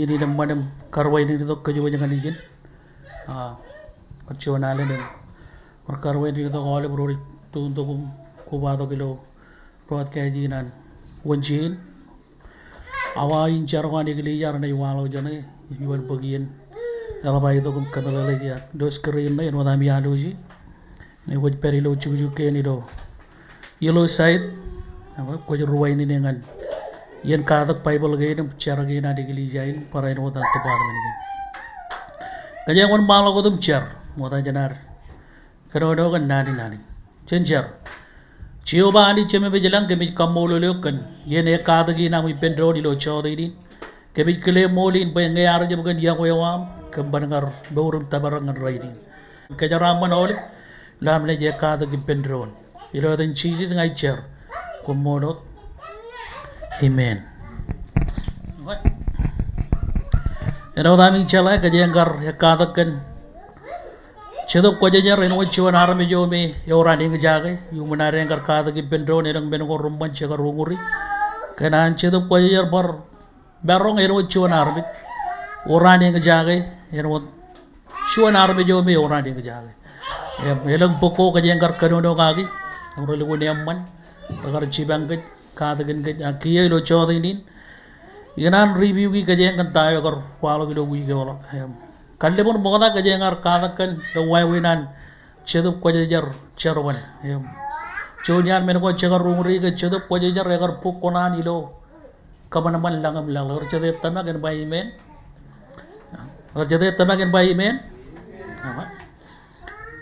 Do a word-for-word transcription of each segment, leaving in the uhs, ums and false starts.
Ilo ṃṃan im karwainenetok kōjwōj ñan ijin. A, bar juon alen im bar karwainenetok aolep ro rej itok im kobatok ilo broadcast in an Wōnje in. Awa in jar ko an eklejia renaaj waḷọk jeṇe, iban bōk iien eḷap aō itok im kōmeḷeḷeik iaad. Ilo screen ṇe āinwōt ami alloji. Ṇe kwōj pād ilo jukjuk kein ilo, ilo side. Kwōj ruwainene ñan iien katak Baibōḷ kein im jar kein an eklejia in, barāinwōt an department kein. Kōjeañ wōnṃaanḷọk wōt im jar, ṃokta jān ad kōnono kōn naan in Anij. Jen jar. Jeova Anij Jememej ilañ, kōmij kaṃṃoolol eok kōn iien ekkatak in aṃ ippān doon ilo jọteen in. Kōmij kile ṃool in bwe ñe ear jab kōn iọkwe eo aṃ, kōm ban kar mour im tōprak ñan rainin. Kōjeraaṃṃan aolep ilo am naaj ekkatak ippān doon. Ilo etan Jisōs ña ij jar. Koṃṃool wōt. Amen. Āinwōt ami jeḷā, kōjeañ kar ekkatak kōn Jetōb Kwōjarjar āinwōt juon armej eo me ewōr an eñjake, iuṃwin ad kar katak ippān doon elōñ men ko reṃṃan jekar uñūri. Kōn an Jetōb Kwōjarjar bar maroñ āinwōt juon armej ewōr an eñjake, āinwōt juon armej eo me ewōr an eñjake. Im elōñ bok ko kōjeañ kar kōnono kaki, im relukkuun eṃṃan, rekar jipañ kōj, katakin kōj, ak kiiō ilo jọteen in, ikōṇaan review-i kōjeañ kōn ta eo ekar kwaḷọk ilo wiik eo ḷọk. Im kalliṃur ṃokta kōjeañ kar katak kōn eo wāween an Jetōb Kwōjarjar jerbal. Im juon iaan men ko jekar uñūri ke Jetōb Kwōjarjar ekar bōk kuṇaan ilo kōṃanṃan lañ im laḷ. Ewōr jete ej tōmak en ba amen? Ewōr jete ej tōmak en ba amen? Amen.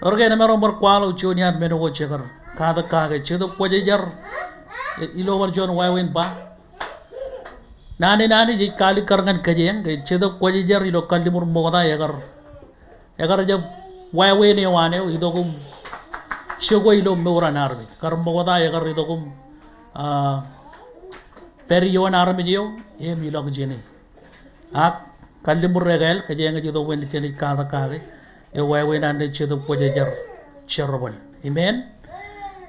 Ewōr ke emaroñ bar kwaḷọk juon iaan men ko jekar katak kake, Jetōb Kwōjarjar, ilo bar juon wāween ba. Naan in Anij ej kaalikkar ñan kōjeañ ke Jetōb Kwōjarjar ilo kalliṃur ṃokta ekar, ekar jab wāween eo an eo itok im jokwe ilo mour an armej. Kar ṃokta ekar itok im, a, pād ioon armej eo im ilọk jāne. Ak kalliṃur ekāāl, kōjeañ ej itok bwe jenaaj katak kake eo wāween an Jetōb Kwōjarjar jerbal. Amen.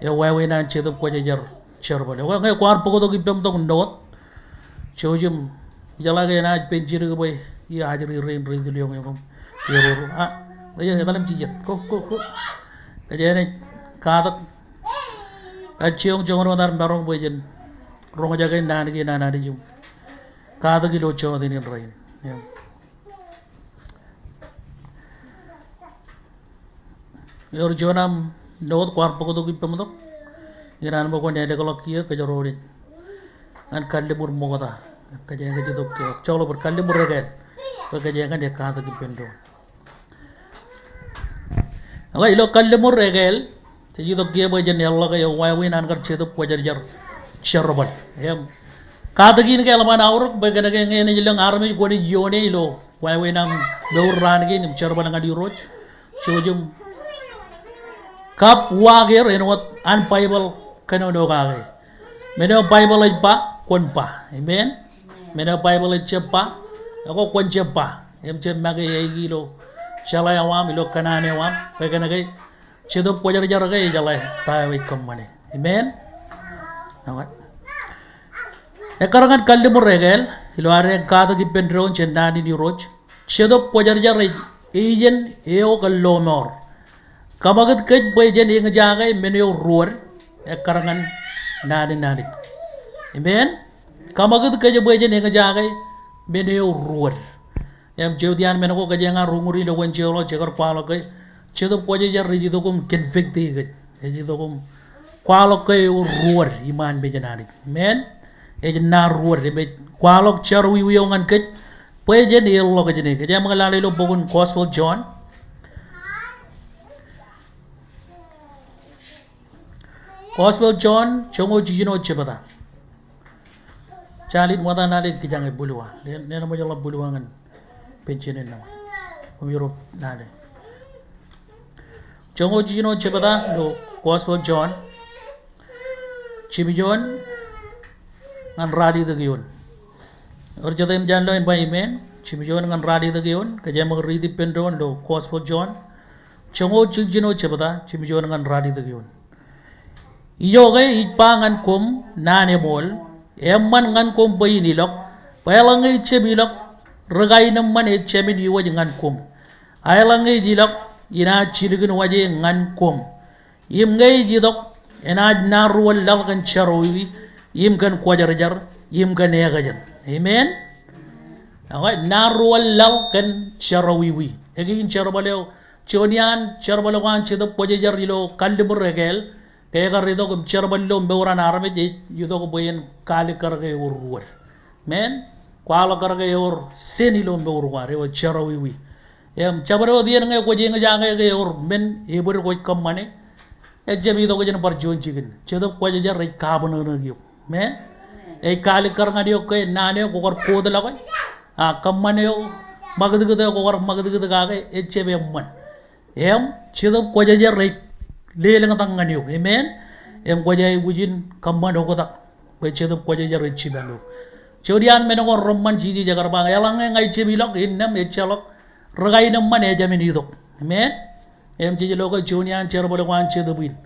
Eo wāween an Jetōb Kwōjarjar jerbal. Ekwe ñe kwaar bōktok ippaṃ tok note, jouj im ijeḷā ke enaaj pen jidik bwe iar ajri rein rej itil eoñ eoñ im eroro. A, ej, etal im jijet. Go, go, go. Kōjeañ ej katak. Ej joñan wōt ad maroñ bwe jen roñjake naan kein an Anij im katak ilo jọteen in rainin. Im ewōr juon aṃ note kwaar bōktok ippaṃ tok? Ikōṇaan bwe kwōn ālōkḷọk kiiō kōjro rej ñan kalliṃur ṃokta. Kōjeañ ej itok ke, joḷọk bōd kalliṃur ekāāl. Bwe kōjeañ ñan ekkatak ippān doon. Ekwe ilo kalliṃur ekāāl, jej itok kiiō bwe jen eḷḷọk eo wāween an kar Jetōb Kwōjarjar jerbal. Im katak in ke eḷap an aorōk bwe kōnke ñe enaaj lōñ armej kwōnaaj ioone ilo wāween aṃ mour raan kein im jerbal ñan Irooj, jouj im kab uwaak er āinwōt an Baibōḷ kōnono kake. Men eo Baibōḷ ej ba, kwōn ba. Amen. Men eo Baibōḷ ej jab ba, ekwe kwōn jab ba. Im jab make aiki ilo jeḷā eo aṃ, ilo kōṇaan eo aṃ, bwe kōnke Jetōb Kwōjarjar ke ejeḷā ta eo ej kōṃṃane. Amen. Ekwe, ekkar ñan kalliṃur ekāāl, ilo ad katak ippān doon jān naan in Irooj. Jetōb Kwōjarjar ej iien eo kōn lọmọọr. Kōṃakūt kōj bwe jen eñjake men eo ruod, ekkar ñan naan in Anij. Amen. Kōṃakūt kōj bwe jen eñjake men eo ruod. Im jota iaan men ko kōjeañ ar uñūri ilo Wōnje eo ḷọk jekar kwaḷọk ke Jetōb Kwōjarjar ej itok im convict e kōj. Ej itok im kwaḷọk ke ewōr ruod iṃaan mejān Anij. Amen. Ej ṇa ruod im ej kwaḷọk jerọwiwi eo ñan kōj bwe jen eḷḷọk jāne. Kōjeañ ṃōk lale ilo bok in Gospel John. Gospel John, joñoul jiljino jebta. Jaḷ in ṃokta lale kijañe būḷwa. Ṇe, ṇe eṃōj ḷọk būḷwa ñan penjin in ṇe. Koṃiro lale. Joñoul jiljino jebta ilo Gospel John. Jimjuon ñan ralitōk eoon. Ewōr jete eṃōj an lo en ba amen? Jimjuon ñan ralitōk eoon. Kōjeañ ṃōk riit ippān doon ilo Gospel John. Joñoul jiljino jebta, jimjuon ñan ralitōk eoon. Ijoke ij ba ñan koṃ naan eṃool, eṃṃan ñan koṃ bwe in ilọk, bwe eḷaññe ij jab ilọk, ri kaenōṃṃan ej jāmin iwōj ñan koṃ. A eḷaññe ej ilọk, inaaj jilkinwaj e ñan koṃ. Im ñe ej itok, enaaj naan ruo laḷ kōn jerọwiwi, im kōn kwōjarjar, im kōn ekōjān. Amen. Ekwe, naan ruo laḷ kōn jerọwiwi. Ekwe, in jerbal eo, juon iaan jerbal eo an Jetōb Kwōjarjar ilo kalliṃur ekāāl, ke ekar itok im jerbal ilo mour an armej ej itok bwe en kaalikkar ke ewōr ruod. Amen. Kwaḷọk kar ke ewōr sin ilo mour ko ad, ewōr jerọwiwi. Im jabdewōt iien ñe kwōj eñjake ke ewōr men ebōd kwōj kōṃṃane, ejjab itok jān bar juon jikin. Jetōb Kwōjarjar ej kabōṇōṇō eok. Amen. Ej kaalikkar ñan eok ke naan eo kwō kar kotḷọke, a kōṃṃan eo, ṃakūtkūt eo kwō kar ṃakūtkūt kake, ejjab eṃṃan. Im Jetōb Kwōjarjar ej lelōñtak ñan eok. Amen. Im kwōj aikuj in kōṃṃan oktak bwe Jetōb Kwōjarjar ej jipañ eok. Juon iaan men ko reṃṃan Jisōs ekar ba, eḷaññe ña ijjab ilọk, innām ejjeḷọk ri kaenōṃṃan ejāmin itok. Amen. Im jej lo ke juon iaan jerbal ko an Jetōb in.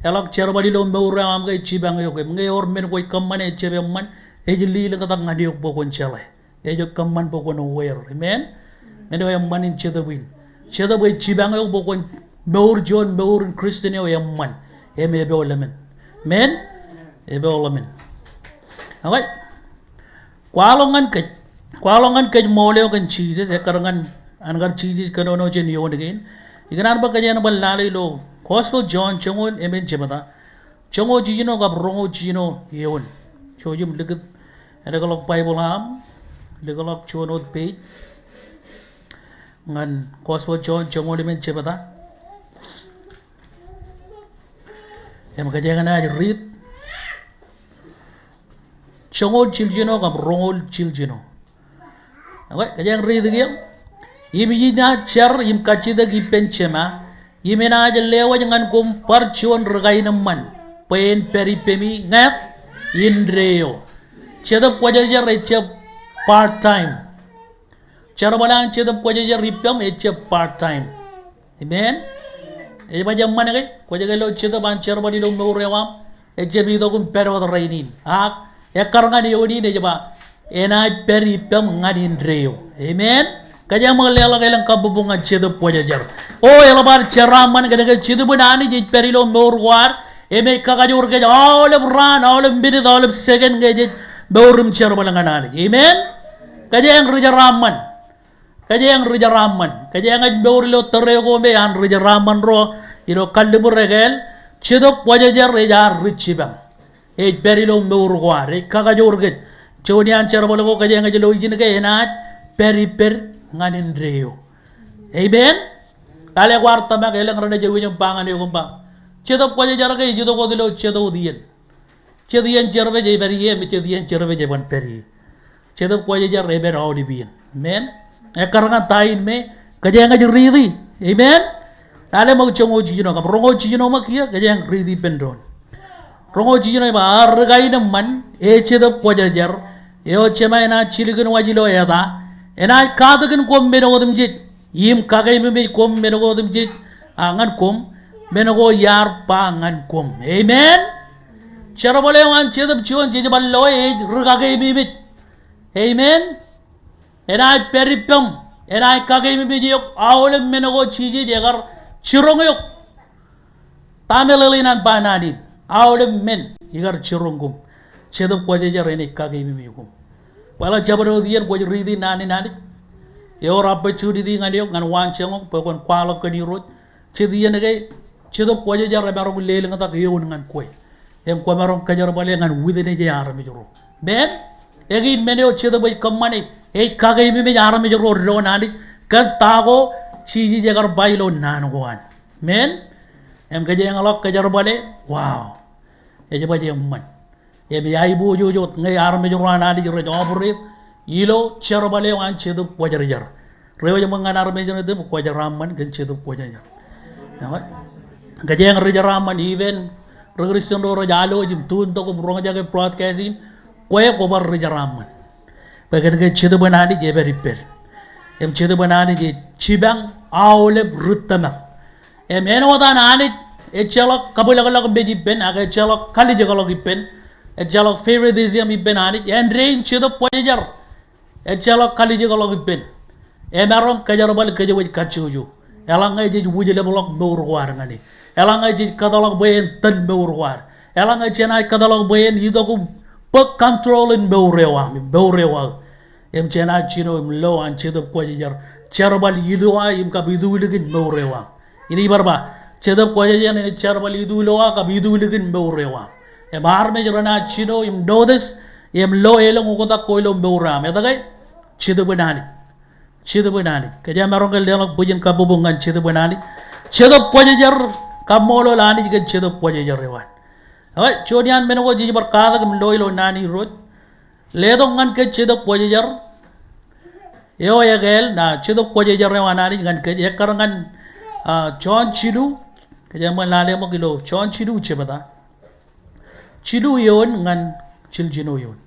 Eḷak jerbal ilo mour eo aṃ ke ej jipañ eok. Im ñe ewōr men kwōj kōṃṃane ejjab eṃṃan, ej lelōñtak ñan eok bwe kwōn jeḷā. Ej kōṃṃan bwe kwōn aware. Amen. Men eo eṃṃan in Jetōb in. Jetōb ej jipañ eok bwe kwōn mour juon mour in Christian eo eṃṃan. Im epooḷ emān. Amen. Epooḷ emān. Okay. Kwaḷọk ñan kōj. Kwaḷọk ñan kōj ṃool eo kōn Jisōs, ekkar ñan, an kar Jisōs kōnono jān eoon kein. Ikōṇaan bwe kōjeañ bar lale ilo Gospel John joñoul emān jebta. Joñoul jiljino kab roñoul jiljino eoon. Jouj im likūt, eḷḷọk Baibōḷ aṃ, likḷọk juon wōt page. Ñan Gospel John joñoul emān jebta. Im kōjeañ naaj riit. Joñoul jiljino kab roñoul jiljino. Okay, kōjeañ riit kiiō. Im inaaj jar im kajjitōk ippān Jema, im enaaj lewōj ñan koṃ bar juon ri kaenōṃṃan, bwe en pād ippemi ñāāt, indeeo. Jetōb Kwōjarjar ejjab part time. Jerbal an Jetōb Kwōjarjar ippām ejjab part time. Amen. Ej ba eṃṃan ke, kwōj ke lo Jetōb an jerbal ilo mour eo aṃ, ejjab itok im pād wōt rainin. Ak, ekkar ñan eoon in ej ba, enaaj pād ippām ñan indeeo. Amen. Kōjeañ ṃōk leḷọk elōñ kabbokbok ñan Jetōb Kwōjarjar. O, eḷap ad jeraaṃṃan kōnke Jetōb in Anij ej pād ilo mour ko ad, im ej kakajoor kōj aolep raan, aolep minit, aolep second ñe jej mour im jerbal ñan Anij. Amen. Kōjeañ ri jeraaṃṃan. Kōjeañ ri jeraaṃṃan. Kōjeañ ej mour ilo tōre ko me an ri jeraaṃṃan ro ilo kalliṃur ekāāl, Jetōb Kwōjarjar ej ad ri jipañ. Ej pād ilo mour ko ad, ej kakajoor kōj. Juon iaan jerbal ko kōjeañ ej lo ijin ke enaaj pād ippād ñan indeeo. Amen. Lale kwaar tōmak elōñ renaaj ej wōj im ba ñan eok im ba, Jetōb Kwōjarjar ke ej itok wōt ilo jet wōt iien. Jet iien service ej pād ie, im jet iien service ej ban pād ie. Jetōb Kwōjarjar ej pād aolep iien. Amen. Ekkar ñan ta in me kōjeañ ej riiti. Amen. Lale ṃōk joñoul jiljino kab roñoul jiljino ṃōk kiiō, kōjeañ riiti ippān doon. Roñoul jiljino ej ba, a ri kaenōṃṃan, e Jetōb Kwōjarjar, eo Jema enaaj jilkinwaj ilo eta, enaaj katakin koṃ men otemjej. Im kakeememej koṃ men ko otemjej, a, ñan koṃ, men ko iar ba ñan koṃ. Amen. Jerbal eo an Jetōb juon jej bar loe ej ri kakeememej. Amen. Enaaj pād ippām, enaaj kakeememej eok, aolep men ko Jisōs ekar jiroñ eok. Ta meḷeḷein an ba naan in, aolep men ikar jiroñ koṃ. Jetōb Kwōjarjar enaaj kakeememej koṃ. Bwe eḷap jabdewōt iien kwōj riiti naan in Anij. Ewōr opportunity ñan eok ñan waanjoñak bwe kwōn kwaḷọk kōn Irooj. Jet iien ke Jetōb Kwōjarjar emaroñ lelōñtak eoon ñan kwe. Im kwōmaroñ kōjerbale ñan witness e armej ro. Amen. Ekwe in men eo Jetōb ej kōṃṃane, ej kakeememej armej ro doon Anij kōn ta ko Jisōs ekar ba ilo naan ko an. Amen. Im kōjeañ ḷọk kōjerbale, wow. Ej baj eṃṃan. Im ej aiboojoj wōt ñe armej ro an Anij rej operate ilo jerbal eo an Jetōb Kwōjarjar. Reiwōj ṃōk ñan armej ro im kwō jeraaṃṃan kōn Jetōb Kwōjarjar. Kōjeañ ri jeraaṃṃan, even ri Christian ro rej alwōj im tuuntok im roñjake broadcast in, kwe kwō bar ri jeraaṃṃan. Bwe kōn ke Jetōb in Anij ej pād ippād. Im Jetōb in Anij ej jipañ aolep ri tōmak. Im āinwōt an Anij ejjeḷọk kabwilọklọk mej ippān, ak ejjeḷọk kalijekḷọk ippān, ejjeḷọk favoritism ippān Anij, āindein Jetōb Kwōjarjar. Ejjeḷọk kalijekḷọk ippān. Emaroñ kōjerbal kōjwōj kajjojo. Eḷaññe jej wūjlepḷọk mour ko ad ñan e. Eḷaññe jej kōtḷọk bwe en tōl mour ko ad. Eḷaññe jenaaj kōtḷọk bwe en itok im bōk control in mour eo aṃ, mour eo aō. Im jenaaj jino im lo an Jetōb Kwōjarjar jerbal ilowaan im kab itulikin mour eo aṃ. Inaaj bar ba, Jetōb Kwōjarjar enaaj jerbal itulowa kab itulikin mour eo aṃ. Im armej renaaj jino im notice im lo elōñ oktak ko ilo mour eo aṃ. Etke? Jetōb in Anij. Jetōb in Anij. Kōjeañ maroñ ke leḷọk bwijin kabbokbok ñan Jetōb in Anij. Jetōb Kwōjarjar, kaṃṃoolol Anij kōn Jetōb Kwōjarjar eo an. Etke? Juon iaan men ko jej bar katak im lo ilo naan in Irooj. Letok ñan kōj Jetōb Kwōjarjar eo ekāāl, na Jetōb Kwōjarjar eo an Anij ñan kōj, ekkar ñan, ah, Jon jilu, kōjeañ ṃōk lale ṃōk ilo Jon jilu jebta. Jilu eoon ñan jiljino eoon.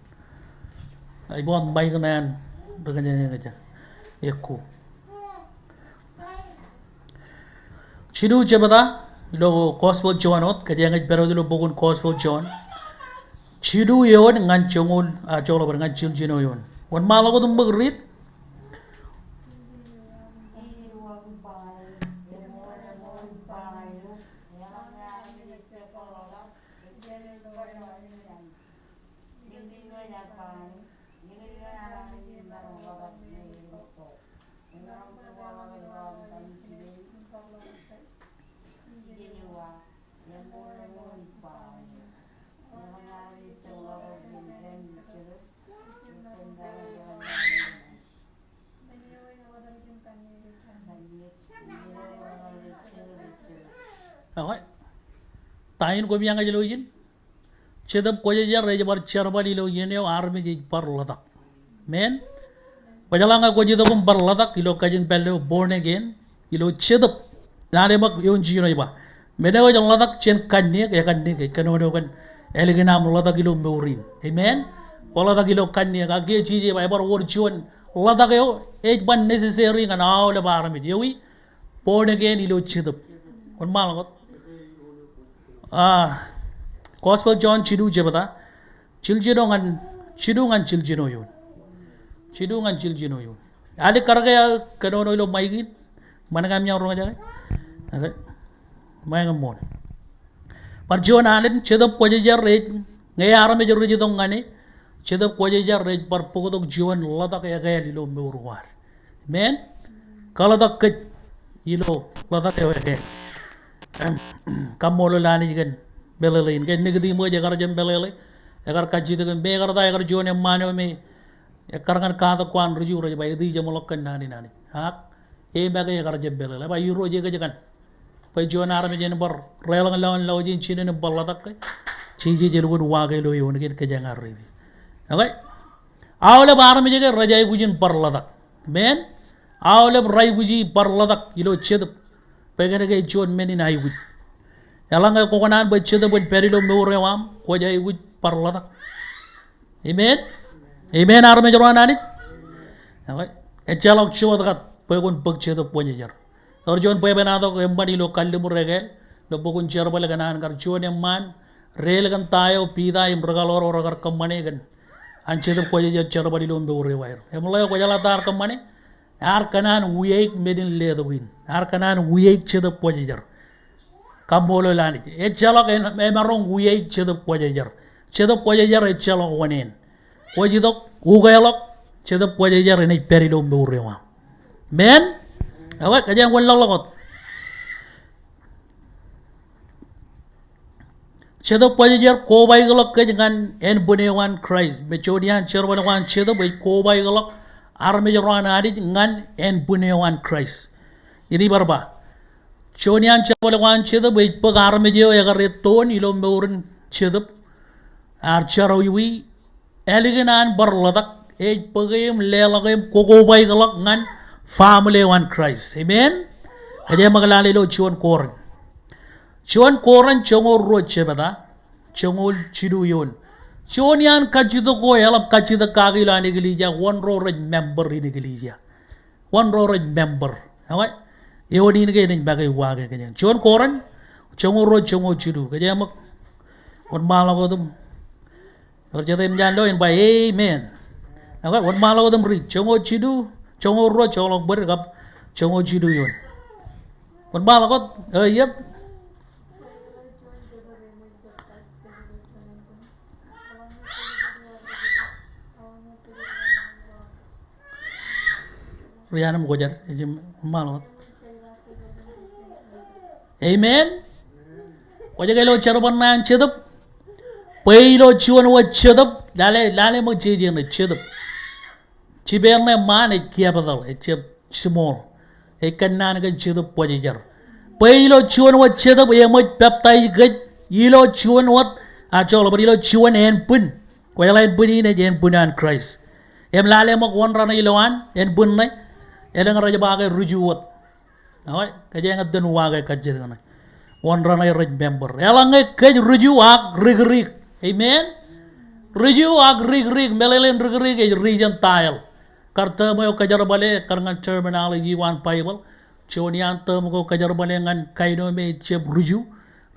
Ij ba wōt mic ṇe an, ri kōjeañ eñjake. Ekko. Jilu jebta, ilo Gospel Jon wōt, kōjeañ ej pād wōt ilo bok in Gospel Jon. Jilu eoon ñan joñoul, ah, joḷọk bōd ñan jiljino eoon. Wōnṃaanḷọk wōt im ṃōk riit. Okay. Ta in koṃ iññā ilo ijin? Jetōb Kwōjarjar ej bar jerbal ilo iien eo armej ej bar ḷotak. Amen. Bwe jeḷā ñe kwōj itok im bar ḷotak ilo kajin pālle eo born again, ilo Jetōb. Lale ṃōk eoon jiljino ej ba, men eo ej ḷotak jān kanniōk, ekaniōk, ej kōnono kōn ālikin aṃ ḷotak ilo mour in. Amen. Kwō ḷotak ilo kanniōk, ak kiiō Jisōs ej ba, ebar wōr juon ḷotak eo ej bar necessary ñan aolep armej. Ewi? Born again ilo Jetōb. Wōnṃaanḷọk wōt. Ah, Gospel Jon jilu jebta. Jiljino ñan, jilu ñan jiljino eoon. Jilu ñan jiljino eoon. Ālikkar ke aō kōnono ilo mic in? Ṃankaṃ imaroñ jake. Okay. Ṃae ñe ṃool. Bar juon alen, Jetōb Kwōjarjar ej, ñe armej rej itok ñan e, Jetōb Kwōjarjar ej bar bōktok juon ḷotak ekāāl ilo mour ko ad. Amen. Kaḷotak kōj ilo ḷotak eo ekāāl. Kaṃṃoolol Anij kōn meḷeḷein. Kōn Nikodimus ekar jab meḷeḷe. Ekar kajjitōk im ekar ta, ekar juon eṃṃaan eo me ekkar ñan katak ko an ri Ju rej ba ej jeṃḷọk kōn naan in Anij. Ak e make ekar jab meḷeḷe. Ba Irooj, ekōjkan bwe juon armej en bar reḷọñ lọmọọr in jinen im bar ḷotak ke? Jisōs elukkuun uwaak e ilo eoon kein, kōjeañ ar ready. Okay. Aolep armej ke rej aikuj in bar ḷotak. Amen. Aolep rej aikuji bar ḷotak ilo Jetōb. Bwe kōnke ej juon men in aikuj. Eḷaññe kwō kōṇaan bwe Jetōb en pād ilo mour eo aṃ, kwōj aikuj bar ḷotak. Amen. Amen, armej ro an Anij. Okay. Ejjeḷọk juon kat bwe kwōn bōk Jetōb Kwōjarjar. Ewōr juon bwebwenato eṃṃan ilo kalliṃur ekāāl, ilo bok in Jerbal kōn an kar juon eṃṃaan, reiḷọk kōn ta eo Piter im ri-kaḷoor ro rekar kōṃṃane kōn an Jetōb Kwōjarjar jerbal ilo mour eo aer. Im ḷeo kwōjeḷā ta ear kōṃṃane? Ear kōṇaan wiaik men in letok in. Ear kōṇaan wiaik Jetōb Kwōjarjar. Kaṃṃoolol Anij. Ejjeḷọk en, emaroñ wiaik Jetōb Kwōjarjar. Jetōb Kwōjarjar ejjeḷọk oṇāān. Kwōj itok, ukeḷọk, Jetōb Kwōjarjar enaaj pād ilo mour eo aṃ. Amen? Ewe, kōjeañ kwōn ḷọkḷọk wōt. Jetōb Kwōjarjar kobaikḷọk kōj ñan ānbwin eo an Kraist. Im juon iaan jerbal ko an Jetōb ej kobaikḷọk armej ro an Anij ñan ānbwin eo an Kraist. Inaaj bar ba, juon iaan jerbal ko an Jetōb ej bōk armej eo ekar ettoon ilo mour in Jetōb. Ear jerọwiwi, ālikin an bar ḷotak, ej bōke im leḷọke im kokobaikḷọk ñan family eo an Kraist. Amen? Kōjeañ ṃōk lale ilo juon Korint. Juon Korint joñoul ruo jebta, joñoul jilu eoon. Juon iaan kajjitōk ko eḷap kajjitōk kaki ilo an eklejia, wōn ro rej member in eklejia. Wōn ro rej member. Ewe, eoon in ke enaaj make uwaake kōjeañ. Juon Korint, joñoul ruo, joñoul jilu. Kōjeañ ṃōk wōnṃaanḷọk wōt im ewōr jet eṃōj an lo en ba amen. Okay, wōnṃaanḷọk wōt im riit. Joñoul jilu, joñoul ruo joḷọk bōd kab joñoul jilu eoon. Wōnṃaanḷọk wōt, eh, yep. Rianōṃ kwōjar, ej im wōnṃaanḷọk wōt. Amen. Kwōj ke lo jerbal ṇe an Jetōb? Bwe ilo juon wōt Jetōb, lale, lale ṃōk jeje ṇe Jetōb. Jipeer ṇe ṃaan ej capital, ejjab small. Ej kōnnaan kōn Jetōb Kwōjarjar. Bwe ilo juon wōt Jetōb eṃōj peptaij kōj ilo juon wōt, a, joḷọk bōd, ilo juon ānbwin. Kwōjeḷā ānbwin in ej ānbwin an Christ. Im lale ṃōk wōn raṇe ilowaan ānbwin ṇe, elōñ rej ba ke ruju wōt. Eo, kōjeañ itōn uwaak eo kajjitōk ṇe. Wōn raṇe rej member. Eḷaññe kōj ruju ak rikrik. Amen? Ruju ak rikrik, meḷeḷein rikrik ej ri Gentile. Kar term eo kōjerbale, kar ñan terminology eo an Baibōḷ. Juon iaan term ko kōjerbale ñan kain eo me ejjab ruju,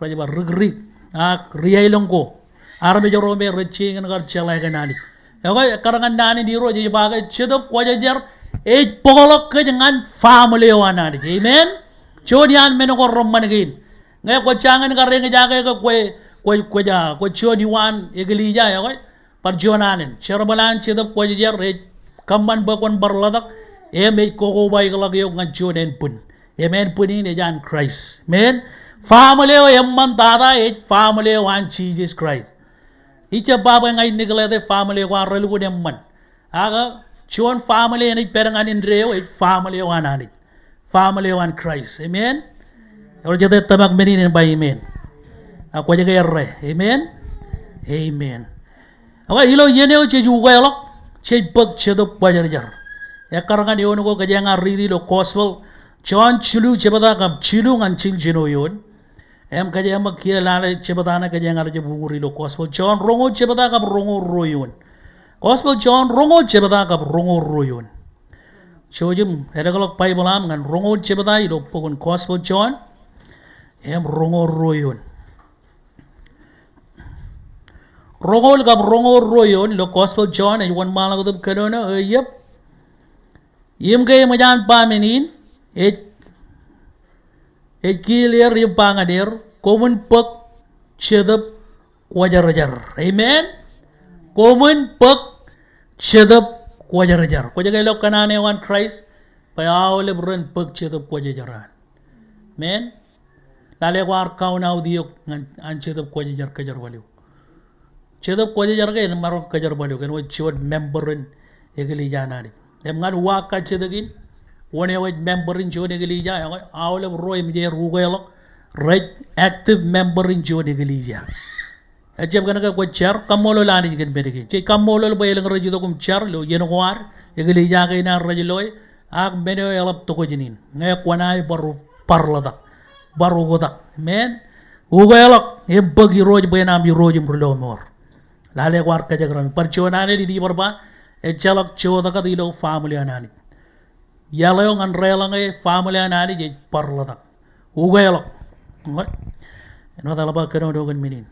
rej ba rikrik. Ak ri aelōñ ko. Armej ro me rej jañin kar jeḷā kōn Anij. Ekwe, ekkar ñan naan in Irooj ej ba ke Jetōb Kwōjarjar ej bōkḷọk kōj ñan family eo an Anij. Amen? Juon iaan men ko reṃṃan kein. Ñe kwō jañin kar eñjake ke kwe, kwe, kwe ja, kwe juon iwaan eklejia, ekwe, bar juon alen. Jerbal an Jetōb Kwōjarjar ej kōṃṃan bwe kwōn bar ḷotak, im ej kokobaikḷọk eok ñan juon ānbwin. Im ānbwin in ej an Christ. Amen. Family eo eṃṃantata ej family eo an Jesus Christ. Ij jab ba bwe ña in neglect e family ko ad relukkuun eṃṃan. Ak juon family enaaj pād ñan indeeo ej family eo an Anij. Family eo an Christ. Amen. Ewōr jete tōmak men in en ba amen. Ak kwōj ke errā. Amen. Amen. Ak ilo iien eo jej ukeḷọk, jej bōk Jetōb Kwōjarjar. Ekkar ñan eoon ko kōjeañ ar riiti ilo Gospel John jilu jebta kab jilu ñan jiljino eoon. Im kōjeañ ṃōk kiiō lale jebta ṇe kōjeañ ar jab uñūr ilo Gospel John roñoul jebta kab roñoul ruo eoon. Gospel John roñoul jebta kab roñoul ruo eoon. Jouj im edekḷọk Baibōḷ aṃ ñan roñoul jebta ilo bok in Gospel John. Im roñoul ruo eoon. Roñoul kab roñoul ruo eoon ilo Gospel John ej wōnṃaanḷọk wōt im kōnono, eo, yep. Im ke eṃōj an ba men in, ej, ej kiil er im ba ñan er, koṃwin bōk Jetōb Kwōjarjar. Amen? Koṃwin bōk Jetōb Kwōjarjar. Kwōj ke lo kōṇaan eo an Christ, bwe aolep ren bōk Jetōb Kwōjarjar an. Amen? Lale kwaar count out eok ñan, an Jetōb Kwōjarjar kōjerbal eok. Jetōb Kwōjarjar ke en maroñ kōjerbal eok, en wōt juon member in eklejia an Anij. Im ñan uwaak kajjitōk in, wōn eo ej member in juon eklejia, eo, aolep ro eṃōj er ukeḷọk, rej active member in juon eklejia. Ejjab kōn ke kwōj jar, kaṃṃoolol Anij kōn men kein. Jej kaṃṃoolol bwe elōñ rej itok im jar ilo iien ko ad, eklejia kein ad rej loe, ak men eo eḷap tokjān in. Ñe kwōnaaj bar, bar ḷotak, bar oktak. Amen. Ukeḷọk im bōk Irooj bwe en aṃ Irooj im ri lọmọọr. Lale kwaar kōjekdọọn. Bar juon alen in ij bar ba, ejjeḷọk jota kōt ilo family an Anij. Iaḷ eo ñan deḷọñe family an Anij ej bar ḷotak. Ukeḷọk. Āinwōt eḷap aō kōnono kōn men in.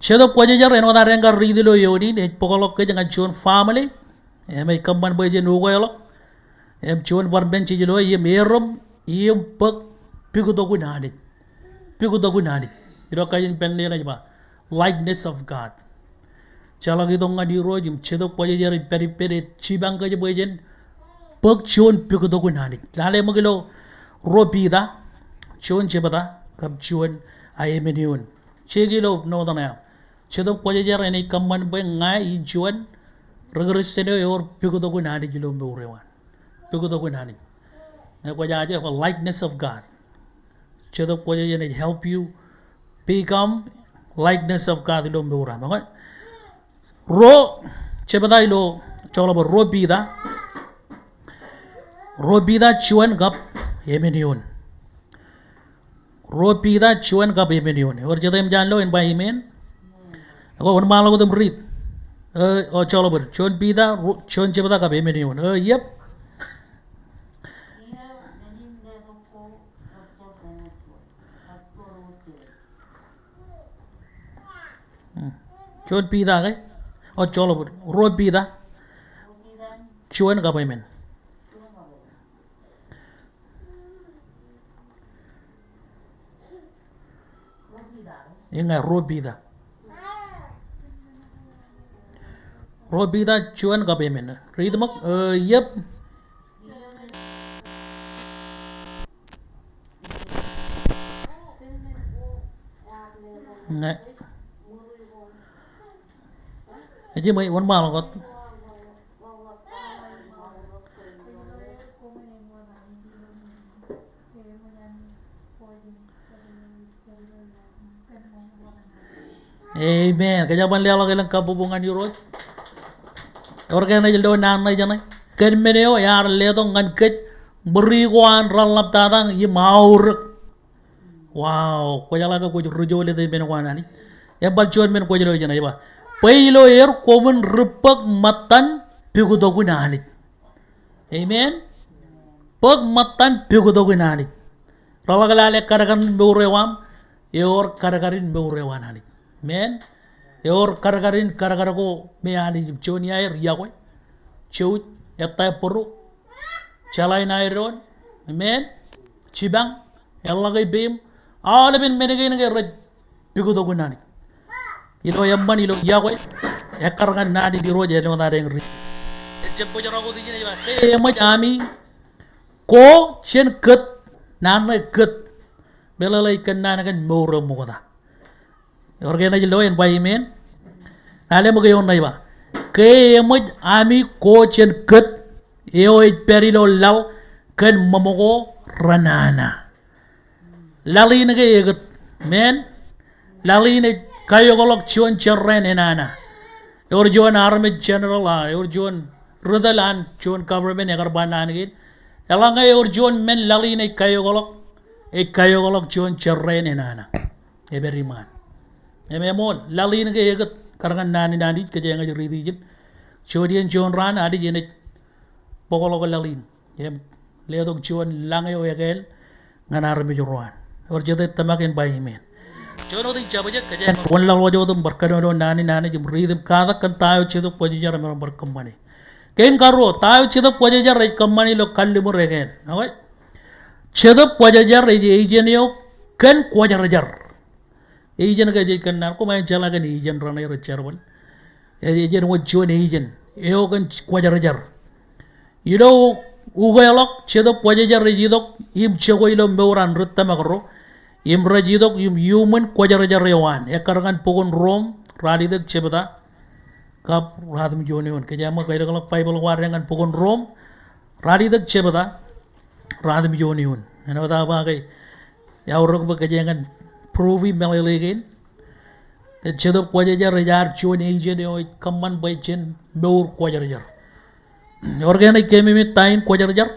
Jetōb Kwōjarjar āinwōt ad eañ kar riit ilo eoon in, ej bōkḷọk kōj ñan juon family. Im ej kōṃṃan bwe jen ukeḷọk. Im juon bar men jej loe, im erom, im bōk puktok in Anij. Puktok in Anij. Ilo kajin pen eo ej ba, likeness of God. Jeḷak itok ñan Irooj im Jetōb Kwōjarjar ej pād ippād, ej jipañ kōj bwe jen bōk juon puktok in Anij. Lale ṃōk ilo ruo Piter, juon jebta, kab juon, a, emān eoon. Jeik ilo note eo aṃ. Jetōb Kwōjarjar enaaj kōṃṃan bwe ña in juon ri Kristian eo ewōr puktok in Anij ilo mour eo an. Puktok in Anij. Ñe kwōj aje, a likeness of God. Jetōb Kwōjarjar enaaj help you become likeness of God ilo mour eo aṃ. Okay? Ruo jebta ilo, joḷọk bōd, ruo Piter. Ruo Piter juon kab emān eoon. Ruo Piter juon kab emān eoon. Ewōr jet eṃōj an lo en ba amen? Ekwe, wōnṃaanḷọk wōt im riit. Eo, joḷọk bōd. Juon Piter, ruo, juon jebta kab emān eoon. Eo, yep. Hmm. Juon Piter ke? O, joḷọk bōd. Ruo Piter. juon kabwemen. Iññā, ruo Piter. Ruo Piter juon kabwemen. Riit ṃōk, eh, yep. Ñe. Ej im wōnṃaanḷọk wōt. Amen. Kōjeañ ban leḷọk elōñ kabbokbok ñan Irooj. Ewōr ke enaaj lo naan ṇe jeṇe. Kōn men eo ear letok ñan kōj ṃōri ko an reḷḷap tata im aorōk. Wow, kwōjeḷā ke kwōj ri jolōt ippān ko an Anij. Im bar juon men kwōj lo jeṇe, ej ba, bwe ilo er koṃwin ri bōk ṃōttan puktokin Anij. Amen. Bōk ṃōttan puktokin Anij. Reḷak lale kadkadin mour eo aṃ, ewōr kadkadin mour eo an Anij. Amen. Ewōr kadkadin kadkad ko me Anij im juon iaer, iọkwe, jouj, ettā bōro, jeḷā in aer doon, amen, jipañ, eḷḷọk ippān, aolepen men kein ke rej puktokin Anij. Ilo eṃṃan, ilo iọkwe, ekkar ñan naan in Irooj āinwōt ad eñ riiti. Ejjab bōjrak wōt ijin ej ba, ke eṃōj ami ko jān kōt, naan ṇe kōt, meḷeḷe ej kōnnaan kōn mour eo ṃokta. Ewōr ke enaaj lo en ba amen? Lale ṃōk eoon ṇe ej ba, ke eṃōj ami ko jān kōt eo ej pād ilo laḷ kōn ṃōṃōko renana. Laḷ in ke ekōt, amen? Laḷ in ej kaiokḷọk juon jerrāān enana. Ewōr juon armej general, a, ewōr juon ri tōl an juon government ekar ba naan kein. Eḷaññe ewōr juon men laḷ in ej kaiokḷọk, ej kaiokḷọk juon jerrāān enana. Ej pād iṃaan. Im eṃool, laḷ in ke ekōt, kar ñan naan in Anij kōjeañ ej riiti ijin. Juon iien juon raan Anij enaaj bōkḷọk laḷ in im letok juon lañ eo ekāāl ñan armej ro an. Ewōr jete tōmak in ba amen? Juon wōt in jabjek kōjeañ wōnlaḷwaj wōt im bar kōnono naan in Anij im riit im katak kōn ta eo Jetōb Kwōjarjar emaroñ bar kōṃṃane. Kein karuo, ta eo Jetōb Kwōjarjar ej kōṃṃane ilo kalliṃur ekāāl. Okay? Jetōb Kwōjarjar ej ejen eo kōn kwōjarjar. Ejen ke ej kōnnaan, koṃ ej jeḷā kōn ejen raṇe rej jerbal. Ej, ejen wōt juon ejen eo kōn kwōjarjar. Ilo ukeḷọk, Jetōb Kwōjarjar ej itok im jokwe ilo mour an ri tōmak ro. Im rej itok im iuṃwin kwōjarjar eo an. Ekkar ñan bok in Rom, ralitōk jebta kab ruatimjuon eoon. Kōjeañ ṃōk kailōkḷọk Baibōḷ ko ad ñan bok in Rom, ralitōk jebta ruatimjuon eoon. Āinwōt aō ba ke, eaorōk bwe kōjeañ en prove meḷeḷe kein. Ke Jetōb Kwōjarjar ej ad juon ejen eo ej kōṃṃan bwe jen mour kwōjarjar. Ewōr ke enaaj keememej ta in kwōjarjar?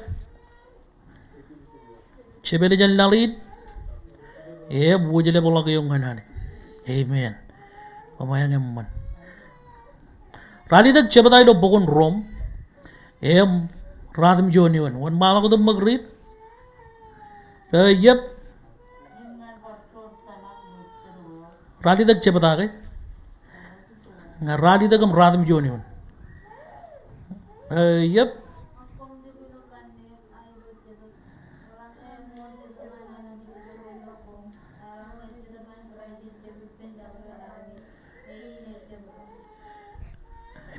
Jepel jān laḷ in. Im wōjlepḷọk eok ñan Anij. Amen. Koṃeañ eṃṃan. Ralitōk jebta ilo bok in Rom. Im ruatimjuon eoon. Wōnṃaanḷọk wōt im ṃōk riit. Eo, yep. Ralitōk jebta ke? Ña ralitōk im ruatimjuon eoon. Eo, yep.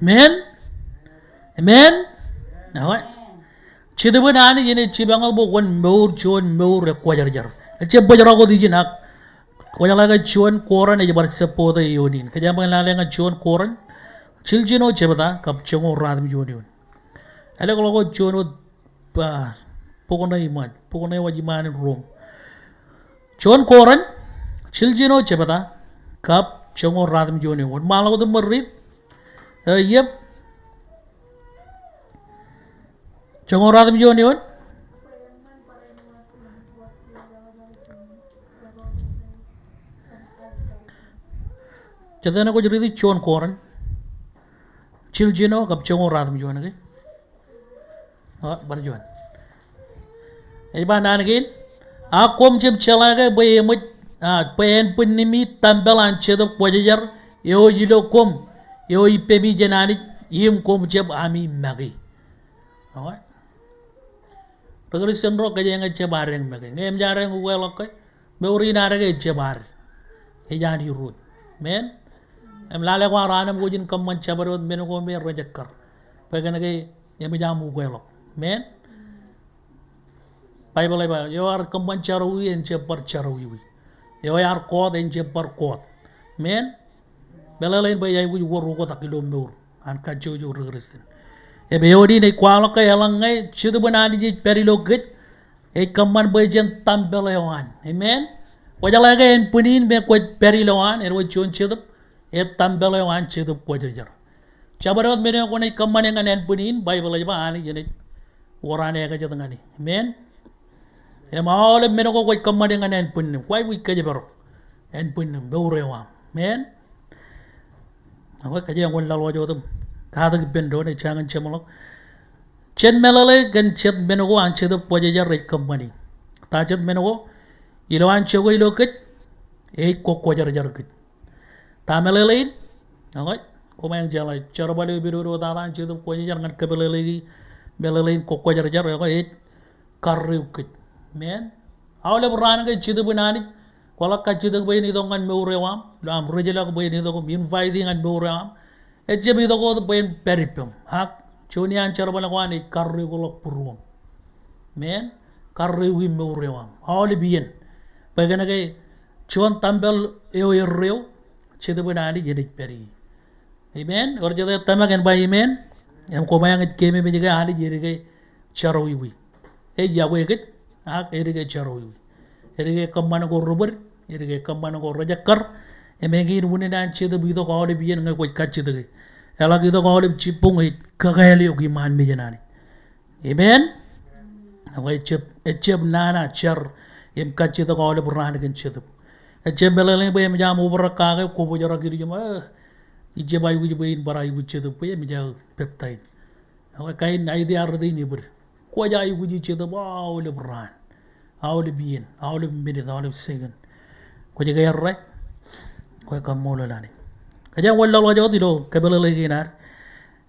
Amen. Amen. Eo. Jetōb in Anij enaaj jipañ eok bwe kwōn mour juon mour ekwōjarjar. Ejjab bōjrak wōt ijin ak kwōjeḷā ke juon Korint ej bar support e eoon in. Kōjeañ bwe en lale ñan juon Korint jiljino jebta kab joñoul ruatimjuon eoon. Ālọkḷọk wōt juon wōt ba, bok ṇe iṃaan, bok ṇe waj iṃaan in Rom. Juon Korint jiljino jebta kab joñoul ruatimjuon eoon. Wōnṃaanḷọk wōt im ṃōk riit. Eo, yep. Joñoul ruatimjuon eoon. Jete ṇe kwōj riiti? Juon Korint jiljino kab joñoul ruatimjuon, ke? O, bar juon. Ej ba naan kein, ak koṃ jab jeḷā ke bwe eṃōj, a, bwe ānbwinnimi tempel an Jetōb Kwōjarjar eo ej ilo koṃ, eo ippemi jān Anij, im koṃ jab ami make. Ri Kristian ro kōjeañ ejjab ad eñ make. Ñe emōj ad eñ ukeḷọk ke, mour in ad ke ejjab ad. Ej an Irooj. Amen. Im lale kwaar an im kwōj in kōṃṃan jabdewōt men ko me rejekkar. Bwe kōnke emōj aṃ ukeḷọk. Amen. Baibōḷ ej ba, eo ear kōṃṃan jerọwiwi en jab bar jerọwiwi. Eo ear kọọt en jab bar kọọt. Amen. Meḷeḷein bwe ej aikuj wōr ukōtak ilo mour an kajjojo ri Kristian. Im eo in ej kwaḷọk ke eḷaññe Jetōb in Anij ej pād ilo kōj, ej kōṃṃan bwe jen tempel eo an. Amen. Kwōjeḷā ke ānbwin in me kwōj pād ilowaan, āinwōt juon jetōb, ej tempel eo an Jetōb Kwōjarjar. Jabdewōt men eo kwōnaaj kōṃṃane ñan ānbwin in, Baibōḷ ej ba Anij enaaj wōr an ekajet ñan e. Amen. Im aolep men ko kwōj kōṃṃane ñan ānbwinnim, kwaikuj kōjparok ānbwinnim, mour eo aṃ. Amen. Ak kōjeañ kwōn laḷ wōj wōt im katak ippān doon ej jañin jeṃḷọk. Jen meḷeḷe kōn jet men ko an Jetōb Kwōjarjar ej kōṃṃane. Ta jet men ko? Ilowaan jokwe ilo kōj, ej kwōkwōjarjar kōj. Ta meḷeḷein? Ekwe, koṃeañ jeḷā, jerbal eo epidodo tata an Jetōb Kwōjarjar ñan kōmeḷeḷeiki meḷeḷein kwōkwōjarjar, ekwe, ej karreoik kōj. Amen. Aolep raan ke Jetōb in Anij, kwōḷak kajjitōk bwe en itok ñan mour eo aṃ, ilo aṃ rijlọk bwe en itok im invite ñan mour eo aṃ. Ejjab itok wōt bwe en pād ippaṃ. Ak juon iaan jerbal ko an ej karreoikḷọk būruōṃ. Amen. Karreoik im mour eo aṃ. Aolep iien. Bwe kōnke juon tempel eo erreo, Jetōb in Anij enaaj pād ie. Amen. Ewōr jet ej tōmak en ba amen? Im koṃeañ ej keememej ke Anij edike jerọwiwi. Ej yokwe kōj, ak edike jerọwiwi. Edike kōṃṃan ko rebōd, edike kōṃṃan ko rejekkar. Im eñin unin an Jetōb itok aolep iien ñe kwōj kajjitōk e. Eḷak itok aolep jibboñ ej kakāāl eok iṃaan mejān Anij. Amen. Ak ejjab, ejjab nana jar im kajjitōk aolep raan kōn Jetōb. Ejjab meḷeḷe bwe emōj aṃ obrak kake kwō bōjrak ilju im, eh, ijjab aikuj bwe in bar aikuj Jetōb bwe emōj aō peptaij. Ekwe kain idea rot in ebōd. Kwōj aikuji Jetōb aolep raan, aolep iien, aolep minit, aolep second. Kwōj ke errā? Kwe kaṃṃoolol Anij. Kōjeañ wōnlaḷwaj wōt ilo kōmeḷeḷe kein ad.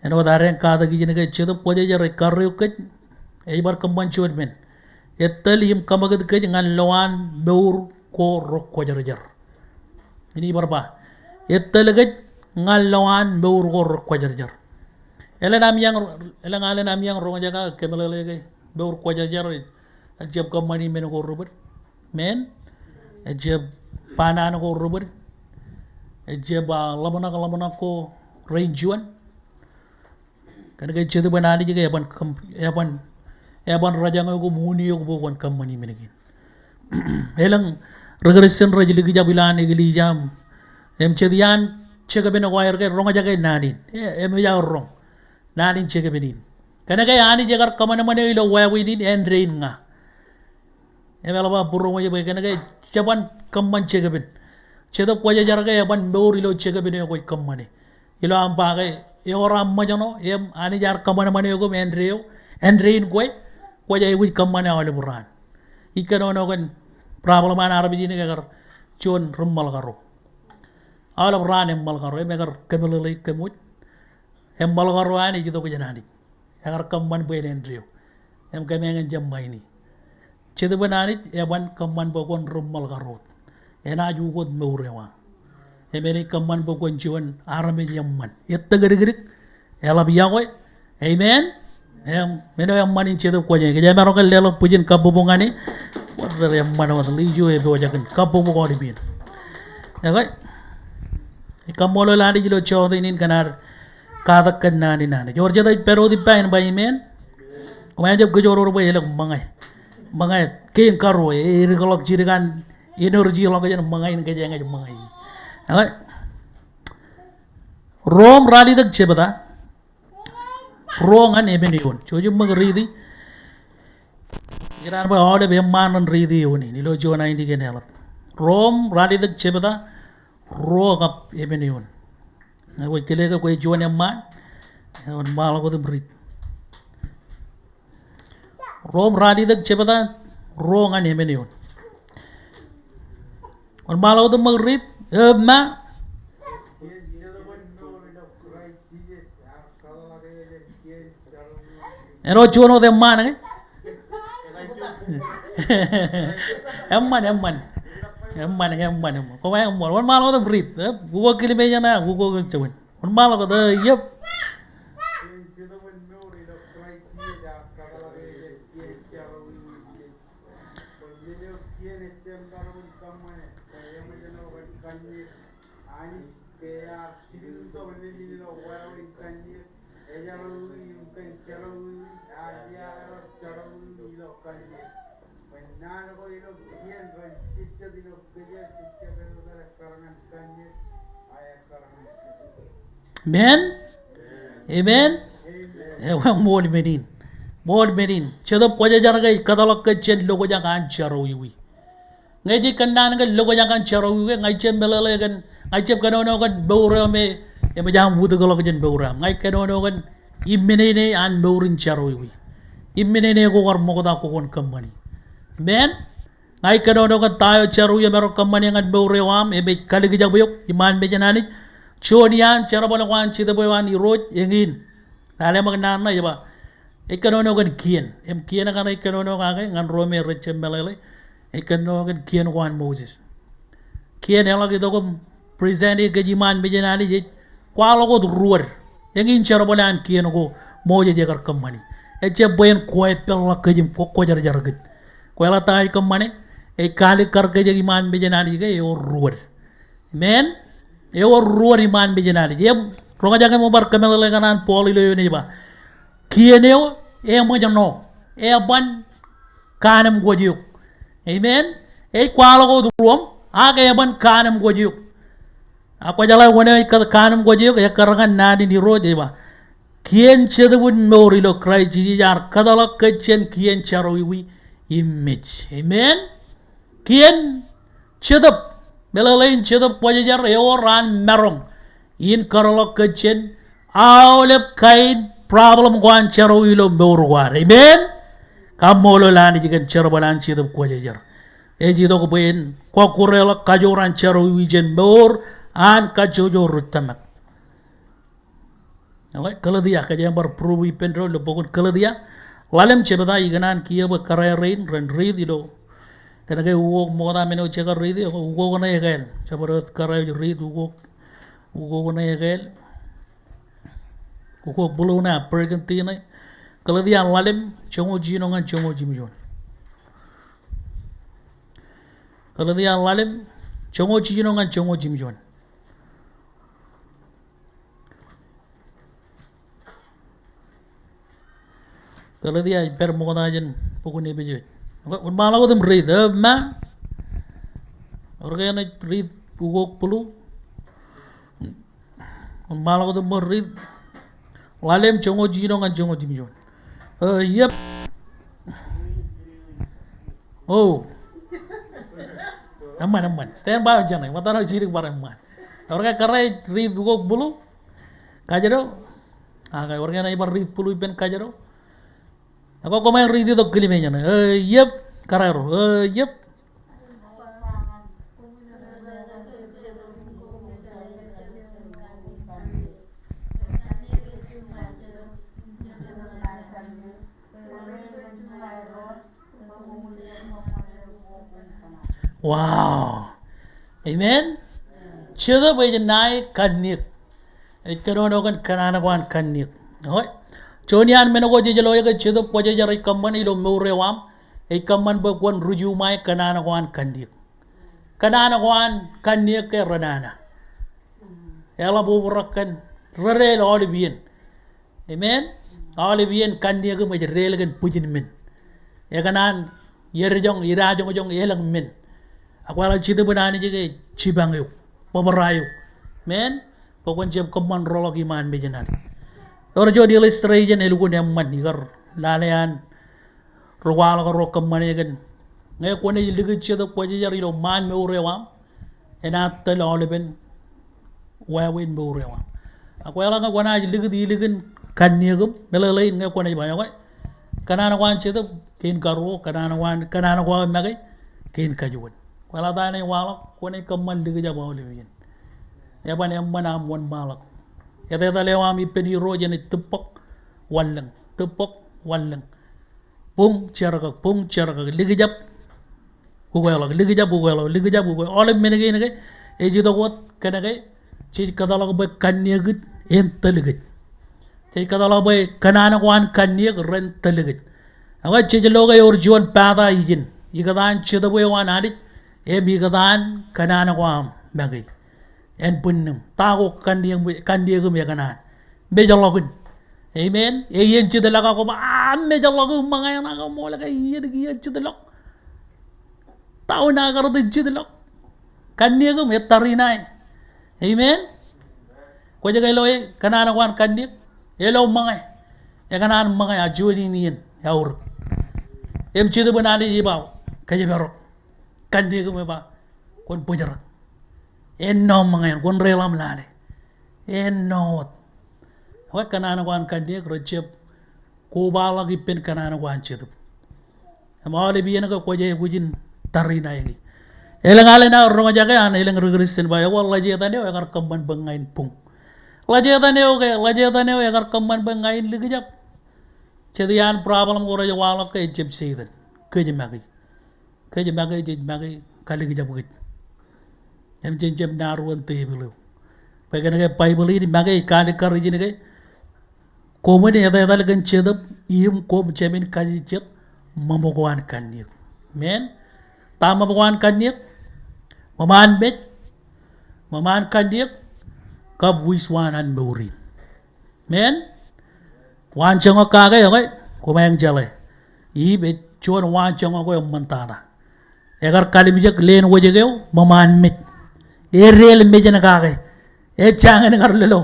Āinwōt ad eñ katak ijin ke Jetōb Kwōjarjar ej karreoik kōj, ej bar kōṃṃan juon men. Ettōl im kaṃakūt kōj ñan lowaan mour ko rekwōjarjar. Inaaj bar ba, ettōl kōj ñan lowaan mour ko rekwōjarjar. Elōñ alen, elōñ alen amieañ roñjake kōmeḷeḷe ke mour kwōjarjar ejjab kōṃṃani men ko rebōd. Amen. Ejjab ba naan ko rebōd. Ejjab, ah, ḷōmṇak ḷōmṇak ko rein juon. Kōnke Jetōb in Anij ke eban kōm-, eban, eban rōjañ eok im unin eok bwe kwōn kōṃṃani men kein. Elōñ ri Kristian rej likjab ilowaan eklejia im, im jet iaan jekpen ko aer ke roñjake naan in. E, emōj aō roñ naan in jekpen in. Kōnke Anij ekar kōṃanṃan eō ilo wāween in āindein ña. Im eḷap aō būroṃōj bwe kōnke jeban kōṃṃan jekpen. Jetōb Kwōjarjar ke eban mour ilo jekpen eo kwōj kōṃṃane. Ilo aṃ ba ke ewōr aṃ ṃōjṇọ, im Anij ear kōṃanṃan eok im āindein eo, āindein kwe, kwōj aikuj kōṃṃane aolep raan. Ij kōnono kōn problem an armej in ke ekar juon ri ṃōḷ karo. Aolep raan eṃṃōḷ karo, im ekar kōmeḷeḷeik kōm wōj. Eṃṃōḷ karo an ej itok jān Anij. Ekar kōṃṃan bwe en āindein eo. Im kōmeañ en jab ṃaini. Jetōb in Anij eban kōṃṃan bwe kwōn ri ṃōḷ karo wōt. Enaaj ukōt mour eo aṃ. Im enaaj kōṃṃan bwe kwōn juon armej eṃṃan. Ettōkdikdik, eḷap yokwe. Amen. Im men eo eṃṃan in Jetōb Kwōjarjar. Kōj emaroñ ke leḷọk bwijin kabbokbok ñan e. Wōt rej eṃṃan wōt, ḷe ijo epojak in kabbokbok aolep iien. Ekwe. Kaṃṃoolol Anij ilo jota in kōn ad katak kōn naan in Anij. Ewōr jet ej pād wōt ippa en ba amen. Koṃeañ jab kōjoror bwe elōñ ṃōñā. Ṃōñā kein karuo, e, edikḷọk jidik an energy ḷọk jān ṃōñā in kōjeañ ej ṃōñā. Ekwe. Rom ralitōk jebta ruo ñan emān eoon. Jouj im ṃōk riiti. Ikōṇaan bwe aolep eṃṃaan ren riiti eoon in ilo juon ainikien eḷap. Rom ralitōk jebta ruo kab emān eoon. Ñe kwōj kile ke kwe juon eṃṃaan, kwōn ṃaḷọk wōt im riit. Rom ralitōk jebta ruo ñan emān eoon. Kwōn ṃaḷọk wōt im ṃōk riit, eṃṃaan. Kien jerbal mour ilo Kraist Jisōs ear kōḷḷọk eō jān kien jerbal mour ilo Āinwōt juon wōt eṃṃaan ke? Eṃṃan, eṃṃan. Eṃṃan, eṃṃan, eṃṃan. Koṃ eṃṃan. Wōnṃaanḷọk wōt im riit. Eh, ukok Kilmeej eṇ, ukok juon. Wōnṃaanḷọk wōt, eh, yep. Amen. Amen. Ewi, ṃool men in. Ṃool men in. Jetōb Kwōjarjar ke ej kōtḷọk kōj jān lokjak an jerawiwi. Ñe jej kōnnaan kōn lokjak an jerawiwi, ña ij jab meḷeḷe kōn, ña ij jab kōnono kōn mour eo me, eṃōj aṃ wūtikḷọk jān mour eo aṃ. Ña ij kōnono kōn im men in an mour in jerawiwi. Im men in ko kar ṃokta kwō kwōn kōṃṃani. Amen. Ña ij kōnono kōn ta eo jerawiwi emaroñ kōṃṃane ñan mour eo aṃ, im ej kalikjab eok iṃaan mejān Anij. Juon iaan jerbal ko an Jetōb eo an Irooj, eñin. Lale ṃōk naan ṇe ej ba, ej kōnono kōn kien. Im kien kaṇe ej kōnono kake, ñan ro me rej jab meḷeḷe. Ej kōnono kōn kien ko an Moses. Kien eḷak itok im present e kōj iṃaan mejān Anij ej kwaḷọk wōt ruod. Eñin jerbal an kien ko Moses ekar kōṃṃani. Ejjab bwe en kwe peḷḷọk kōj im kwōjarjar kōj. Kweḷap ta ej kōṃṃane, ej kaalikkar kōj iṃaan mejān Anij ke ewōr ruod. Amen. Ewōr ruod iṃaan mejān Anij. Im roñjake ṃōk bar kōmeḷeḷe kōn an Paul ilo eoon ej ba, kien eo eṃōjṇọ, eban kaanemkwōj eok. Amen. Ej kwaḷọk wōt ruo, ak eban kaanemkwōj eok. Ak kwōjeḷā wōn eo ej kaanemkwōj eok, ekkar ñan naan in Irooj ej ba, kien Jetōb in mour ilo Kraist Jisōs ear kōtḷọk kōj jān kien jerawiwi im mej. Amen. Kien Jetōb, meḷeḷein Jetōb Kwōjarjar ewōr an maroñ in kōtḷọk kōj jān aolep kain problem ko an jerawiwi ilo mour ko ad. Amen. Kaṃṃoolol Anij kōn jerbal an Jetōb Kwōjarjar. Ej itok bwe en kọkkure ḷọk kajoor an jerawiwi jān mour an kajjojo ri tōmak. Okay, Galetia, kōjeañ bar prove ippān doon ilo bok in Galetia. Ḷalem jebta ikōṇaan kiiō bwe kōrā rein ren riit ilo. Kōnke ukok ṃokta men eo jekar riit, ukok ṇe ekāāl. Jabdewōt kōrā eo riit ukok, ukok ṇe ekāāl. Ukok blue ṇe, burgundy ṇe. Galetia ḷalem, joñoul jiljino ñan joñoul jimjuon. Galetia ḷalem, joñoul jiljino ñan joñoul jimjuon. Galetia ej pād ṃokta jān bok in Epesōs. Wōnṃaanḷọk wōt im riit, eh, ma. Ewōr ke enaaj riit ukok blue? Wōnṃaanḷọk wōt im riit. Ḷalem joñoul jiljino ñan joñoul jimjuon. Eh, yep. Oh. Eṃṃan, eṃṃan. Stand by, jen ṇe. Ṃōttan aō jidik bar eṃṃan. Ewōr ke kōrā ej riit ukok blue? Kajjitōk. Ak ewōr ke enaaj bar riit blue ippān kajjitōk? Ak koṃ riit itok Kilmeej eṇ. Eh, yep. Kōrā ro. Eh, yep. Wow. Amen. Jetōb ej ṇae kanniōk. Ej kōnono kōn kōṇaan ko an kanniōk. Eo. Juon iaan men ko jej lo ke Jetōb Kwōjarjar ej kōṃṃan ilo mour eo aṃ. Ej kōṃṃan bwe kwōn ruj uṃae kōṇaan ko an kanniōk. Kōṇaan ko an kanniōk ke renana. Eḷap obrak kōn, redeel aolep iien. Amen. Aolep iien kanniōk im ej deel kōn bwijin men. Ekōṇaan, iedjoñ, idajoñjoñ, elōñ men. Ak kwaḷọk Jetōb in Anij ke ej jipañ eok, bōbrae eok. Amen. Bwe kwōn jab kōṃṃan roḷọk iṃaan mejān Anij. Ewōr juon illustration elukkuun eṃṃan ikar lale an ri kwaḷọk ro kōṃṃane kōn. Ñe kwōnaaj likūt Jetōb Kwōjarjar ilo ṃaan mour eo aṃ, enaaj tōl aolepen wāween mour eo aṃ. Ak kwaḷọk ñe kwōnaaj likūt ilikin kanniōk im meḷeḷein ñe kwōnaaj ba, okay, kōṇaan ko an Jetōb kein karuo, kōṇaan ko an, kōṇaan ko aō make kein kajuon. Kwaḷọk ta enaaj waḷọk, kwōnaaj kōṃṃan likjab aolep iien. Eban eṃṃan aṃ wōnṃaanḷọk. Etetal eo aṃ ippān Irooj enaaj tibboñ wanlōñ, tibboñ wanlōñ. Buñ jerkak, buñ jerkak, likjab, ukeḷọk, likjab, ukeḷọk, likjab, ukeḷọk. Aolep men kein ke ej itok wōt kōnke jej kōtḷọk bwe kanniōk in en tōl kōj. Jej kōtḷọk bwe kōṇaan ko an kanniōk ren tōl kōj. Ekwe jej lo ke ewōr juon pata ijin. Ikōtaan Jetōb eo an Anij, im ikōtaan kōṇaan ko aṃ make. En bwinnūṃ. Ta ko kanniōk, kanniōk im ekōṇaan. Mejḷọkin. Amen. Eien jitḷọk ak koba, a, mejḷọk im ṃōñā eṇ ak ṃool ke eien kiiō jitḷọk. Ta wōn ak kar jitḷọk. Kanniōk im ettariṇae. Amen. Kwōj ke lo e kōṇaan ko an kanniōk. Elo ṃōñā. Ekōṇaan ṃōñā a juon in iien. Eaorōk. Im Jetōb in Anij ej ba, kōjparok. Kanniōk im ej ba, kwōn bōjrak. Ennọ ṃōñā eṇ, kwōn reiḷọk im lale. Ennọ wōt. Ekwe kōṇaan ko an kanniōk rejjab kobaḷọk ippān kōṇaan ko an Jetōb. Im aolep iien ke kwōj aikuj in tariṇae e. Elōñ alen aō roñjake an elōñ ri Kristian ba, ekwe ḷōjetan eo ekar kōṃṃan bwe ña in buñ. Ḷōjetan eo ke, ḷōjetan eo ekar kōṃṃan bwe ña in likjab. Jet iaan problem ko rej waḷọk ke ejjab Setan. Kōj make. Kōj make, jej make, kalikjab kōj. Im jen jab naan ruo in tepil eo. Bwe kōnke Baibōḷ in make ej kaalikkar ijin ke, koṃwin etetal kōn Jetōb im koṃ jāmin kajejjet ṃōṃ ko an kanniōk. Amen. Ta ṃōṃ ko an kanniōk? Ṃōṃaan mej, ṃōṃaan kanniōk, kab wiswaan an mour in. Amen. Waanjoñak kake, ekwe, koṃeañ jeḷā. Iv ej juon waanjoñak eo eṃṃantata. Ekar kalimjek leen wōjke eo, ṃōṃaan mej. Edel mej in kake. Ejjañin kar lōḷḷō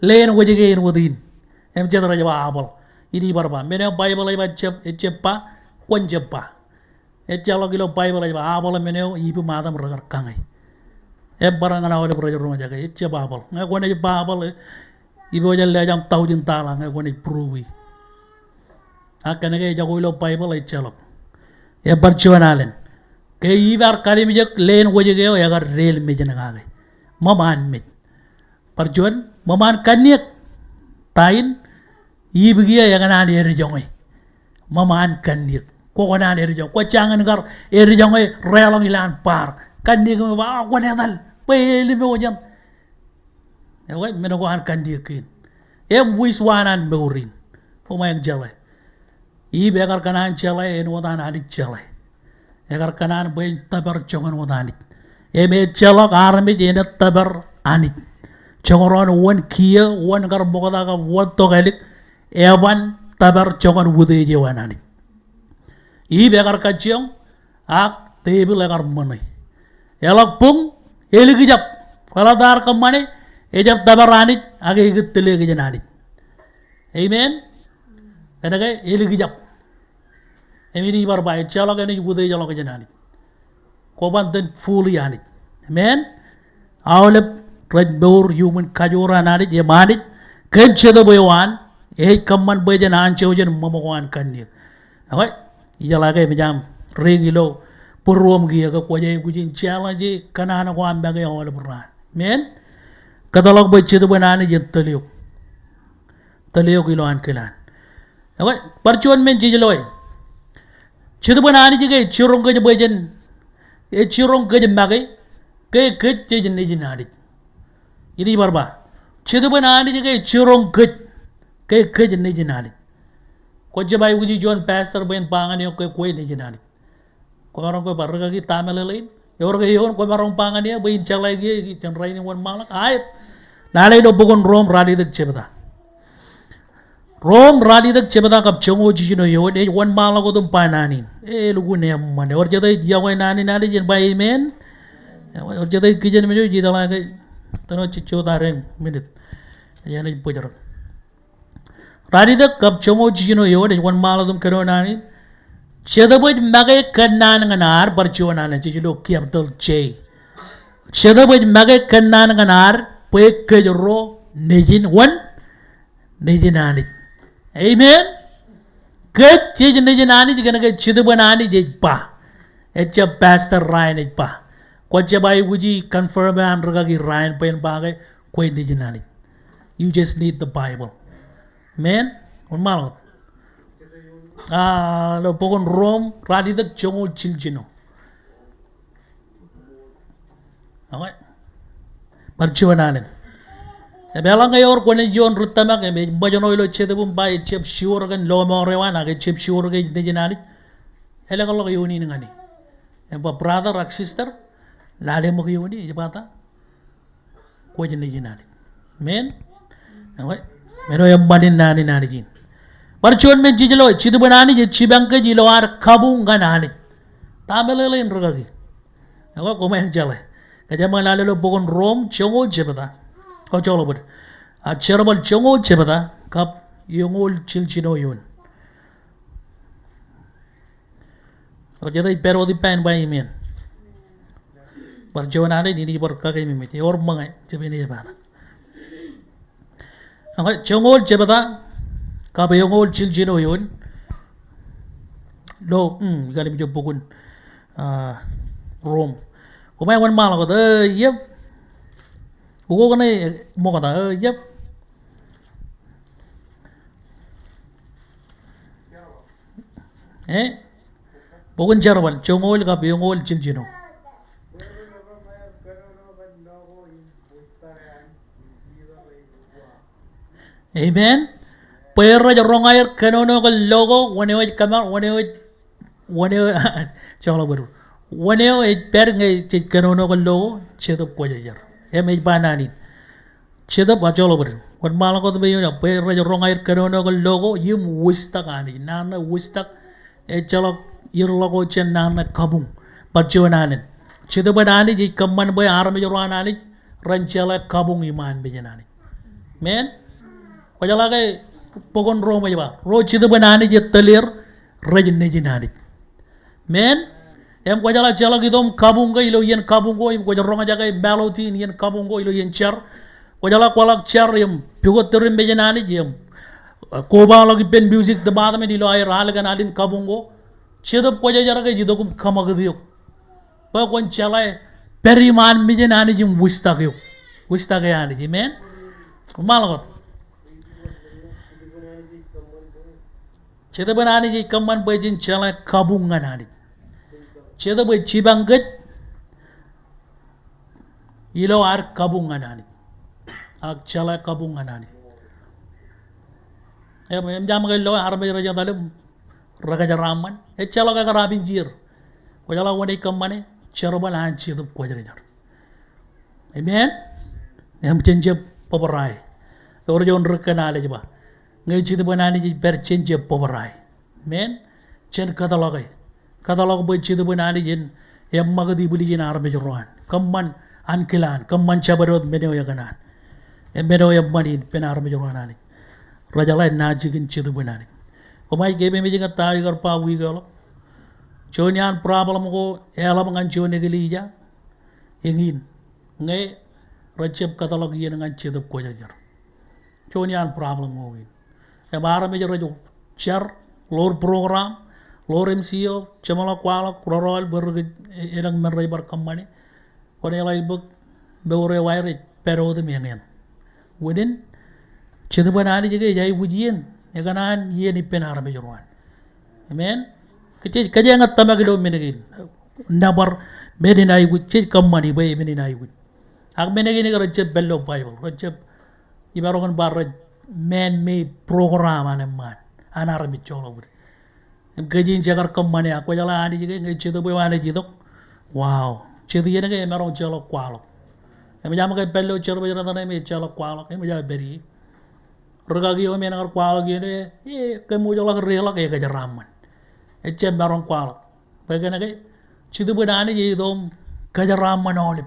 leen wōjke āinwōt in. Im jet rej ba apple. Inaaj bar ba. Men eo Baibōḷ ej ba jab, ejjab ba, kwōn jab ba. Ejjeḷọk ilo Baibōḷ ej ba apple men eo Iv im Adam rekar kañe. Im barāinwōt aolep rej roñjake, ejjab apple. Ñe kwōnaaj ba apple, ipojak lejam taujin tala ñe kwōnaaj prove e. Ak kōnke ejako ilo Baibōḷ ejjeḷọk. Im bar juon alen. Ke Iv ear kalimjek leen wōjke eo ekar deel mej in kake. Ṃōṃaan mej. Bar juon, ṃōṃaan kanniōk. Ta in, Iv kiiō ekōṇaan edjoñe. Ṃōṃaan kanniōk. Kwō kōṇaan edjoñe. Kwō jañin kar edjoñe reḷọñ ilowaan bar. Kanniōk im ba, a, kwōn etal. Bwe elōñ eo jān. Ekwe, men ko an kanniōk kein. Im wiswaan an mour in. Koṃeañ jeḷā. Iv ekar kōṇaan jeḷā āinwōt an Anij jeḷā. Ekar kōṇaan bwe en tōpar joñan wōt Anij. Im ejjeḷọk armej enaaj tōpar Anij. Joñan wōn kiiō, wōn kar ṃokta kab wōn tokālik, eban tōpar joñan utiej eo an Anij. Iv ekar kajjioñ, ak tepil ekar ṃōṇe. Eḷak buñ, elikjab, kwōḷak ta ear kōṃṃane, ejab tōpar Anij, ak ekōt tile kōj jān Anij. Amen. Kōnke elikjab. Im inaaj bar ba, ejjeḷọk enaaj utiejḷọk jān Anij. Kwō ban itōn fully Anij. Amen. Aolep rej mour iuṃwin kajoor an Anij, im Anij kōn Jetōb eo an, ej kōṃṃan bwe jen anjọ jān ṃōṃ ko an kanniōk. Ekwe, ijeḷā ke eṃōj aṃ riiñ ilo būruoṃ kiiō ke kwōj aikuj in challenge kōṇaan ko aṃ make aolep raan. Amen. Kōtḷọk bwe Jetōb in Anij en tōl eok. Tōl eok ilowaan kilaan. Ekwe, bar juon men jej loe. Jetōb in Anij ke ej jiroñ kōj bwe jen, ej jiroñ kōj make, ke kōj jej nejin Anij. Inaaj bar ba. Jetōb in Anij ke ej jiroñ kōj, ke kōj nejin Anij. Kwō jab aikuji juon pastor bwe en ba ñan eok ke kwe nejin Anij. Kwōmaroñ kwe ba rikaki ta meḷeḷein. Ewōr ke eoon kwōmaroñ ba ñan eō bwe in jeḷā kiiō jān rainin wōnṃaanḷọk. Aet. Lale ilo bok in Rom ralitōk jebta. Rom ralitōk jebta kab joñoul jiljino eoon, ej wōnṃaanḷọk wōt im ba naan in. Elukkuun eṃṃan. Ewōr jet ej iọkwe naan in Anij en ba amen. Ewōr jet ej kijenmej eo ij itōḷọk ke tōn eo jejjo ta rem minit. Enaaj bōjrak. Ralitōk kab joñoul jiljino eoon ej wōnṃaanḷọk wōt im kōnono naan in. Jetōb ej make kōnnaan ñan ad, bar juon alen, jej lo capital J. Jetōb ej make kōnnaan ñan ad bwe kōj ro nejin wōn? Nejin Anij. Amen. Kōj jej nejin Anij kōnke Jetōb in Anij ej ba. Ejjab Pastor Ryan ej ba. Kwō jab aikuji confirm an rikaki Ryan bwe en ba ke kwe nejin Anij. You just need the Bible. Amen. Wōnṃaanḷọk wōt. A, ilo bok in Rom, ralitōk joñoul jiljino. Okay. Bar juon alen. Im eḷaññe ewōr kwōnaaj ioon ri tōmak im ej ṃōjṇọ ilo jetōb im ba ejjab sure kōn lọmọọr eo an ak ejjab sure kōn nejin Anij, elōñ ḷọk eoon in ñan e. Im ba brother ak sister, lale ṃōk eoon in, ej ba ta? Kwōj nejin Anij. Amen. Ewe, men eo eṃṃan in naan in Anij in. Bar juon men jej lo, jetōb in Anij ej jipañ kōj ilo ad kabuñ ñan Anij. Ta meḷeḷein rikaki? Ewe, koṃeañ jeḷā. Kōjeañ ṃōk lale ilo bok in Rom joñoul jebta. O, joḷọk bōd. A, Jerbal joñoul jebta kab eñoul jiljino eoon. O, jete ej pād wōt ippān ba amen. Bar juon alen, inaaj bar kakememej. Ewōr ṃōñā, jab in ej pād. Okay, joñoul jebta kab eñoul jiljino eoon. Ilo, mm, ikalem ijo bok in, a, Rom. Koṃeañ wōnṃaanḷọk wōt, e, yep. Ukok ṇe ṃokta, e, yep. E? Bok in Jerbal, joñoul kab eñoul jiljino. Amen. Bwe rej roñ aer kōnono kōn lo ko, wōn eo ej kōmar, wōn eo ej, wōn eo, joḷọk bōd. Wōn eo ej pād ñe jej kōnono kōn lo ko, Jetōb Kwōjarjar. Im ej ba naan in. Jetōb, a, joḷọk bōd. Wōnṃaanḷọk wōt bwe eo, bwe rej roñ aer kōnono kōn lo ko im wūjtak Anij. Naan ṇe wūjtak ejjeḷọk irḷọk eo jān naan ṇe kabuñ. Bar juon alen. Jetōb in Anij ej kōṃṃan bwe armej ro an Anij ren jeḷā kabuñ iṃaan mejān Anij. Amen. Kwōjeḷā ke bok in Rom ej ba, ro jetōb in Anij ettōl er rej nejin Anij. Amen. Im kwōjeḷā jeḷọk itok im kabuñ ke ilo iien kabuñ ko, im kwōj roñjake melody in iien kabuñ ko ilo iien jar. Kwōjeḷā kwaḷọk jar im pukot tūrin mejān Anij im, uh, kobaḷọk ippān music department ilo aer alikan alin kabuñ ko. Jetōb Kwōjarjar ke ej itok im kōṃakūt eok. Bwe kwōn jeḷā pād iṃaan mejān Anij im wūjtak eok. Wūjtak e Anij. Amen. Ṃaanḷọk wōt. Jetōb in Anij ej kōṃṃan bwe jen jeḷā kabuñ ñan Anij. Jetōb ej jipañ kōj ilo ad kabuñ ñan Anij. Ak jeḷā kabuñ ñan Anij. Im, im jab ṃōk ke lo armej rej etal im rekōjeraaṃṃan. Ejjeḷọk ekar abinjeer. Kwōjeḷā wōn ej kōṃṃane? Jerbal an Jetōb Kwōjarjar. Amen? Im jen jab bōbrae. Ewōr juon ri kōn al ej ba, ñe Jetōb in Anij ej pād, jen jab bōbrae. Amen? Jen kōtḷọke. Kōtḷọk bwe Jetōb in Anij en eṃṃakūt ibwiljin armej ro an. Kōṃṃan ankilaan, kōṃṃan jabdewōt men eo ekōṇaan. Im men eo eṃṃan in ippān armej ro an Anij. Rejeḷā najikin Jetōb in Anij. Koṃij keememej ñan ta eo ikar ba wiik eḷap. Juon iaan problem ko eḷap ñan juon eklejia eñin. Ñe rejjab kōtḷọk iien ñan Jetōb Kwōjarjar. Juon iaan problem ko in. Im armej rej jar, ḷoor program, ḷoor M C eo, jeṃḷọk kwaḷọk, rọrọọl, bwe rej, e, elōñ men rej bar kōṃṃane. Kwōnaaj ḷak bōk mour eo aer ej pād wōt im eñeñ. Wūnin, Jetōb in Anij ke ej aikuj iien, ekōṇaan iien ippān armej ro an. Amen. Kōj, kōj eñin tōmak ilo men kein. Nōbar men in aikuj, jej kōṃṃani bwe men in aikuj. Ak men kein ke rejjab pād ilo Baibōḷ, rejjab, imaroñ in ba rej man-made program an eṃṃaan, an armej joḷọk bōd. Im kōj in jekar kōṃṃane, ak kwōjeḷā Anij ke ñe Jetōb eo an ej itok. Wow. Jet iien ke emaroñ jeḷọk kwaḷọk. Im ejjab ke pād ilo jerbal eo an etan im ejjeḷọk kwaḷọk, im ejjab pād ie. Rikaki eo im en kar kwaḷọk iien eo, e, kōmwōj ḷọk, ri ḷọk, ekōjeraaṃṃan. Ejjab maroñ kwaḷọk. Bwe kōnke Jetōb in Anij ej itok im kōjeraaṃṃan aolep.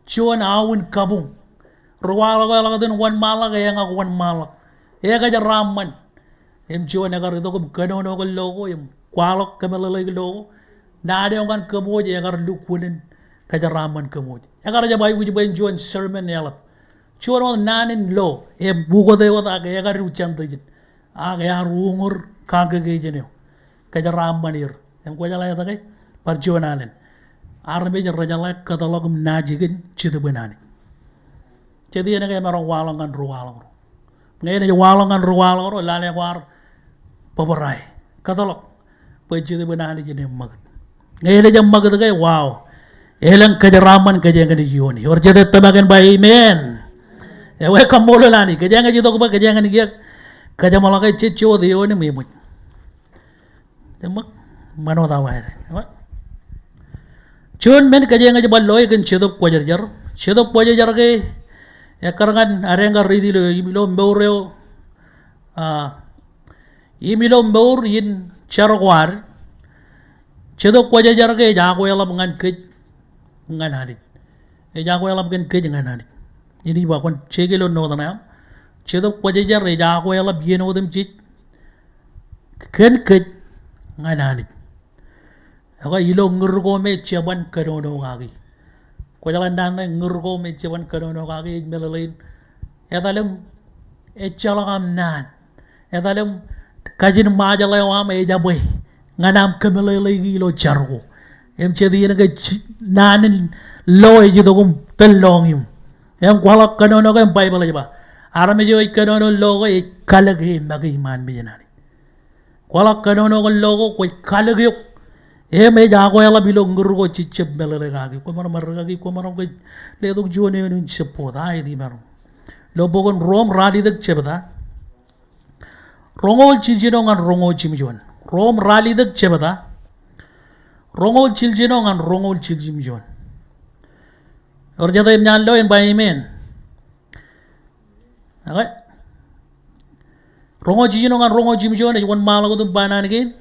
Juon aō in kabuñ. Ri kwaḷọk eo eḷak iten wōnṃaanḷọk, eñak wōnṃaanḷọk. Ekōjeraaṃṃan. Im juon ekar itok im kōnono kōn lo ko im kwaḷọk kōmeḷeḷeik lo ko. Naan eo ñan kōmwōj ekar lukkuun in kōjeraaṃṃan kōmwōj. Ekar jab aikuj bwe en juon sermon eḷap. Juon wōt naan in lo im ukōte wōt ak ekar ijjantōjin. Ak ear uñūr congregation eo. Kōjeraaṃṃan er. Im kwōjeḷā etke? Bar juon alen. Armej rejeḷā kōtḷọk im najikin Jetōb in Anij. Jet iien ke emaroñ waḷọk ñan ri waḷọk ro. Ñe enaaj waḷọk ñan ri waḷọk ro, lale kwaar bōbrae. kōtḷọk bwe Jetōb in Anij en eṃṃakūt. Ñe elōñ eṃṃakūt ke, wow. Elōñ kōjeraaṃṃan kōjeañ naaj ioone. Ewōr jete tōmak in ba amen. Ewi, kaṃṃoolol Anij. Kōjeañ ej itok bwe kōjeañ naaj kiiō kōjeṃḷọk e, jej jọteen im eṃōj. Eṃṃan wōt awa āinwōt. Juon men kōjeañ ej bar loe kōn Jetōb Kwōjarjar. Jetōb Kwōjarjar ke ekkar ñan adeañ kar riiti ilo, ilo mour eo, a, im ilo mour in jar ko ad. Jetōb Kwōjarjar ke ej akweḷap ñan kōj ñan Anij. Ej akweḷap kōn kōj ñan Anij. Inaaj ba kwōn jeke ilo note ṇe aṃ. Jetōb Kwōjarjar ej akweḷap iien otemjej kōn kōj ñan Anij. Ekwe, ilo ñūr ko me jeban kōnono kaki. Kwōjeḷā naan ṇe, ñūr ko me jeban kōnono kaki ej meḷeḷein etal im ejjeḷọk aṃ naan. Etal im kajin Ṃajeḷ eo aṃ ejabwe ñan aṃ kōmeḷeḷeiki ilo jar ko. Im jet iien ke ji-, naan in lo ej itok im tōl lọñiṃ. Im kwaḷọk kōnono ke im Baibōḷ ej ba, armej eo ej kōnono lo ko ej kalōke im make iṃaan mejān Anij. Kwaḷọk kōnono kōn lo ko, kwōj kalōk eok. Im ej akweḷap ilo ñūr ko jej jab meḷeḷe kaki. Kwōmaroñ ṃōk kaki, kwōmaroñ ke letok juon eoon in jab bōk, a eti maroñ. Ilo bok in Rom ralitōk jebta. Roñoul jiljino ñan roñoul jimjuon. Rom ralitōk jebta. Roñoul jiljino ñan roñoul jiljilimjuon. Ewōr jete im ñan lo in ba amen. Ekwe. Roñoul jiljino ñan roñoul jimjuon ej wōnṃaanḷọk wōt im ba naan kein.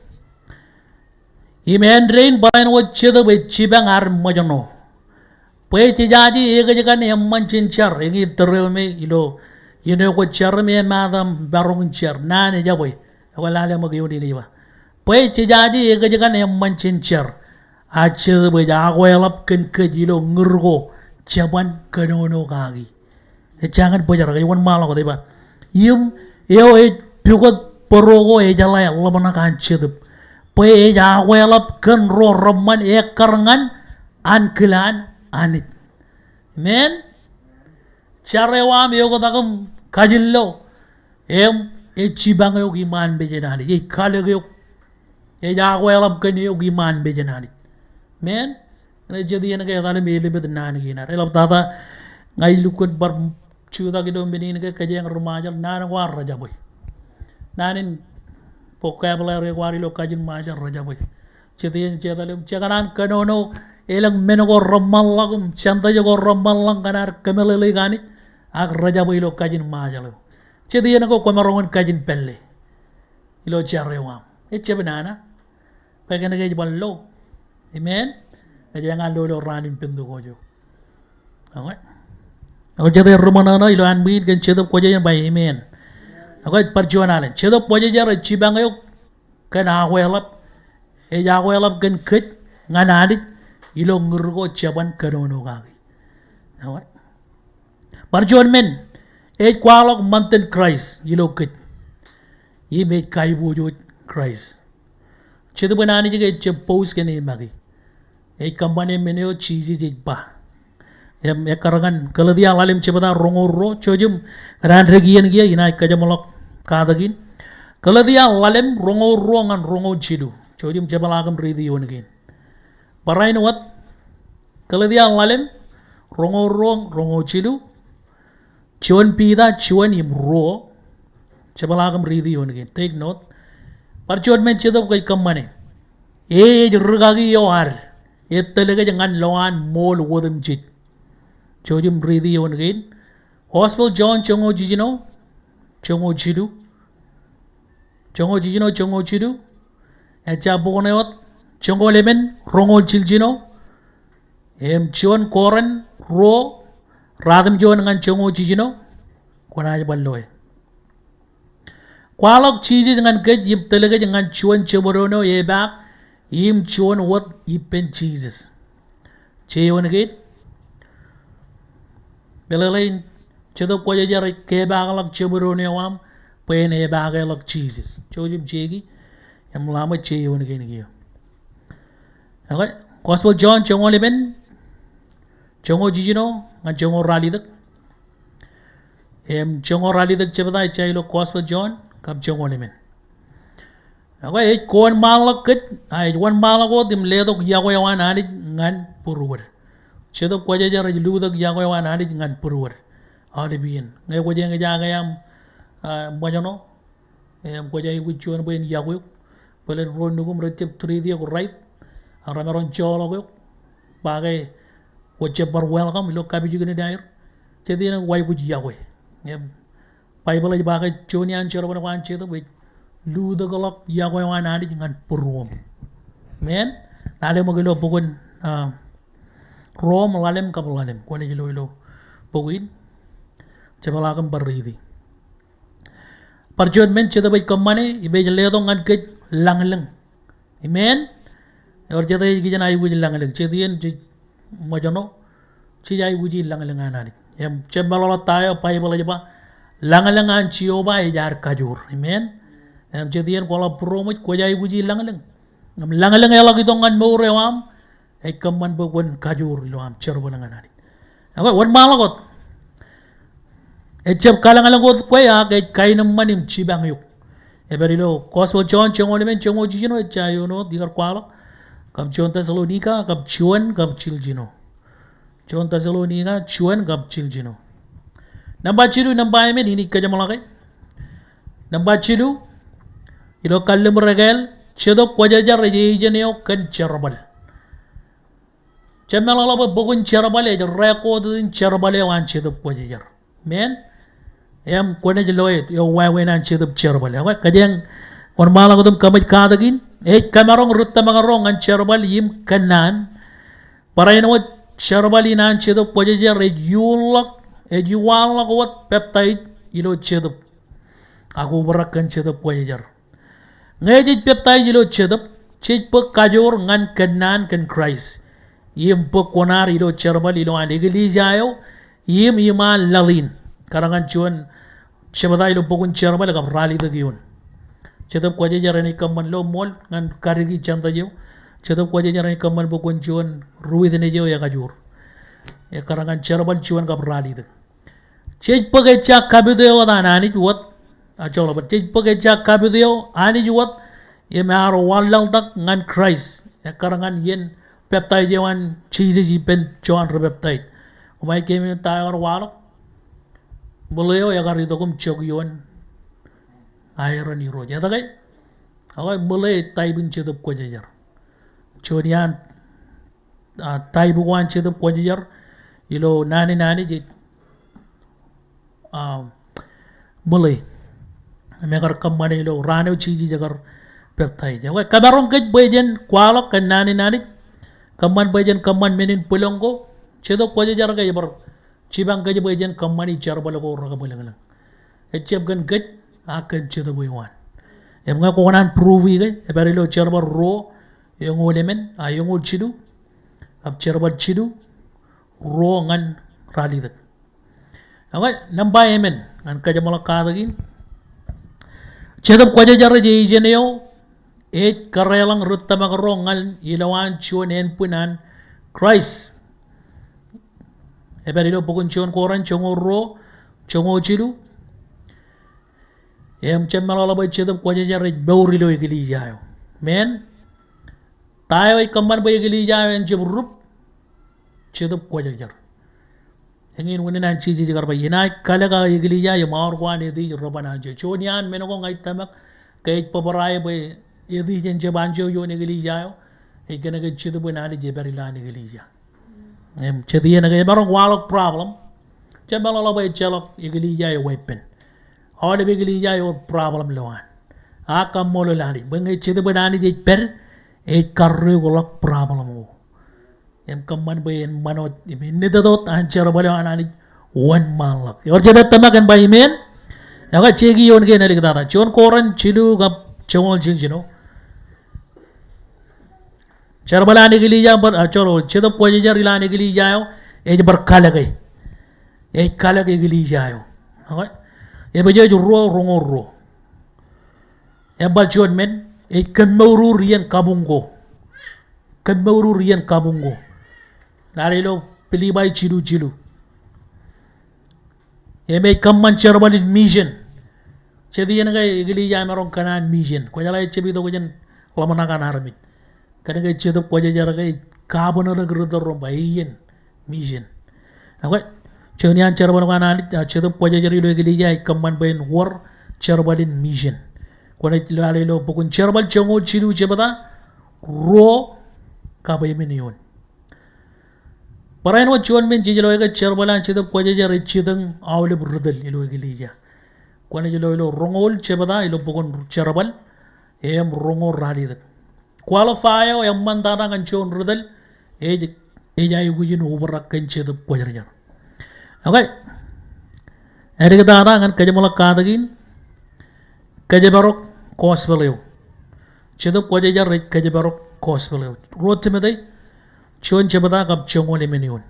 Im āindein barāinwōt Jetōb ej jipañ ad ṃōjṇọ. Bwe jejaje ekōjkan eṃṃan jān jar, eñin tōre eo me ilo iien eo kwōj jar im emaat aṃ maroñ in jar, naan ejabwe. Ekwe, lale ṃōk eoon in ej ba, bwe jejaje ekōjkan eṃṃan jān jar, a Jetōb ej akweḷap kōn kōj ilo ñūr ko jeban kōnono kaki. Ejjañin bōjrak, ej wōnṃaanḷọk wōt ej ba, im eo ej pukot bōro ko ejeḷā ḷōmṇak an Jetōb, bwe ej akweḷap kōn ro reṃṃan ekkar ñan ankilaan Anij. Amen. Jar eo aṃ eoktak im kajin lo, im ej jipañ eok iṃaan mejān Anij. Ej kalōk eok. Ej akweḷap kōn eok iṃaan mejān Anij. Amen. Ñe jet iien ke etal im elimit naan kein ad. Eḷaptata ña ij lukkuun bar jutak ilo men in ke kōjeañ ri-Ṃajeḷ, naan ko ad rejabwe. Naan in vocabulary ko ad ilo kajin Ṃajeḷ rejabwe. Jet iien, jet etal im jekōṇaan kōnono, elōñ men ko reṃṃanḷọk im jāntōj ko reṃṃanḷọk ñan ad kōmeḷeḷeik Anij, ak rejabwe ilo kajin Ṃajeḷ eo. Jet iien ko kwōmaroñ in kajin pālle ilo jar eo aṃ. Ejjab nana. Bwe kōn ke ej bar lo. Amen. Kōjeañ an lo ilo raan in Pentekost eo. Ekwe. Ekwe, jete ri-ṃōṇōṇō ilo anbwiin kōn Jetōb Kwōjarjar, ba amen. Ekwe, bar juon alen. Jetōb Kwōjarjar ej jipañ eok kōn akweḷap. Ej akweḷap kōn kōj ñan Anij ilo ñūr ko jeban kōnono kaki. Ekwe. Bar juon men, ej kwaḷọk ṃantin Kraist ilo kōj. Im ej kaiboojoj Kraist. Jetōb in Anij ke ejjab post kōn e make. Ej kōṃṃane men eo Jisōs ej ba. Im ekkar ñan Galetia ḷalem jebta roñoul ruo, jouj im kōṇaan dōk iien kiiō, inaaj kōjeṃḷọk katak in. Galetia ḷalem roñoul ruo ñan roñoul jilu. Jouj im jepḷaak im riiti eoon kein. Barāinwōt, Galetia ḷalem roñoul ruo, roñoul jilu. Juon Piter juon im ruo. Jepḷaak im riiti eoon kein. Take note. Bar juon men Jetōb ke ej kōṃṃane. E ej rikaki eo ad etōl kōj ñan lowaan ṃool otemjej. Jouj im riiti eoon kein. Gospel John joñoul jiljino, joñoul jilu. Joñoul jiljino, joñoul jilu. Ejja bok ṇe wōt, joñoul emān, roñoul jiljino. Im juon Korint ruo, ratimjuon ñan joñoul jiljino. Kwōnaaj bar loe. Kwaḷọk Jisōs ñan kōj im tōl kōj ñan juon jemdoon eo epaak im juon wōt ippān Jisōs. Jeoon kein. Meḷeḷein, Jetōb Kwōjarjar ej kepaakḷọk jemdoon eo aṃ bwe en epaakeḷọk Jisōs. Jouj im jeki im ḷak ṃōk jeoon kein kiiō. Ekwe, Gospel John joñoul emān, joñoul jiljino ñan joñoul ralitōk. Im joñoul ralitōk jebta ejja ilo Gospel John kab joñoul emān. Ekwe ej kowōnṃaanḷọk kōj, a ej wōnṃaanḷọk wōt im letok yokwe eo an Anij ñan būruod. Jetōb Kwōjarjar ej lutōk yokwe eo an Anij ñan būruod. Aolep iien. Ñe kwōj eñjake aṃ, a, ṃōjṇọ, im kwōj aikuj juon bwe en yokwe eok. Bōlen ro nukūṃ rej jab treat eok right. Ak remaroñ joḷọk eok. Ba ke kwōj jab bar welcome ilo kapijuknen aer. Jet iien ekwe kwaikuj yokwe. Im Baibōḷ ej ba ke juon iaan jerbal ko an Jetōb ej lutōkḷọk yokwe eo an Anij ñan būruoṃ. Amen. Lale ṃōk ilo bok in, ah, Rom ḷalem kab ḷalem. Kwōnaaj lo ilo bok in. Jepḷaak im bar riiti. Bar juon men Jetōb ej kōṃṃane, im ej letok ñan kōj lañlōñ. Amen. Ewōr jet ej kijen aikuj lañlōñ. Jet iien jej ṃōjṇọ, jej aikuji lañlōñ an Anij. Im jab meḷọkḷọk ta eo Baibōḷ ej ba, lañlōñ an Jeova ej ad kajoor. Amen. Im jet iien kwaḷọk būroṃōj kwōj aikuji lañlōñ. Im lañlōñ eḷak itok ñan mour eo aṃ, ej kōṃṃan bwe kwōn kajoor ilo aṃ jerbal ñan Anij. Ekwe, wōnṃaanḷọk wōt. Ejjab kalōñlōñ wōt kwe ak ej kaenōṃṃan im jipañ eok. Ej pād ilo Gospel John joñoul emān, joñoul jiljino, ejja ioon wōt ikar kwaḷọk. Kab juon Tessalonika, kab juon, kab jiljino. Juon Tessalonika, juon, kab jiljino. Nōṃba jilu, nōṃba emān, inaaj kōjeṃḷọke. Nōṃba jilu, ilo kalliṃur ekāāl, Jetōb Kwōjarjar ej ejen eo kōn jerbal. Jab meḷọkḷọk bwe bok in Jerbal ej record in jerbal eo an Jetōb Kwōjarjar. Amen. Im kwōnaaj lo e, eo wāween an Jetōb Jerbal. Ekwe, kōjeañ wōnṃaanḷọk wōt im kōmij katak in. Ej kōmaroñ ri tōmak ro ñan jerbal im kōnnaan. Barāinwōt jerbal in an Jetōb Kwōjarjar ej iuḷọk, ej iuwaanḷọk wōt peptaij ilo Jetōb. Ak obrak kōn Jetōb Kwōjarjar. Ñe jej peptaij ilo Jetōb, jej bōk kajoor ñan kōnnaan kōn Kraist. Im bōk kuṇaad ilo jerbal ilowaan eklejia eo, im iṃaan laḷ in. Kar ñan juon jebta ilo bok in Jerbal kab ralitōk eoon. Jetōb Kwōjarjar enaaj kōṃṃan lo ṃool ñan kadiki Jentaij eo. Jetōb Kwōjarjar enaaj kōṃṃan bwe kwōn juon ri witness eo ekajoor. Ekkar ñan jerbal juon kab ralitōk. Jej bōk ejja kapit eo an Anij wōt, a, joḷọk bar, jej bōk ejja kapit eo Anij wōt, im ear wanlaḷtak ñan Kraist, ekkar ñan iien peptaij eo an Jisōs ippān Jon ri peptaij. Koṃij keememej ta eo ear waḷọk, ṃōḷe eo ekar itok im jok ioon aer in Irooj. Etke? Ekwe, ṃōḷe ej type in Jetōb Kwōjarjar. Juon iaan a, type ko an Jetōb Kwōjarjar ilo naan in Anij ej, a, ṃōḷe. Im ekar kōṃṃane ilo raan eo Jisōs ekar peptaij. Ekwe, kōmaroñ kōj bwe jen kwaḷọk kōn naan in Anij. Kōṃṃan bwe jen kōṃṃan men in bwilōñ ko. Jetōb Kwōjarjar ke ej bar jipañ kōj bwe jen kōṃṃani jerbal ko rekabwilōñlōñ. Ejjab kōn kōj, a kōn Jetōb eo an. Im ñe kwōkōṇaan prove e ke, ej pād ilo Jerbal ruo, eñoul emān, a, eñoul jilu, kab Jerbal jilu, ruo ñan ralitōk. Ekwe, nōṃba emān, ñan kōjeṃḷọk katak in. Jetōb Kwōjarjar ej ejen eo, ej kōrālōñ ri tōmak ro ñan ilowaan juon ānbwin an Kraist. Ej pād ilo bok in juon Korint joñoul ruo, joñoul jilu. Im jab meḷọkḷọk bwe Jetōb Kwōjarjar ej mour ilo eklejia eo. Amen. Ta eo ej kōṃṃan bwe eklejia eo en jab rup? Jetōb Kwōjarjar. Eñin unin an Jisōs ekar ba, inaaj kalōk aō eklejia im aor ko an Hades reban anjọ. Juon iaan men ko ña ij tōmak ke ej bōbrae bwe Hades en jab anjọ ioon eklejia eo. Ej kōnke Jetōb in Anij ej pād ilowaan eklejia. Im jet iien ke emaroñ waḷọk problem, jab meḷọkḷọk bwe ejjeḷọk eklejia eo weeppān. Aolep eklejia ewōr problem ilowaan. Ak kaṃṃoolol Anij bwe ñe Jetōb in Anij ej pād, ej karreoḷọk problem ko. Im kōṃṃan bwe en ṃanoj im ennetōt wōt an jerbal eo an Anij wōnṃaanḷọk. Ewōr jet ej tōmak en ba amen? Ekwe, jeki ioon kein āliktata. Juon Korint jilu kab joñoul jiljino. Jerbal an eklejia bar, a, joḷọk, Jetōb Kwōjarjar ilowaan eklejia eo, ej bar kalōke. Ej kalōk eklejia eo. Ekwe? Epesōs ruo, roñoul ruo. Im bar juon men, ej kōmmour iien kabuñ ko. Kōmmour iien kabuñ ko. Lale ilo Pilippai jilu jilu. Im ej kōṃṃan jerbal in mission. Jet iien ke eklejia emaroñ kōṇaan mission. Kwōjeḷā ejab itok jān ḷōmṇak an armej. Kōnke Jetōb Kwōjarjar ke ej governor eo ri tōl ro im ba iien mission. Okay. Juon iaan jerbal ko an Anij, ah, Jetōb Kwōjarjar ilo eklejia ej kōṃṃan bwe en wōr jerbal in mission. Kwōnaaj lale ilo bok in Jerbal joñoul jilu jebta ruo kab emān eoon. Barāinwōt juon men jej loe ke jerbal an Jetōb Kwōjarjar ej jitōñ aolep ri tōl ilo eklejia. Kwōnaaj lo ilo roñoul jebta ilo bok in Jerbal, im roñoul ralitōk. Qualify eo eṃṃan tata ñan juon ri tōl ej, ej aikuj in obrak kōn Jetōb Kwōjarjar. Okay. Āliktata ñan kōjeṃḷọk katak in, kōjparok gospel eo. Jetōb Kwōjarjar ej kōjparok gospel eo. Ruo Timote juon jebta kab joñoul emān eoon.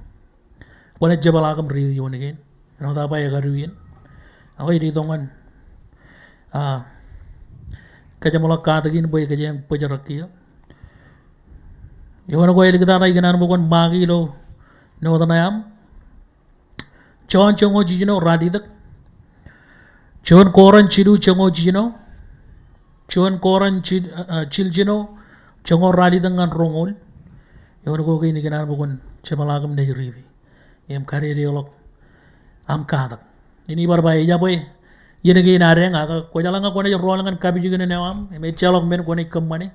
Kwōnaaj jepḷaak im riiti eoon kein. Āinwōt aō ba ekadu iien. Ak ij itok ñan, ah, kōjeṃḷọk katak in bwe kōjeañ bōjrak kiiō. Eoon ko āliktata ikōṇaan bwe kwōn maaki ilo note ṇe aṃ. Jon joñoul jiljino ralitōk. Juon Korint jilu joñoul jiljino. Juon Korint jil-, ah, ah, jiljino joñoul ralitōk ñan roñoul. Eoon ko kein ikōṇaan bwe kwōn jepḷaak im naaj riiti im kadedeḷọk aṃ katak. Inaaj bar ba ejabwe iien kein adeañ, ak kwōjeḷā ñe kwōnaaj rool ñan kapijuknen eo aṃ im ejjeḷọk men kwōnaaj kōṃṃane,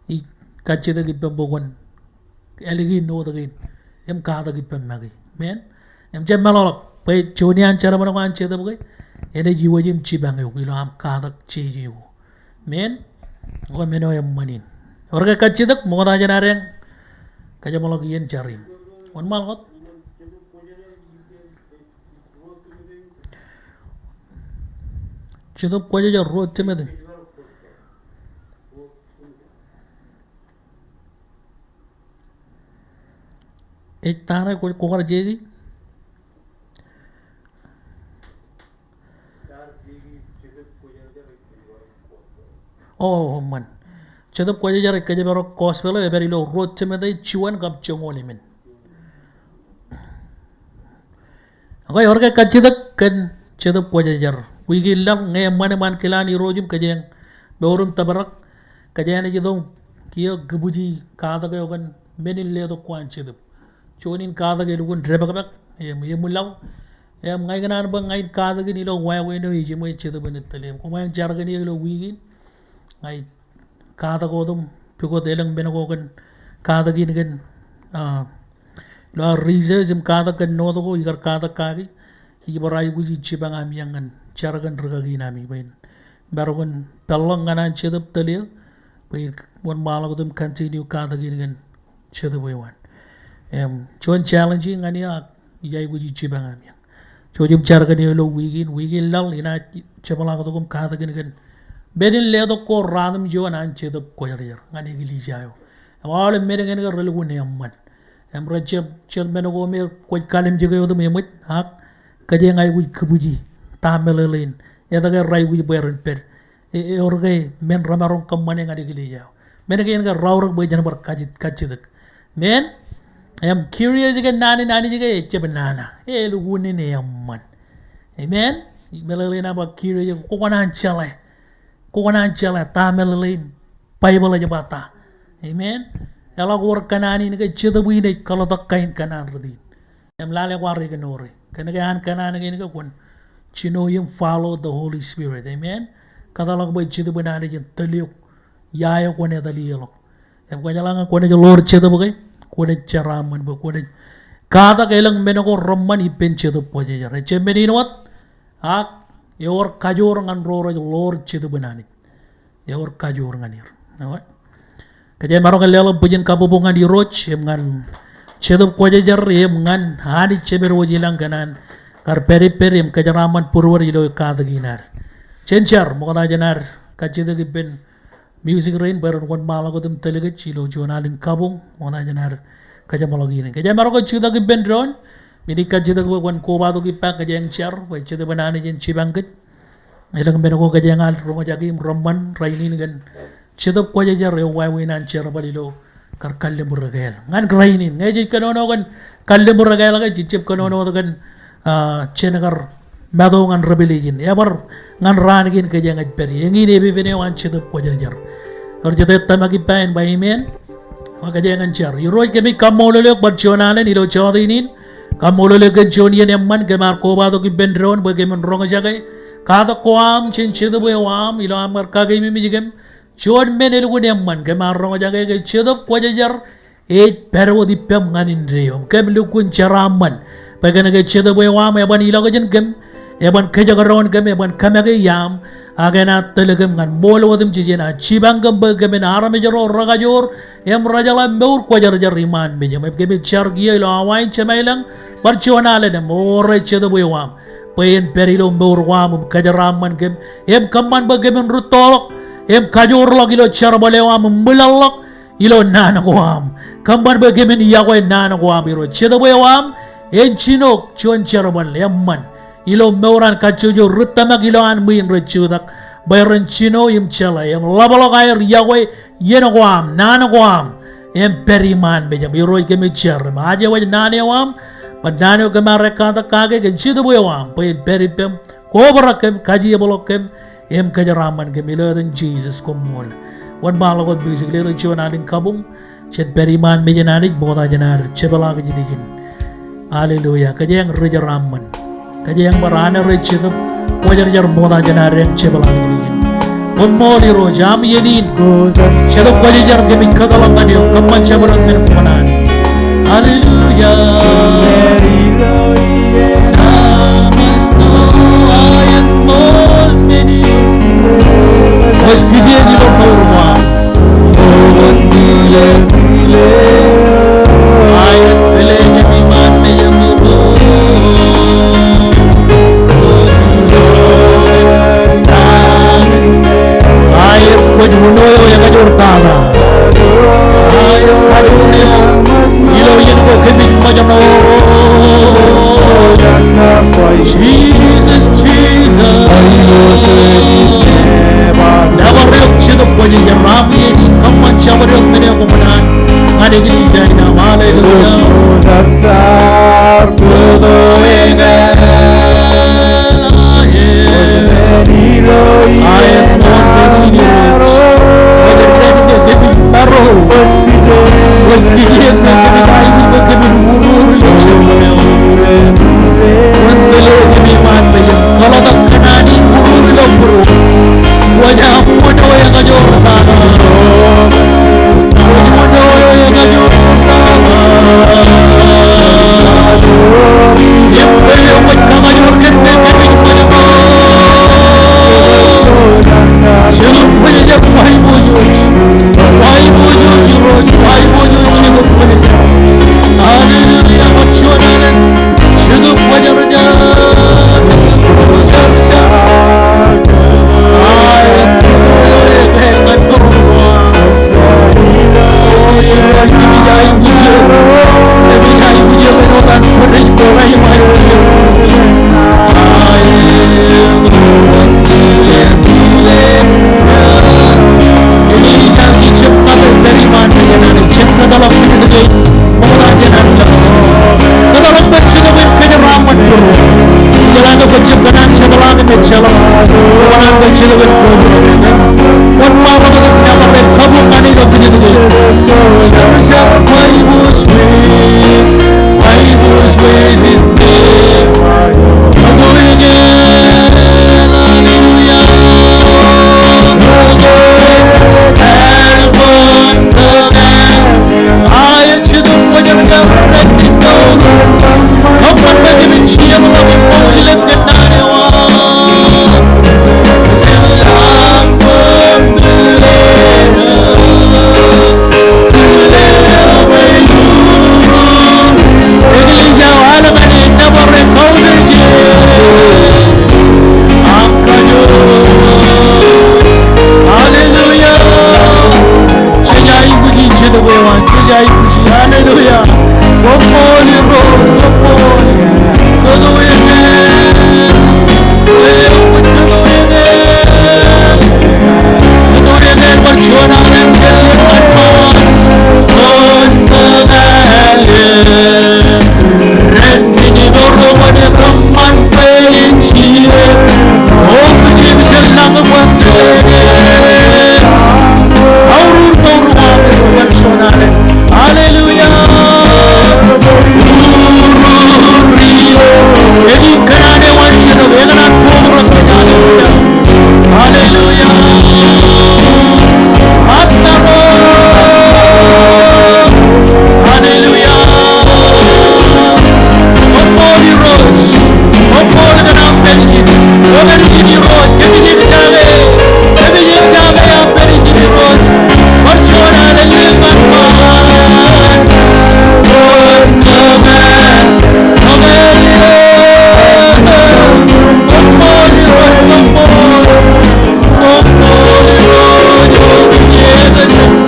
ij kajjitōk ippem bwe kwōn āliki note kein im katak ippem make. Amen. Im jab meḷọkḷọk bwe juon iaan jerbal ko an Jetōb ke enaaj iwōj im jipañ eok ilo aṃ katak jeje ko. Amen. Ak men eo eṃṃan in. Ewōr ke kajjitōk, ṃokta jān adeañ, kōjeṃḷọk iien jar in. Wōnṃaanḷọk wōt. Jetōb Kwōjarjar, Ruo Timote. Ej ta ṇe ko, ko kar jeiki? O, o, eṃṃan. Jetōb Kwōjarjar ej kōjparok gospel eo, ej pād ilo Ruo Timote juon kab joñoul emān. Okay, ewōr ke kajjitōk kōn Jetōb Kwōjarjar. Wiik in laḷ ñe eṃṃan iṃaan kilaan Irooj im kōjeañ mour im tōprak, kōjeañ naaj itok kiiō kōbwiji katak eo kōn men in letok ko an Jetōb. Juon in katak elukkuun depakpak im, im eṃwilaḷ. Im ña ikōṇaan bwe ña in katak in ilo wāween eo ejiṃwe Jetōb eo enaaj tōl eō. Koṃeañ jar kōn eō ilo wiik in. Ña ij katak wōt im pukot elōñ men ko kōn katak in kōn, ah, ilo aō research im katak kōn note ko ikar katak kaki, ij bar aikuj in jipañ ami ñan jar kōn rikaki in ami bwe in maroñ in peḷḷọk ñan an Jetōb tōl eō bwe in wōnṃaanḷọk wōt im continue katak in kōn Jetōb eo an. Im juon challenge ñan eō ak ij aikuj in jipañ ami ñan. Jouj im jar kōn eō ilo wiik in, wiik in laḷ inaaj jepḷaaktok im katak in kōn men in letok ko ratimjuon an Jetōb Kwōjarjar ñan eklejia eo. Im aolep men kein ke relukkuun eṃṃan. Im rejjab jet men ko me kwōj kalimjeke wōt im eṃōj, ak kōjeañ aikuj kōbwiji ta meḷeḷein etke raikuj bwe ren pād. E, ewōr ke men remaroñ kōṃṃane ñan eklejia eo. Men kein ke raorōk bwe jen bar kajjitōk. Amen. Im curious kōn naan in Anij ke ejjab nana. Elukkuun in eṃṃan. Amen. Meḷeḷein aō ba curious, kwōkōṇaan jeḷā. Kwōkōṇaan jeḷā ta meḷeḷein Baibōḷ ej ba ta. Amen. Eḷak wōr kōṇaan in ke Jetōb in ej kōḷotak kain kōṇaan rot in. Im lale kwaar ignore e. Kōnke an kōṇaan kein ke kwōn jino im follow the Holy Spirit. Amen. Kōtḷọk bwe Jetōb in Anij en tōl eok ia eo kwōn etalielọk. Im kwōjeḷā ñe kwōnaaj ḷoor Jetōb ke kwōnaaj jeraaṃṃan bwe kwōnaaj katak elōñ men ko reṃṃan ippān Jetōb Kwōjarjar. Ejjab men in wōt, ak ewōr kajoor ñan ro rej ḷoor Jetōb in Anij. Ewōr kajoor ñan er. Kōjeañ maroñ ke leḷọk bwijin kabbokbok ñan Irooj im ñan Jetōb Kwōjarjar im ñan Anij Jemedwōj ilañ kōn an kar pād ippād im kōjeraaṃṃan būruod ilo katak in ad. Jen jar ṃokta jān ad kajjitōk ippān music rein bwe ren wōnṃaanḷọk wōt im tōl kōj ilo juon alen kabuñ ṃokta jān ad kōjeṃḷọk iien in. Kōjeañ maroñ ke jutak ippān doon, im ij kajjitōk bwe kwōn kobatok ippa kōjeañ jar bwe Jetōb in Anij en jipañ kōj. Elōñ men ko kōjeañ al roñjake im reṃṃan rainin kōn Jetōb Kwōjarjar eo wāween an jerbal ilo kar kalliṃur ekāāl. Ñan rainin, ñe jej kōnono kōn kalliṃur ekāāl ke jej jab kōnono wōt kōn, ah, jen kar meto ñan Revelation. Ebar ñan raan kein kōjeañ ej pād ie. Eñin epepen eo an Jetōb Kwōjarjar. Ewōr jete tōmak ippa en ba amen. Ak kōjeañ jen jar. Irooj, kōmij kaṃṃoolol eok bar juon alen ilo jota in in. Kaṃṃoolol eok kōn juon iien eṃṃan kōm ar kobatok ippān doon bwe kōmin roñjake katak ko am jān Jetōb eo am ilo aṃ kar kakeememej kōm. Juon men elukkuun eṃṃan kōm ar roñjake ke Jetōb Kwōjarjar ej pād wōt ippām ñan indeeo. Kōm lukkuun jeraaṃṃan bwe kōnke Jetōb eo aṃ eban ilọk jān kōm, eban kōjekdọọn kōm, eban kōmake iaam, ak enaaj tōl kōm ñan ṃool wōt im jijeṇ, ak jipañ kōm bwe kōmin armej ro rekajoor im rejeḷā mour kwōjarjar iṃaan mejaṃ. Im kōmij jar kiiō ilo awa in Jemem ilañ bar juon alen im ore Jetōb eo aṃ bwe en pād ilo mour ko am im kōjeraaṃṃan kōm im kōṃṃan bwe kōmin rūttoḷọk im kajoorḷọk ilo jerbal eo aṃ im ṃwilaḷḷọk ilo naan ko am. Kōṃṃan bwe kōmin yokwe naan ko am Irooj. Jetōb eo am en jino juon jerbal eṃṃan ilo mour an kajjojo ri tōmak ilo an ṃwiin rej jutak bwe ren jino im jeḷā im ḷapḷọk aer yokwe iien ko am, naan ko am, im pād iṃaan mejaṃ. Irooj, kōmij jar im aje waj naan eo aṃ, bwe naan eo kōm ar ekkatak kake kōn Jetōb eo aṃ bwe en pād ippām, kobrak kōm, kajeepḷọk kōm, im kōjeraaṃṃan kōm ilo etan Jisōs koṃṃool. Wōnṃaanḷọk wōt music, letok juon alen kabuñ. Jen pād iṃaan mejān Anij ṃokta jān ad jepḷaak jidik in. Hallelujah. Kōjeañ ri jeraaṃṃan. Kōjeañ bar āinwōt Jetōb Kwōjarjar ṃokta jān ad im jepḷaak jidik in. Koṃṃool Irooj, aṃ iien in. Jetōb Kwōjarjar, kōmij kōtḷọk ñan eok, kōṃṃan jabdewōt men ko kōṇaan. Hallelujah. Kwōj kijeek ilo mour ko am. Aet, kwōj uno eo ekajoor tata. Aet, kajoor eo ilo iien ko kōmij ṃōjṇọ. Jesus, Jesus. Nōbar eok Jetōb Kwōjarjar, aṃ iien in kōṃṃan jabdewōt men eo koṃṃan ñan eklejia in aṃ. Hallelujah. Aet, aet, Irooj. Kwōj jen kōmij paro. Kwōj kijeek ñe kōmij aikuj bwe kōmin uruur ilo jerbal eo. Kwōn tōl eok im iṃaan mejaṃ. Kōḷotak kōṇaan in uruur ilo būruō. Kwōj aṃ uno ekajoor tata. Kwōj uno eo ekajoor tata. Im bwe eo kwōj kakajoor kōm bwe kōmij ṃōjṇọ. Jetōb Kwōjarjar, ba iboojoj. Ba iboojoj Irooj, ba iboojoj Jetōb Kwōjarjar. Hallelujah, bar juon alen. Jetōb Kwōjarjar, Jetōb Kwōjarjar. Aet, Hallelujah. Aet, Jetōb Kwōjarjar, kōṃṃan bwe kōmin jepḷaak im mour ḷọk kōn naan eo aṃ. Eklejia eo, aolep Kōmij pād ijin Irooj, kōmij eñjake, kōmij eñjake aō pād ijin Irooj. Bar juon alen ḷōmṇak ṃaan. Koṃṃool Irooj, koṃṃool. Koṃṃool Irooj, koṃṃool Irooj.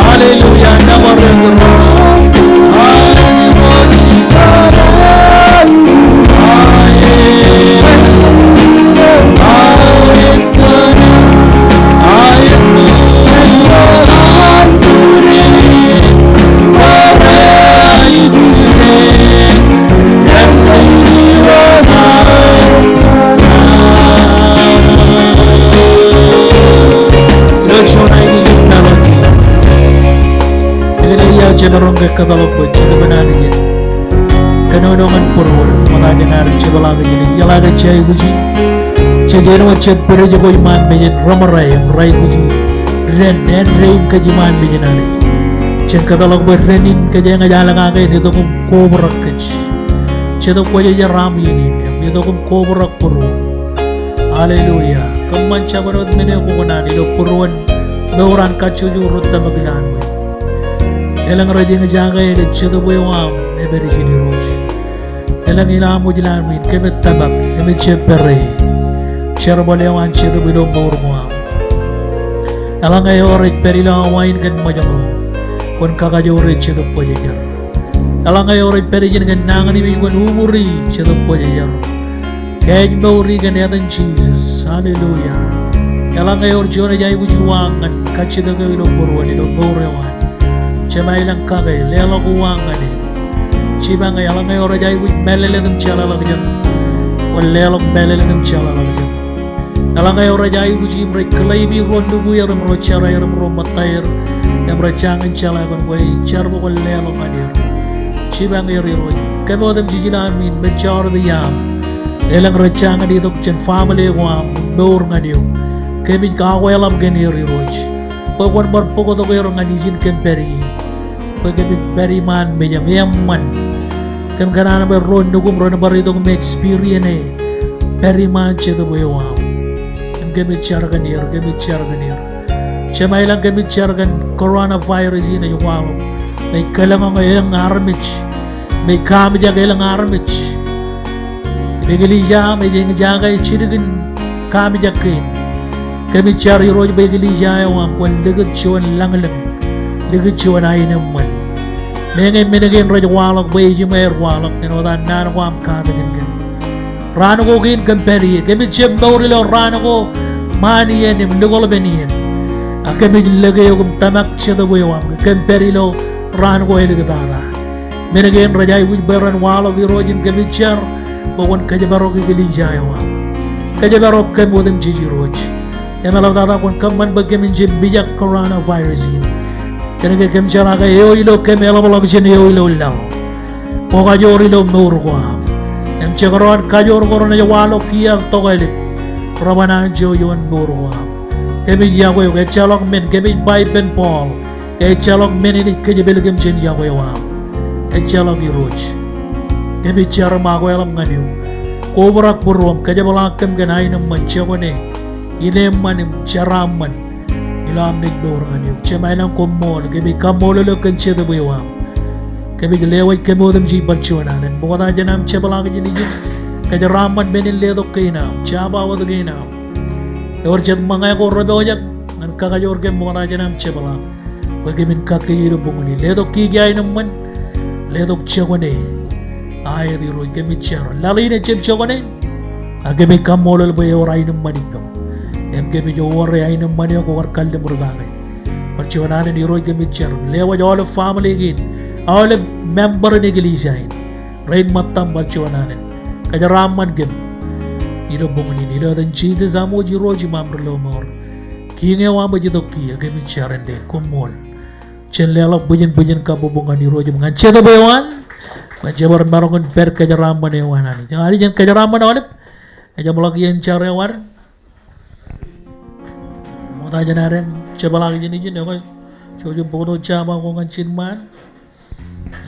Hallelujah. Ilo juon aikuj in melody, eñin ej iọkwe jemaroñ ke kōtḷọk bwe Jetōb in Anij en kōnono ñan būruon, ṃokta jān ad jepḷaak ijin. Eḷaññe jej aikuji, jej āinwōt jet bwidej ko iṃaan mejān, reṃōrā im rej aikuji dān, āindein kōj iṃaan mejān Anij. Jen kōtḷọk bwe dān in kōj eñjake kake en itok im kobrak kōj. Jetōb Kwōjarjar aṃ iien in im itok im kobrak būruōṃ. Hallelujah. Kōṃṃan jabdewōt men eo kwō kōṇaan ilo būruon mour an kajjojo ro tōmak ilowaan ṃwiin. Elōñ rej eñjake ke Jetōb eo aṃ ej pād ijin Irooj. Elōñ ilowaan ṃwiin ilowaan ṃwiin kōmij tōmak im ej jab pere jerbal eo an Jetōb ilo mour ko aṃ. Eḷaññe eo rej pād ilo awa in kōn ṃōjṇọ, kwōn kakajoor e Jetōb Kwōjarjar. Eḷaññe eo rej pād ijin kōn nañinmej, kwōn uñūri Jetōb Kwōjarjar. Kōj mour e kōn etan Jisōs. Hallelujah. Eḷaññe ewōr juon ej aikuj uwaak ñan kajjitōk eo ilo būruon ilo mour eo an, Jema ilañ kake, leḷọk uwaak ñan e. Jipañ e, eḷaññe eo rej aikuj mālōtlōt im jeḷāḷọkjeṇ, kwōn leḷọk mālōtlōt im jeḷāḷọkjeṇ. Eḷaññe eo rej aikuj im rej kile ippaṃ ro nukwier im ro jeraer im ro ṃōttaer im rej jañin jeḷā kōn kwe, jar bwe kwōn leḷọk ñan er. Jipañ er Irooj. Kōm otemjej ilowaan ṃwiin, majority aṃ, elōñ rej jañin itok jān family ko aṃ, mour ñan eok. Kōmij kakweḷap kōn er Irooj bwe kwōn bar bōktok er ñan ijin kōm pād ie. Bwe kōmij pād iṃaan mejaṃ eṃṃan. Kōm kōṇaan bwe ro nukuṃ ren bar itok im experience e pād iṃaan Jetōb eo aṃ. Im kōmij jar kōn er, kōmij jar kōn er. Jema ilañ, kōmij jar kōn coronavirus in ej waḷọk, im ej kōḷḷañḷọñ elōñ armej, im ej kamijak elōñ armej. Im eklejia eo aṃ ej eñjake jilkinḷọk kamijak kein. Kōmij jar Irooj bwe eklejia eo aṃ kwōn likūt juon lañlōñ, likūt juon aenōṃṃan. Meñe men kein rej waḷọk bwe ejiṃwe aer waḷọk, āinwōt an naan ko aṃ katakin kōm. Raan ko kein kōm pād ie, kōmij jab mour ilo raan ko ṃaan iien im lukwōḷpen iien. A kōmij lōke eok im tōmak Jetōb eo aṃ ke kōm pād ilo raan ko āliktata. Men kein rej aikuj bwe ren waḷọk Irooj im kōmij jar bwe kwōn kōjparok eklejia eo aṃ. Kōjparok kōm otemjej Irooj. Im eḷaptata kwōn kōṃṃan bwe kōmin jab mijak coronavirus in. Kōnke kōm jeḷā ke eo ilo kōm eḷapḷọk jān eo ilo laḷ. Kwō kajoor ilo mour ko aṃ. Im jekdọọn kajoor ko renaaj waḷọk kiiō ak tokālik, reban anjọ ioon mour ko aṃ. Kōmij yokwe eok, ejjeḷọk men, kōmij ba ippān Paul, ejjeḷọk men enaaj kōjepel kōm jān yokwe eo aṃ. Ejjeḷọk Irooj. Kōmij jar im akweḷap ñan eok. Kobrak būruōṃ, kōjepḷaak kōm kōn aenōṃṃan, jokwane, ineeṃṃan im jeraaṃṃan ilo am naaj mour ñan eok. Jema ilañ, koṃṃool, kōmij kaṃṃoolol eok kōn Jetōb eo aṃ. Kōmij lewōj kōm otemjej bar juon alen. Ṃokta jān am jepḷaak ijin, kōjeraaṃṃan men in letok kein aṃ, jabawōt kein aṃ. Ewōr jet ṃōñā ko repojak ñan kakajoor kōm, ṃokta jān am jepḷaak bwe kōmin kakkije ilo buñūn in. Letok kiki aenōṃṃan, letok jokwane. Aet Irooj, kōmij jar. Laḷ in ejjab jokwane, a kōmij kaṃṃoolol bwe ewōr aenōṃṃan ijin kōm. Im kōmij owore aenōṃṃan eo kwō kar kalliṃur kake. Bar juon alen Irooj, kōmij jar. Lewōj aolep family kein, aolep member in eklejia in, rein ṃōttaṃ, bar juon alen. Kōjeraaṃṃan kōm ilo boñōn in, ilo etan Jisōs aṃ wōj Irooj im aṃ Ri-lọmọọr. Kiiñ eo aṃ ej itok kiiō, kōmij jar āindein. Koṃṃool. Jen leḷọk bwijin bwijin kabbokbok ñan Irooj im ñan Jetōb eo an, ñan Jetōb eo an, maroñ in pād kōjeraaṃṃan eo an Anij. Anij en kōjeraaṃṃan aolep. Ejjeḷọk iien jar eo ad. Ṃokta jān ad en jepḷaak ijin ijin, ekwe jouj im bōktok jabōt ko ñan ijin ṃaan.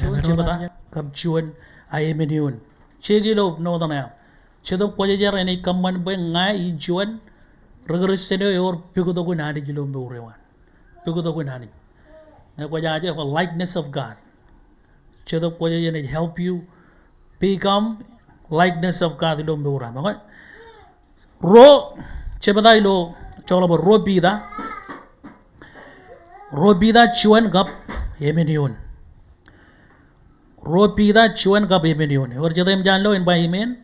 Juon jebta kab juon aemān eoon. Jeik ilo Northern eo aṃ. Jetōb Kwōjarjar enaaj kōṃṃan bwe ña in juon ri-Kristian eo ewōr puktokin Anij ilo mour eo an. Puktokin Anij. Ñe kwōj aje bwe likeness of God. Jetōb Kwōjarjar enaaj help you become likeness of God ilo mour eo aṃ. Okay? Ruo jebta ilo, joḷọk bwe ruo Piter. Ruo Piter juon kab emān eoon. Ruo Piter juon kab emān eoon. Ewōr jet eṃōj an lo en ba amen?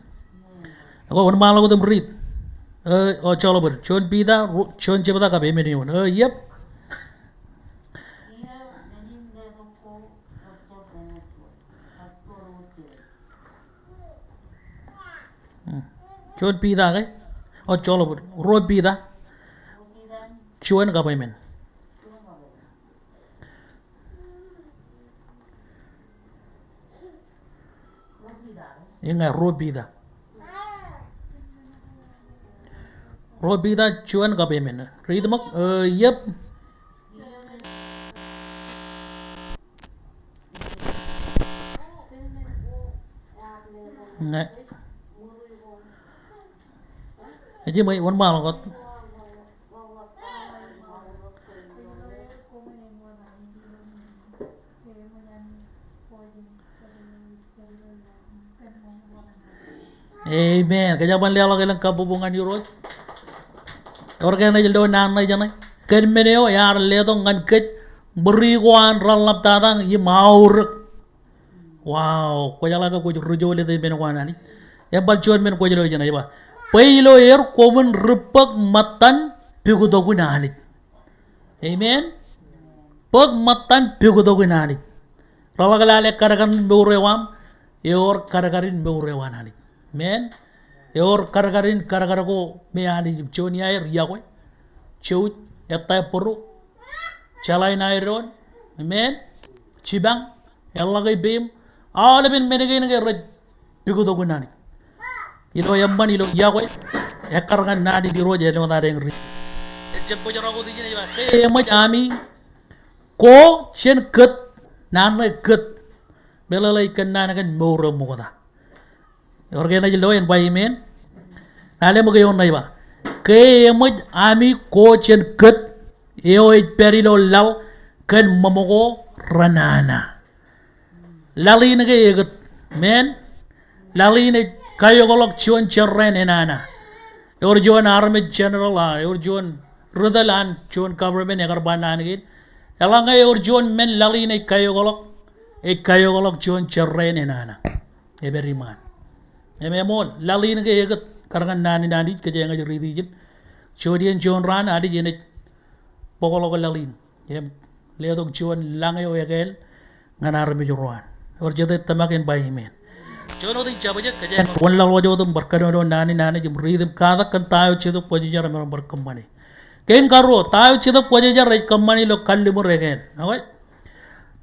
Ekwe, wōnṃaanḷọk wōt im riit. E, o, joḷọk bwe juon Piter, ruo, juon jebta kab emān eoon. E, yep. Hmm. Juon Piter ke? O, joḷọk bwe ruo Piter juon kab emān. Iññā ruo Piter. Ruo Piter juon kab emān. Riit ṃōk, e, yep. Ñe. Ej im wōnṃaanḷọk wōt. Amen. Kōjeañ ban leḷọk elōñ kabbokbok ñan Irooj. Ewōr ke enaaj lo naan ṇe jeṇe. Kōn men eo ear letok ñan kōj bōri ko an reḷaptata im aorōk. Wow, kwōjeḷā ke kwōj ri jolōt e men ko an Anij. Ebar juon men kwōj lo jeṇe, ej ba, bwe ilo er koṃwin ri bōk ṃōttan puktokin Anij. Amen. Bōk ṃōttan puktokin Anij. Reḷak lale kadkad in mour eo aṃ, ewōr kadkad in mour eo an Anij. Amen. Ewōr kadkad in kadkad ko me Anij im juon iaer iọkwe, jouj, ettā bōro, jeḷā in aer doon, amen, jipañ, eḷḷọk ippān, aolepen men kein ke rej puktokin Anij. Ilo eṃṃan, ilo iọkwe, ekkar ñan naan in Irooj āinwōt ad eñ riit. Ejjab bōjrak wōt ijin ej ba, ke eṃōj ami ko jān kōt, naan ṇe kōt, meḷeḷe ej kōnnaan kōn mour eo ṃokta. Ewōr ke enaaj lo en ba amen? Lale ṃōk eoon ṇe ej ba, ke eṃōj ami ko jān kōt eo ej pād ilo laḷ kōn ṃōṃ ko renana. Laḷ in ke ekōt, amen? Laḷ in ej kaeokḷọk juon jerrāān enana. Ewōr juon armej general, a, ewōr juon ri tōl an juon government ekar ba naan kein. Eḷaññe ewōr juon men laḷ in ej kaeokḷọk, ej kaeokḷọk juon jerrāān enana. Ej pād iṃaan. Im eṃool, laḷ in ke ekōt, kar ñan naan in Anij, kōjeañ ej riit ijin. Juon iien juon raan, Anij enaaj bōkḷọk laḷ in im letok juon lañ eo ekāāl ñan armej ro an. Ewōr jet ej tōmak en ba amen? Juon wōt ij jab jab kōjeañ wōnlaḷḷọk wōt im bar kōnono naan in Anij im riit im katak kōn ta eo Jetōb Kwōjarjar emaroñ bar kōṃṃane. Kein karuo, ta eo Jetōb Kwōjarjar ej kōṃṃane ilo kalliṃur ekāāl. Okay?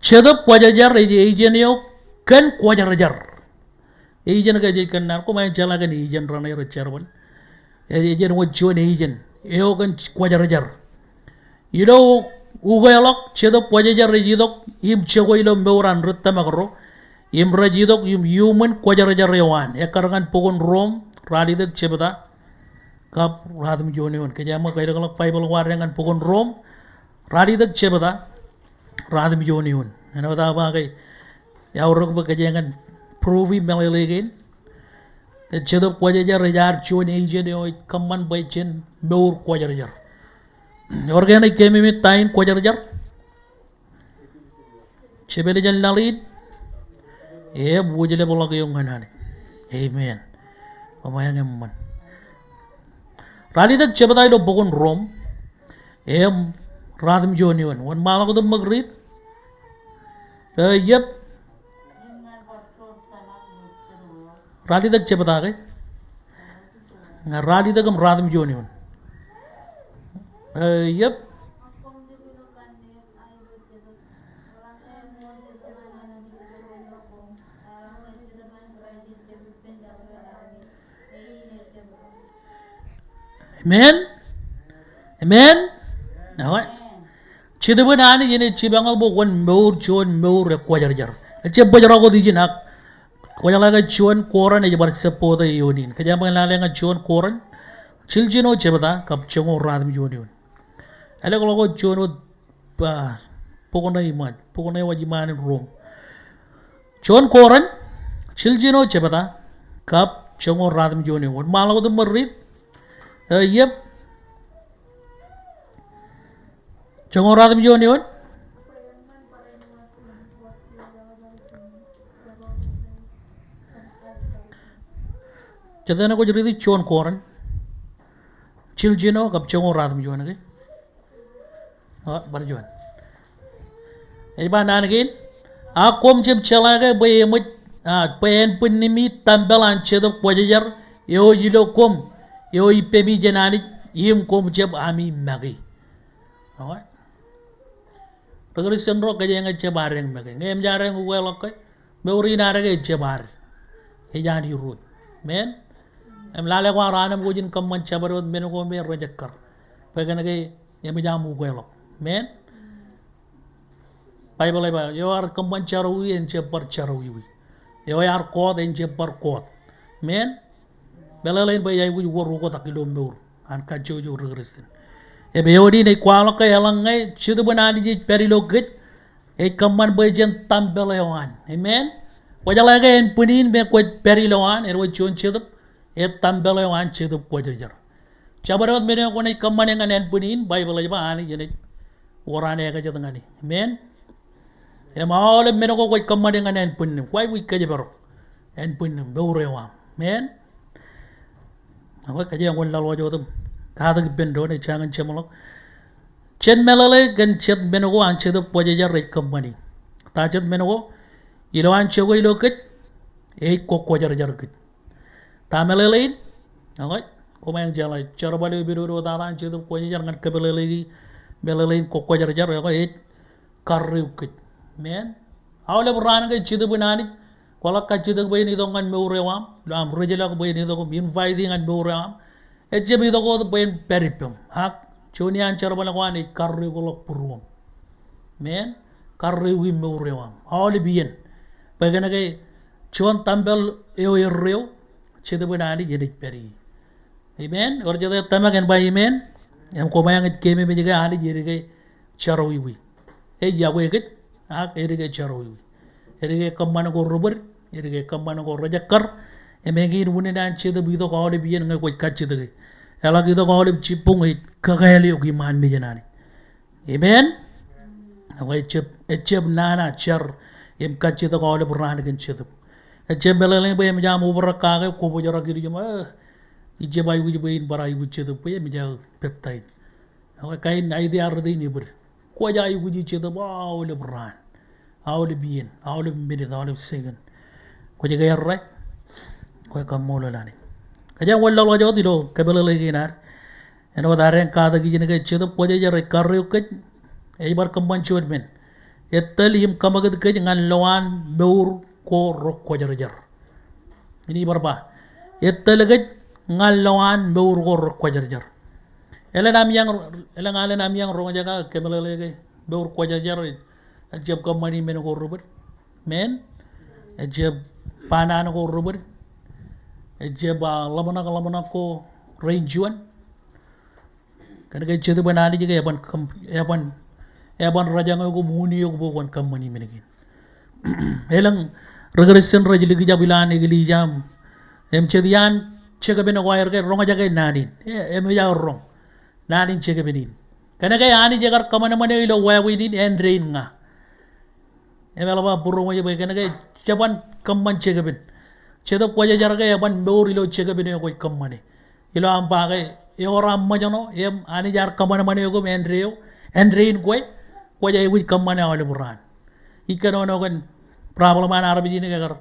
Jetōb Kwōjarjar ej agent eo kōn kwōjarjar. Agent ke ej kōnnaan, koṃ ej jeḷā kōn agent raṇe rej jerbal. Ej, ej wōt juon agent eo kōn kwōjarjar. Ilo ukeḷọk, Jetōb Kwōjarjar ej itok im jokwe ilo mour an ri tōmak ro im rej itok im iuṃwin kwōjarjar eo an. Ekkar ñan bok in Rom, ralitōk jebta kab ratimjuon eoon. Kōjeañ ṃōk kaidikḷọk Baibōḷ ko ad ñan bok in Rom, ralitōk jebta ratimjuon eoon. Āinwōt aō ba ke eaorōk bwe kōjeañ en prove meḷeḷe kein ke Jetōb Kwōjarjar ej ad juon agent eo ej kōṃṃan bwe jen mour kwōjarjar. Ewōr ke enaaj keememej ta in kwōjarjar? Jepel jān laḷ in im wūjlepḷọk eok ñan Anij. Amen. Koṃeañ eṃṃan. Ralitōk jebta ilo bok in Rom im ratimjuon eoon. Wōnṃaanḷọk wōt im ṃōk riit. E, yep. Ralitōk jebta ke? Ña ralitōk im ratimjuon eoon. Eh, yep. Amen. Amen. Eo. Jetōb in Anij enaaj jipañ eok bwe kwōn mour juon mour ekwōjarjar. Ejjab bōjrak wōt ijin ak kwōjeḷā ke juon Korint ej bar jab bōktok eoon in. Kōjeañ bwe en lale ñan juon Korint jiljino jebta kab joñoul ratimjuon eoon. Ālọkḷọk wōt juon wōt, ah, bok ṇe iṃaan, bok ṇe eo ej iṃaan in Rom. Juon Korint jiljino jebta kab joñoul ratimjuon eoon. Wōnṃaanḷọk wōt im ṃōk riit. Eh, yep. Joñoul ratimjuon eoon. Jet eṇ kwōj riiti juon Korint jiljino kab joñoul ratimjuon, ke? O, bar juon. Ej ba naan kein, ak koṃ jab jeḷā ke bwe eṃōj, a, bwe ānbwinnimi tempel an Jetōb Kwōjarjar eo ilo koṃ, eo ippemi jān Anij, im koṃ jab ami make. Okay? Ri Kristian ro kōjeañ ejjab adeañ make. Ñe emōj adeañ ukeḷọk ke, mour in ad ke ejjab ad. Ej an Irooj. Amen. Im lale kwaar anemkwōj in kōṃṃan jabdewōt men ko me rejekkar. Bwe kōnke eṃōj aṃ ukeḷọk. Amen. Baibōḷ ej ba, eo ear kōṃṃan jerọwiwi en jab bar jerọwiwi. Eo ear koot en jab bar koot. Amen. Meḷeḷein bwe ej aikuj wōr ukōtak ilo mour an kajjojo ri Kristian. Im eoon in ej kwaḷọk ke eḷaññe Jetōb in Anij ej pād ilo kōj, ej kōṃṃan bwe jen tempel eo an. Amen. Kwōjeḷā ke ānbwin in me kwōj pād ilo an, enaaj juon jetōb, ej tempel eo an Jetōb Kwōjarjar. Jabdewōt men eo kwōnaaj kōṃṃane ñan ānbwin in, Baibōḷ ej ba Anij enaaj wōr an ekajet ñan e. Amen. Im aolep men ko kwōj kōṃṃane ñan ānbwinnim, kwaikuj kōjparok ānbwinnim, mour eo aṃ. Amen. Ak kōjeañ wōnlaḷwōj wōt im katak ippān doon ej jañin jeṃḷọk. Jen meḷeḷe kōn jet men ko an Jetōb Kwōjarjar ej kōṃṃani. Ta jet men ko? Ilowaan jokwe ilo kōj, ej kokwōjarjar kōj. Ta meḷeḷein? Okay. Koṃeañ jeḷā jerbal eo epidodo tata an Jetōb Kwōjarjar ñan kōmeḷeḷeiki meḷeḷein kokwōjarjar, okay, ej karreoik kōj. Amen. Aolep raan ke Jetōb in Anij, kwōḷak kajjitōk bwe en itok ñan mour eo aṃ, ilo aṃ rijḷọk bwe en itok im invite ñan mour eo aṃ. Ejjab itok wōt bwe en pād ippem. Ak juon iaan jerbal ko an ej karreoikḷọk būruōṃ. Amen. Karreoik im mour eo aṃ. Aolep iien. Bwe kōnke juon tempel eo erreo, Jetōb in Anij enaaj pād ie. Amen. Ewōr jet ej tōmak en ba amen. Im koṃeañ ej keememej ke Anij edike jerọwiwi. Ej yokwe kōj, ak edike jerọwiwi. Edike kōṃṃan ko ri bōd, edike kōṃṃan ko rejekkar, im eñin unin an Jetōb itok aolep iien ñe kwōj kajjitōke. Eḷak itok aolep jibboñ ej kakāāl eok iṃaan mejān Anij. Amen. Ak ejjab, ejjab nana jar im kajjitōk aolep raan kōn Jetōb. Ejjab meḷeḷein bwe emōj aṃ obrak kake kwō bōjrak ilju im, eh, ijjab aikuj bwe in bar aikuj Jetōb bwe emōj aō peptaij. Ak kain idea rot in ebōd. Kwōj aikuji Jetōb aolep raan, aolep iien, aolep minit, aolep second. Kwōj ke errā? Kwōj kaṃṃoolol Anij. Kōjeañ wōnlaḷwōj wōt ilo kameḷeḷeiki in ad. Āinwōt ad katak ijin ke Jetōb Kwōjarjar ej karreoik kōj, ej bar kōṃṃan juon men. Ettōl im kaṃakūt kōj ñan lowaan mour ko rekwōjarjar. Inaaj bar ba, ettōl kōj ñan lowaan mour ko rekwōjarjar. Elōñ alen amieañ, elōñ alen amieañ roñjake ak kemeḷeḷeiki mour kwōjarjar, ejjab kōṃṃani men ko ri bōd. Amen. Ejjab ba naan ko ri bōd. Ejjab, ah, ḷōmṇak ḷōmṇak ko rein juon. Kōnke Jetōb in Anij ke eban kōm-, eban, eban rōjañ eok im unin eok bwe kwōn kōṃṃani men kein. Elōñ ri Kristian rej likjab ilowaan eklejia im, im jet iaan jekpen ko aer ke roñjake naan in. E, emōj aō roñ naan in jekpen in. Kōnke Anij ekar kōṃanṃan eō ilo wāween in āindein ña. Im eḷap aō būroṃōj bwe kōnke jeban kōṃṃan jekpen. Jetōb Kwōjarjar ke eban mour ilo jekpen eo kwōj kōṃṃane. Ilo aṃ ba ke ewōr aṃ ṃōjṇọ, im Anij ear kōṃanṃan eok im āindein, āindein kwe, kwōj aikuj kōṃṃane aolep raan. Ij kōnono kōn problem an armej in ke ekar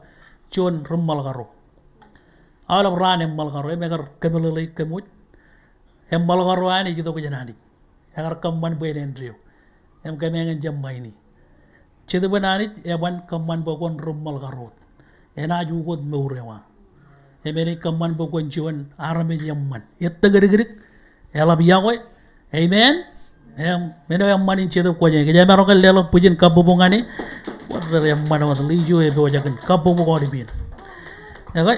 juon ri ṃōḷ karo. Aolep raan eṃṃan karo, im ekar kōmeḷeḷe kōm wōj. Eṃṃan karo an ej itok jān Anij. Ekar kōṃṃan bwe en āindeeo. Im kōmeañ en jab ṃaini. Jetōb in Anij eban kōṃṃan bwe kwōn ri ṃṃan karo wōt. Enaaj ukōt mour eo aṃ. Im enaaj kōṃṃan bwe kwōn juon armej eṃṃan. Ettōkdikdik, eḷap yokwe. Amen. Im men eo eṃṃan in Jetōb Kwōjarjar. Kōj emaroñ ke leḷọk bwijin kabbokbok ñan e. Wōt rej eṃṃan wōt, ḷe ijo epojak in kabbokbok aolep iien. Ekwe.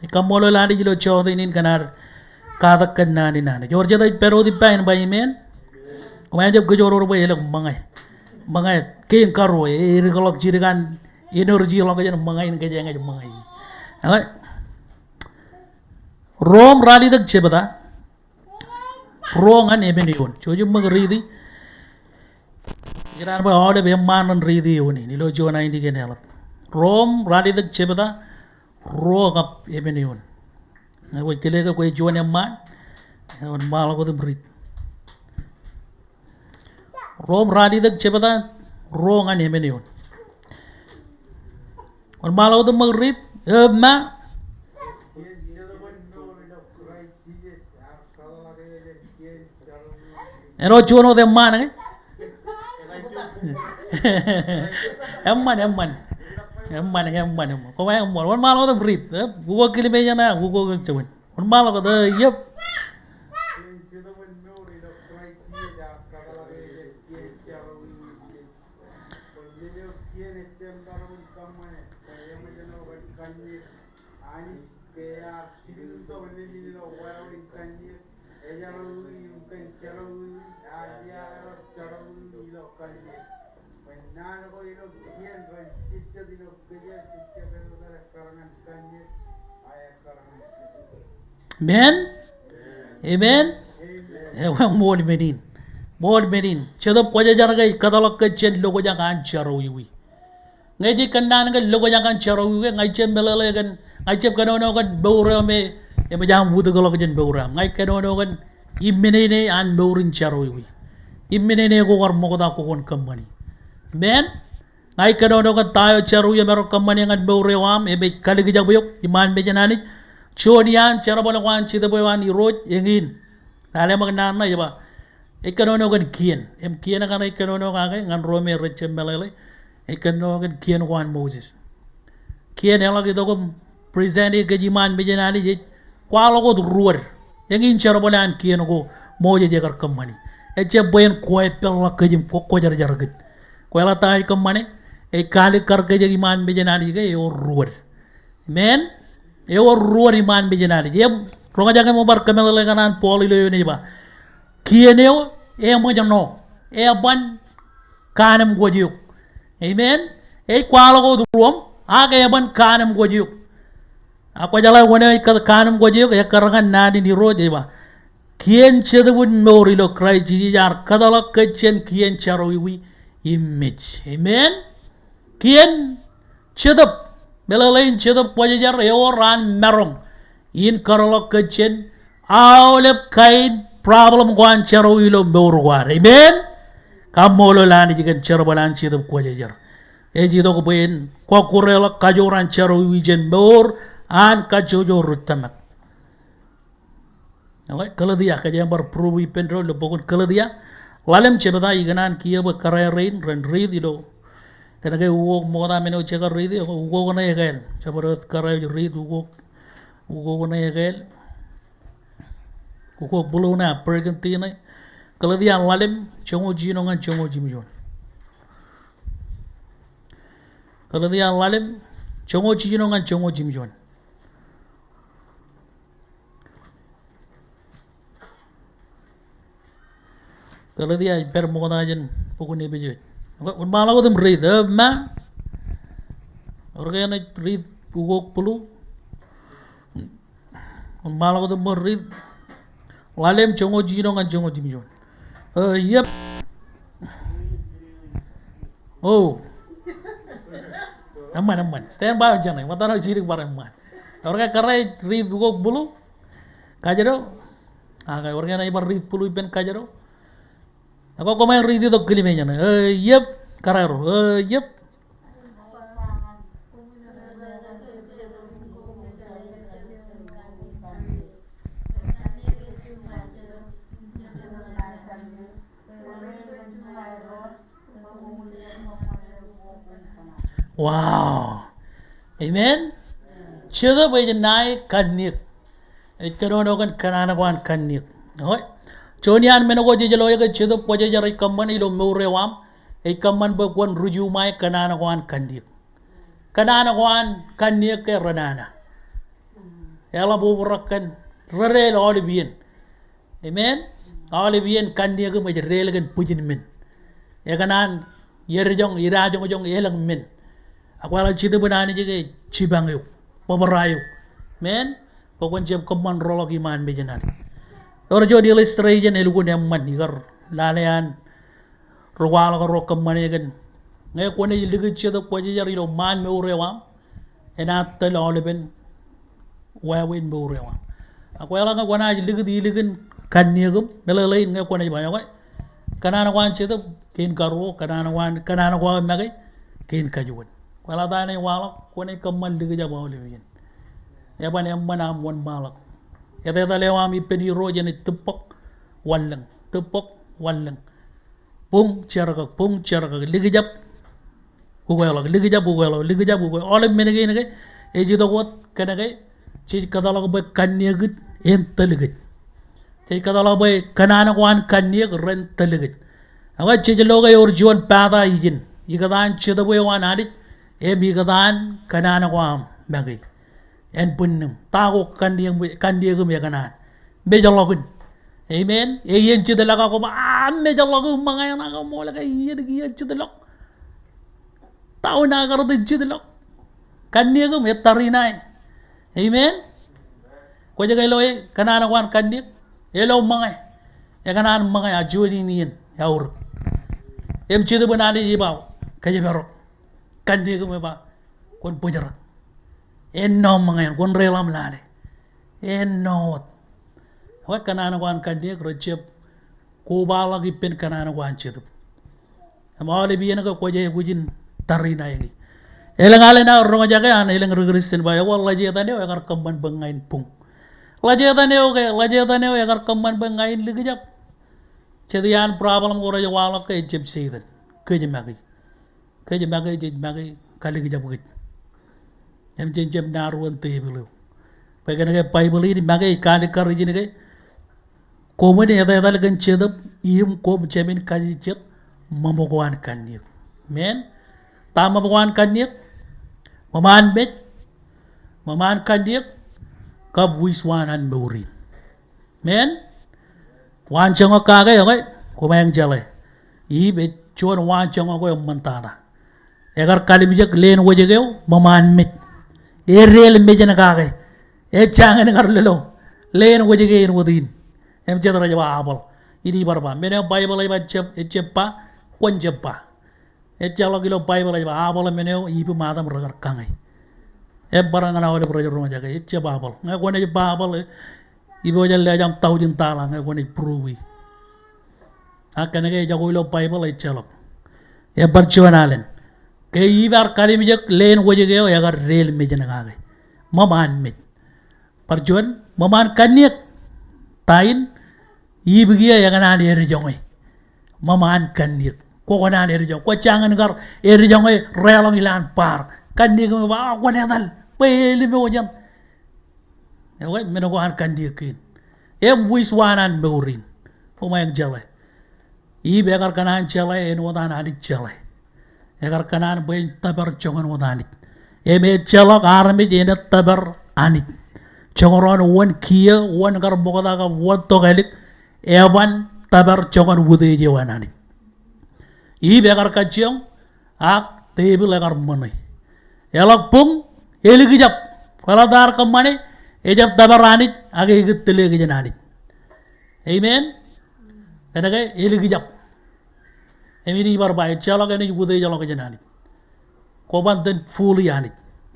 Ij kaṃṃoolol Anij ilo jota in kōn ad katak kōn naan in Anij. Ewōr jet ej pād wōt ippa in ba amen. Koṃ ejjab kōjoror bwe elōk ṃōñā. Ṃōñā kein karuo, e, edik ḷọk jidik an energy ḷọk jān ṃōñā in kōjeañ ej ṃōñā. Ekwe. Rom ralitōk jebta. Ruo ñan emān eoon. Jouj im ṃōk riiti. Ikōṇaan bwe aolep eṃṃaan ren riiti eoon in ilo juon ainikien eḷap. Rom ralitōk jebta. Ruo kab emān eoon. Ñe kwōj kile ke kwe juon eṃṃaan, wōnṃaanḷọk wōt im riit. Rom ralitōk jebta, ruo ñan emān eoon. Wōnṃaanḷọk wōt im ṃōk riit, eo ṃa. Āinwōt juon wōt eṃṃaan ke? Eṃṃan, eṃṃan. Eṃṃan, eṃṃan, eṃṃan. Koṃ eṃṃan. Wōnṃaanḷọk wōt im riit. Eo, ukok kilmeej eṇ, ukok jewōj. Wōnṃaanḷọk wōt, eo, yep. Amen. Amen. Eo, ṃool men in. Ṃool men in. Jetōb Kwōjarjar ke ej kōtḷọk kōj jān lokjak an jerọwiwi. Ñe jej kōnnaan kōn lokjak an jerọwiwi ke, ña ij jab meḷeḷe kōn, ña ij jab kōnono kōn mour eo me, eṃōj aṃ wūtikḷọk jān mour eo aṃ. Ña ij kōnono kōn imminene an mour in jerọwiwi. Imminene ko kar ṃokta kwō kwōn kōṃṃani. Amen. Ña ij kōnono kōn ta eo jerọwiwi emaroñ kōṃṃane ñan mour eo aṃ, im ej kalikjab eok iṃaan mejān Anij. Juon iaan jerbal ko an Jetōb eo an Irooj, eñin. Lale ṃōk naan ṇe ej ba. Ej kōnono kōn kien. Im kien kaṇe ej kōnono kake ñan ro me rej jab meḷeḷe. Ej kōnono kōn kien ko an Moses. Kien eḷak itok im present e kōj iṃaan mejān Anij ej kwaḷọk wōt ruod. Eñin jerbal an kien ko Moses ekar kōṃṃani. Ejjab bwe en kwe peḷḷọk kōj im kwōjarjar kōj. Kwōjeḷā ta ej kōṃṃane, ej kaalikkar kōj iṃaan mejān Anij ke ewōr ruod. Amen. Ewōr ruod iṃaan mejān Anij. Im roñjake ṃōk bar kōmeḷeḷe kōṇaan Paul ilo eoon ej ba. Kien eo, eṃōjṇọ, eban kaanemkwōj eok. Amen. Ej kwaḷọk wōt ruo im, ak eban kaanemkwōj eok. Ak kwōjeḷā wōn eo ej kaanemkwōj eok, ekkar ñan naan in Irooj ej ba. Kien Jetōb in mour ilo Kraist Jisōs ear kōtḷọk kōj jān kien jerọwiwi im mej. Amen. Kien Jetōb, meḷeḷein Jetōb Kwōjarjar ewōr an maroñ in kōtḷọk kōj jān aolep kain problem ko an jerọwiwi ilo mour ko ad. Amen. Kaṃṃoolol Anij kōn jerbal an Jetōb Kwōjarjar. Ej itok bwe en kọkkure ḷọk kajoor an jerọwiwi jān mour an kajjojo ri tōmak. Okay, Galetia, kōjeañ bar prove ippān doon ilo bok in Galetia. Ḷalem jebta, ikōṇaan kiiō bwe kōrā rein ren riit ilo. Kōnke ukok ṃokta men eo jekar riiti, ukok ṇe ekāāl. Jabdewōt kōrā eo riit ukok, ukok ṇe ekāāl. Ukok blue ṇe, burgundy ṇe. Galetia ḷalem, joñoul jiljino ñan joñoul jimjuon. Galetia ḷalem, joñoul jiljino ñan joñoul jimjuon. Galetia ej pād ṃokta jān bok in Epesōs. Okay, wōnṃaanḷọk wōt im riit, eo ṃa. Ewōr ke enaaj riit ukok blue? Wōnṃaanḷọk wōt im riit. Ḷalem joñoul jiljino ñan joñoul jimjuon. Eo, yep. O. Eṃṃan, eṃṃan. Stand by eo jeṇe. Ṃōttan eo jidik bar eṃṃan. Ewōr ke kōrā ej riit ukok blue? Kajjitōk. Ak ewōr ke enaaj bar riit blue ippān kajjitōk? Ak koṃ riit itok kilmeej eṇ. Eo, yep. Kōrā ro. Eo, yep. Wow. Amen. Jetōb ej ṇae kanniōk. Ej kōnono kōn kōṇaan ko an kanniōk. Eo. Juon iaan men ko jej lo ke Jetōb Kwōjarjar ej kōṃṃane ilo mour eo aṃ, ej kōṃṃan bwe kwōn ruj iṃae kōṇaan ko an kanniōk. Kōṇaan ko an kanniōk ke renana. Eḷap obrak kōn, redel aolep iien. Amen. Aolep iien kanniōk im ej deel kōn bwijin men. Ekōṇaan, erjoñ, idajoñjoñ, elōñ men. Ak kwaḷọk Jetōb in Anij ke jipañ eok, bōbrae eok. Amen. Bwe kwōn jab kōṃṃan roḷọk iṃaan mejān Anij. Ewōr juon illustration elukkuun eṃṃan ikar lale an ri kwaḷọk ro kōṃṃane kōn. Ñe kwōnaaj likūt Jetōb Kwōjarjar ilo ṃaan mour eo aṃ, enaaj tōl aolepen wāween mour eo aṃ. Ak kwaḷọk ñe kwōnaaj likūt ilikin kanniōk im meḷeḷein ñe kwōnaaj ba, okay, kōṇaan ko an Jetōb kein karuo, kōṇaan ko an, kōṇaan ko an make kein kajuon. Kwaḷọk ta enaaj waḷọk, kwōnaaj kōṃṃan likjab aolep iien. Eban eṃṃan aṃ wōnṃaanḷọk. Etetal eo aṃ ippān irooj enaaj tūbọk wanlōñ, tūbọk wanlōñ. Buñ jerkak, buñ jerkak, likjab ukeḷọk, likjab ukeḷọk, likjab ukeḷọk. Aolep men kein ke ej itok wōt kōn ke jej kōtḷọk bwe kanniōk in en tōl kōj. Jej kōtḷọk bwe kōṇaan ko an kanniōk ren tōl kōj. Ak jej lo ke ewōr juon pata ijin, ikōtaan Jetōb eo an Anij, im ikōtaan kōṇaan ko aṃ make. En bwinnūṃ. Ta ko kanniōk, kanniōk im ekōṇaan? Mejḷọkin. Amen. Eien jitḷọk ak koba, a, mejḷọk im ṃōñā eṇ ak ṃool ke iien kiiō jitḷọk. Ta wōn ak kar jitḷọk? Kanniōk im ettariṇae. Amen. Kwōj ke lo e kōṇaan ko an kanniōk? Elo ṃōñā. Ekōṇaan ṃōñā, a juon in iien eaorōk. Im Jetōb in Anij ej ba, kōjparok. Kanniōk im ej ba, kwōn bōjrak. Ennọ ṃōñā eṇ, kwōn reiḷọk im lale. Ennọ wōt. Ekwe kōṇaan ko an kanniōk rejjab kobaḷọk ippān kōṇaan ko an Jetōb. Im aolep iien ke kwōj aikuj in tariṇae e. Elōñ alen aō roñjake an elōñ ri Kristian ba, ekwe ḷajetan eo ekar kōṃṃan bwe ña in buñ. Ḷajetan eo ke, ḷajetan eo ekar kōṃṃan bwe ña in likjab. Jet iaan problem ko rej waḷọk ke ejjab Setan. Kōj make. Kōj make, jej make, kalikjab kōj. Im jen jab naan ruo in tepil eo. Bwe kōn ke Baibōḷ in make ej kaalikkar ijin ke, koṃwin etetal kōn Jetōb im koṃ jāmin kajejjet ṃōṃ ko an kanniōk. Amen. Ta ṃōṃ ko an kanniōk? Ṃōṃaan mej, ṃōṃaan kanniōk, kab wish waan an mour in. Amen. Waanjoñak kake, okay, koṃeañ jeḷā. Iv ej juon waanjoñak ko eṃṃantata. Ekar kalimjek leen wōjke eo, ṃōṃaan mej. Edeel mejān kake. Ej jañin kar lolo leen wōjke in wōt in. Im jet rej ba apple. Ij bar ba, men eo Baibōḷ ej ba jab, ejjab ba, kwōn jab ba. Ejjeḷọk ilo Baibōḷ ej ba apple men eo Iv im Adam rekar kañe. Im barāinwōt aolep rej roñjake, ejjab apple. Ñe kwōnaaj ba apple, ipojak lejam thousand dollar ñe kwōnaaj prove e. Ak kōn ke ejako ilo Baibōḷ ejjeḷọk. Im bar juon alen. Ke Iv ear kalimjek leen wōjke eo ekar deel mejān kake. Ṃōṃaan mej. Bar juon, ṃōṃaan kanniōk. Ta in, Iv kiiō ekōṇaan edjoñe. Ṃōṃaan kanniōk. Kwō kōṇaan edjoñe. Kwō jañin kar edjoñe deḷọñ ilowaan bar. Kanniōk im ba, a, kwōn etal. Bwe elimooj eṇ. Ekwe, men ko an kanniōk kein. Im wish waan an mour in. Koṃeañ jeḷā. Iv ekar kōṇaan jeḷā āinwōt an Anij jeḷā. Ekar kōṇaan bwe en tōpar joñan wōt Anij. Im ejjeḷọk armej enaaj tōpar Anij. Joñan wōn kiiō, wōn kar ṃokta kab wōn tokālik, eban tōpar joñan utiej eo an Anij. Iv ekar kajjioñ, ak tepil ekar ṃōṇe. Eḷak buñ, elikjab. Kwōḷak ta ear kōṃṃane, ejab tōpar Anij, ak ekōttōle kōj jān Anij. Amen. Kōnke elikjab. Im ij bar ba ejjeḷọk enaaj utiejḷọk jān Anij. Kwō ban tōn fully Anij.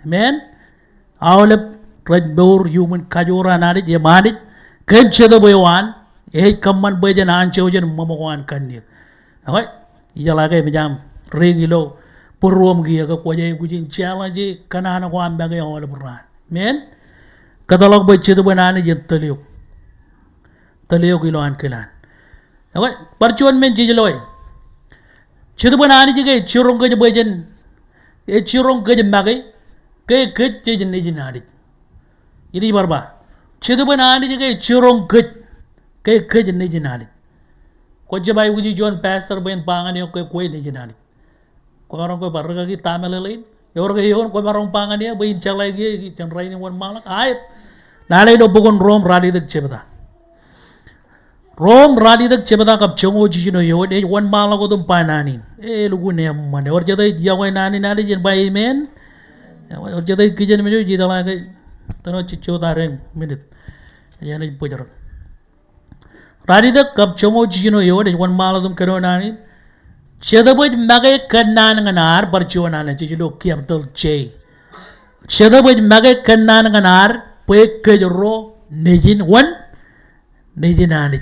Amen. Aolep rej mour iuṃwin kajoor an Anij im Anij kōn Jetōb eo an, ej kōṃṃan bwe jen anjọ jān ṃōṃ ko an kanniōk. Ekwe, ijeḷā ke emōj aṃ riiñ ilo būruōṃ kiiō ke kwōj aikuj in challenge kōṇaan ko aṃ make aolep raan. Amen. Kōtḷọk bwe Jetōb in Anij en tōl eok. Tōl eok ilowaan kilaan. Ekwe, bar juon men jej loe. Jetōb in Anij ke jiroñ kōj bwe jen ej jiroñ kōj make, ke kōj jej nejin Anij. Inaaj bar ba, Jetōb in Anij ke ej jiroñ kōj, ke kōj nejin Anij. Kwō jab aikuji juon pastor bwe en ba ñan eok ke kwe nejin Anij. Kwōmaroñ kwe ba, rikaki, ta meḷeḷein? Ewōr ke eoon kwōmaroñ ba ñan e bwe in jeḷā kiiō jān rainin wōnṃaanḷọk? Aet. Lale ilo bok in Rom ralitōk jebta. Rom ralitōk jebta kab joñoul jiljino eoon, ej wōnṃaanḷọk wōt im ba naan in. Elukkuun eṃṃan. Ewōr jete ej yokwe naan in Anij en ba amen? Ewōr jete ej kijenmej eo, ij jeḷā ke tōn eo jej jota deñ minit. Ej āinwōt bōjrak. Ralitōk kab joñoul jiljino eoon ej wōnṃaanḷọk wōt im kōnono naan in. Jetōb ej make kōnnaan ñan ad, bar juon alen, jej lo capital J. Jetōb ej make kōnnaan ñan ad bwe kōj ro nejin, wōn? Nejin Anij.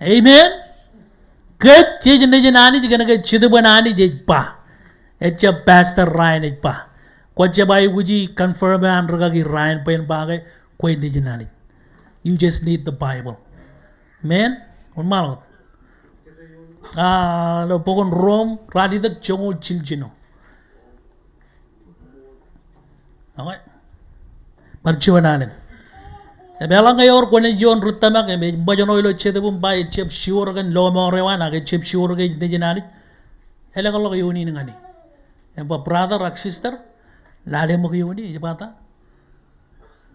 Amen. Kōj jej nejin Anij kōnke Jetōb in Anij ej ba. Ejjab Pastor Ryan ej ba. Kwō jab aikuji confirm e an rikaki Ryan bwe en ba ke kwe nejin Anij. You just need the Bible. Amen. Wōnṃaanḷọk. Ah, ilo bok in Rom ralitōk joñoul jiljino. Okay. Bar juon alen. Im eḷaññe ewōr kwōnaaj ioon ri tōmak im ej ṃōjṇọ ilo jetōb im ba ejjab sure kōn lọmọọr eo an, ak ejjab sure ke ej nejin Anij, elōkḷọk eoon in ñan e im ba, brother ak sister, lale ṃōk eoon in, ej ba ta?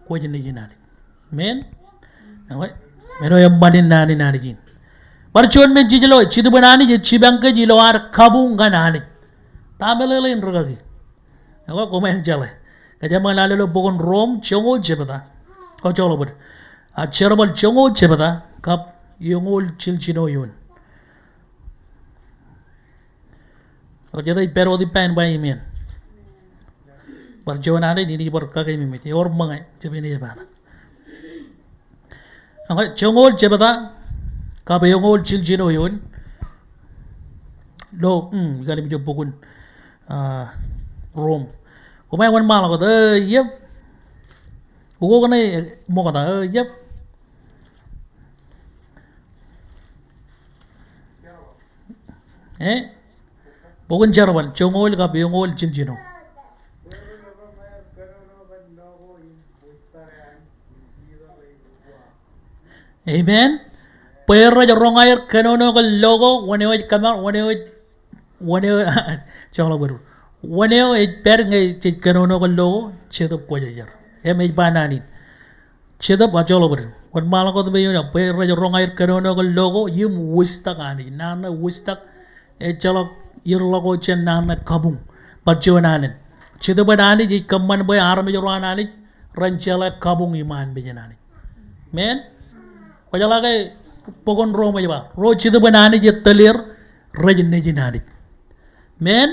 Kwōj nejin Anij. Amen. Amen. Men eo eṃṃan in naan in Anij in. Bar juon men jej lo, Jetōb in Anij ej jipañ kōj ilo ad kabuñ ñan Anij. Ta meḷeḷein, rikaki? Ekwe, koṃeañ jeḷā. Kōjeañ ṃōk lale ilo bok in Rom joñoul jebta. O, joḷọk bōd. A, Jerbal joñoul jebta kab eñoul jiljino eoon. Ewōr jete ej pād wōt ippa en ba amen? Bar juon alen, inaaj bar kakeememej. Ewōr ṃōñā, jab enaaj ba. Okay, joñoul jebta kab eñoul jiljino eoon. Lo, mm, ikōṇaan im ej bok in, ah, Rom. Koṃeañ wōnṃaanḷọk wōt, eh, yep. Ukok ṇe, eh, ṃokta, eh, yep. Eh? Bok in Jerbal joñoul kab eñoul jiljino. Amen. Bwe rej roñ aer kōnono kōn lo ko, wōn eo ej kōmar, wōn eo ej, wōn eo, joḷọk bōd. Wōn eo ej pād ñe jej kōnono kōn lo ko? Jetōb Kwōjarjar. Im ej ba naan in. Jetōb, a, joḷọk bōd. Wōnṃaanḷọk wōt im ej ba, bwe rej roñ aer kōnono kōn lo ko im wūjtak Anij. Naan ṇe wūjtak ejjeḷọk, erḷọk wōt jān naan ṇe kabuñ. Bar juon alen. Jetōb in Anij ej kōṃṃan bwe armej ro an Anij ren jeḷā kabuñ iṃaan mejān Anij. Amen. Kwōjeḷā ke bok in Rom ej ba, ro Jetōb in Anij etōl er rej nejin Anij. Amen.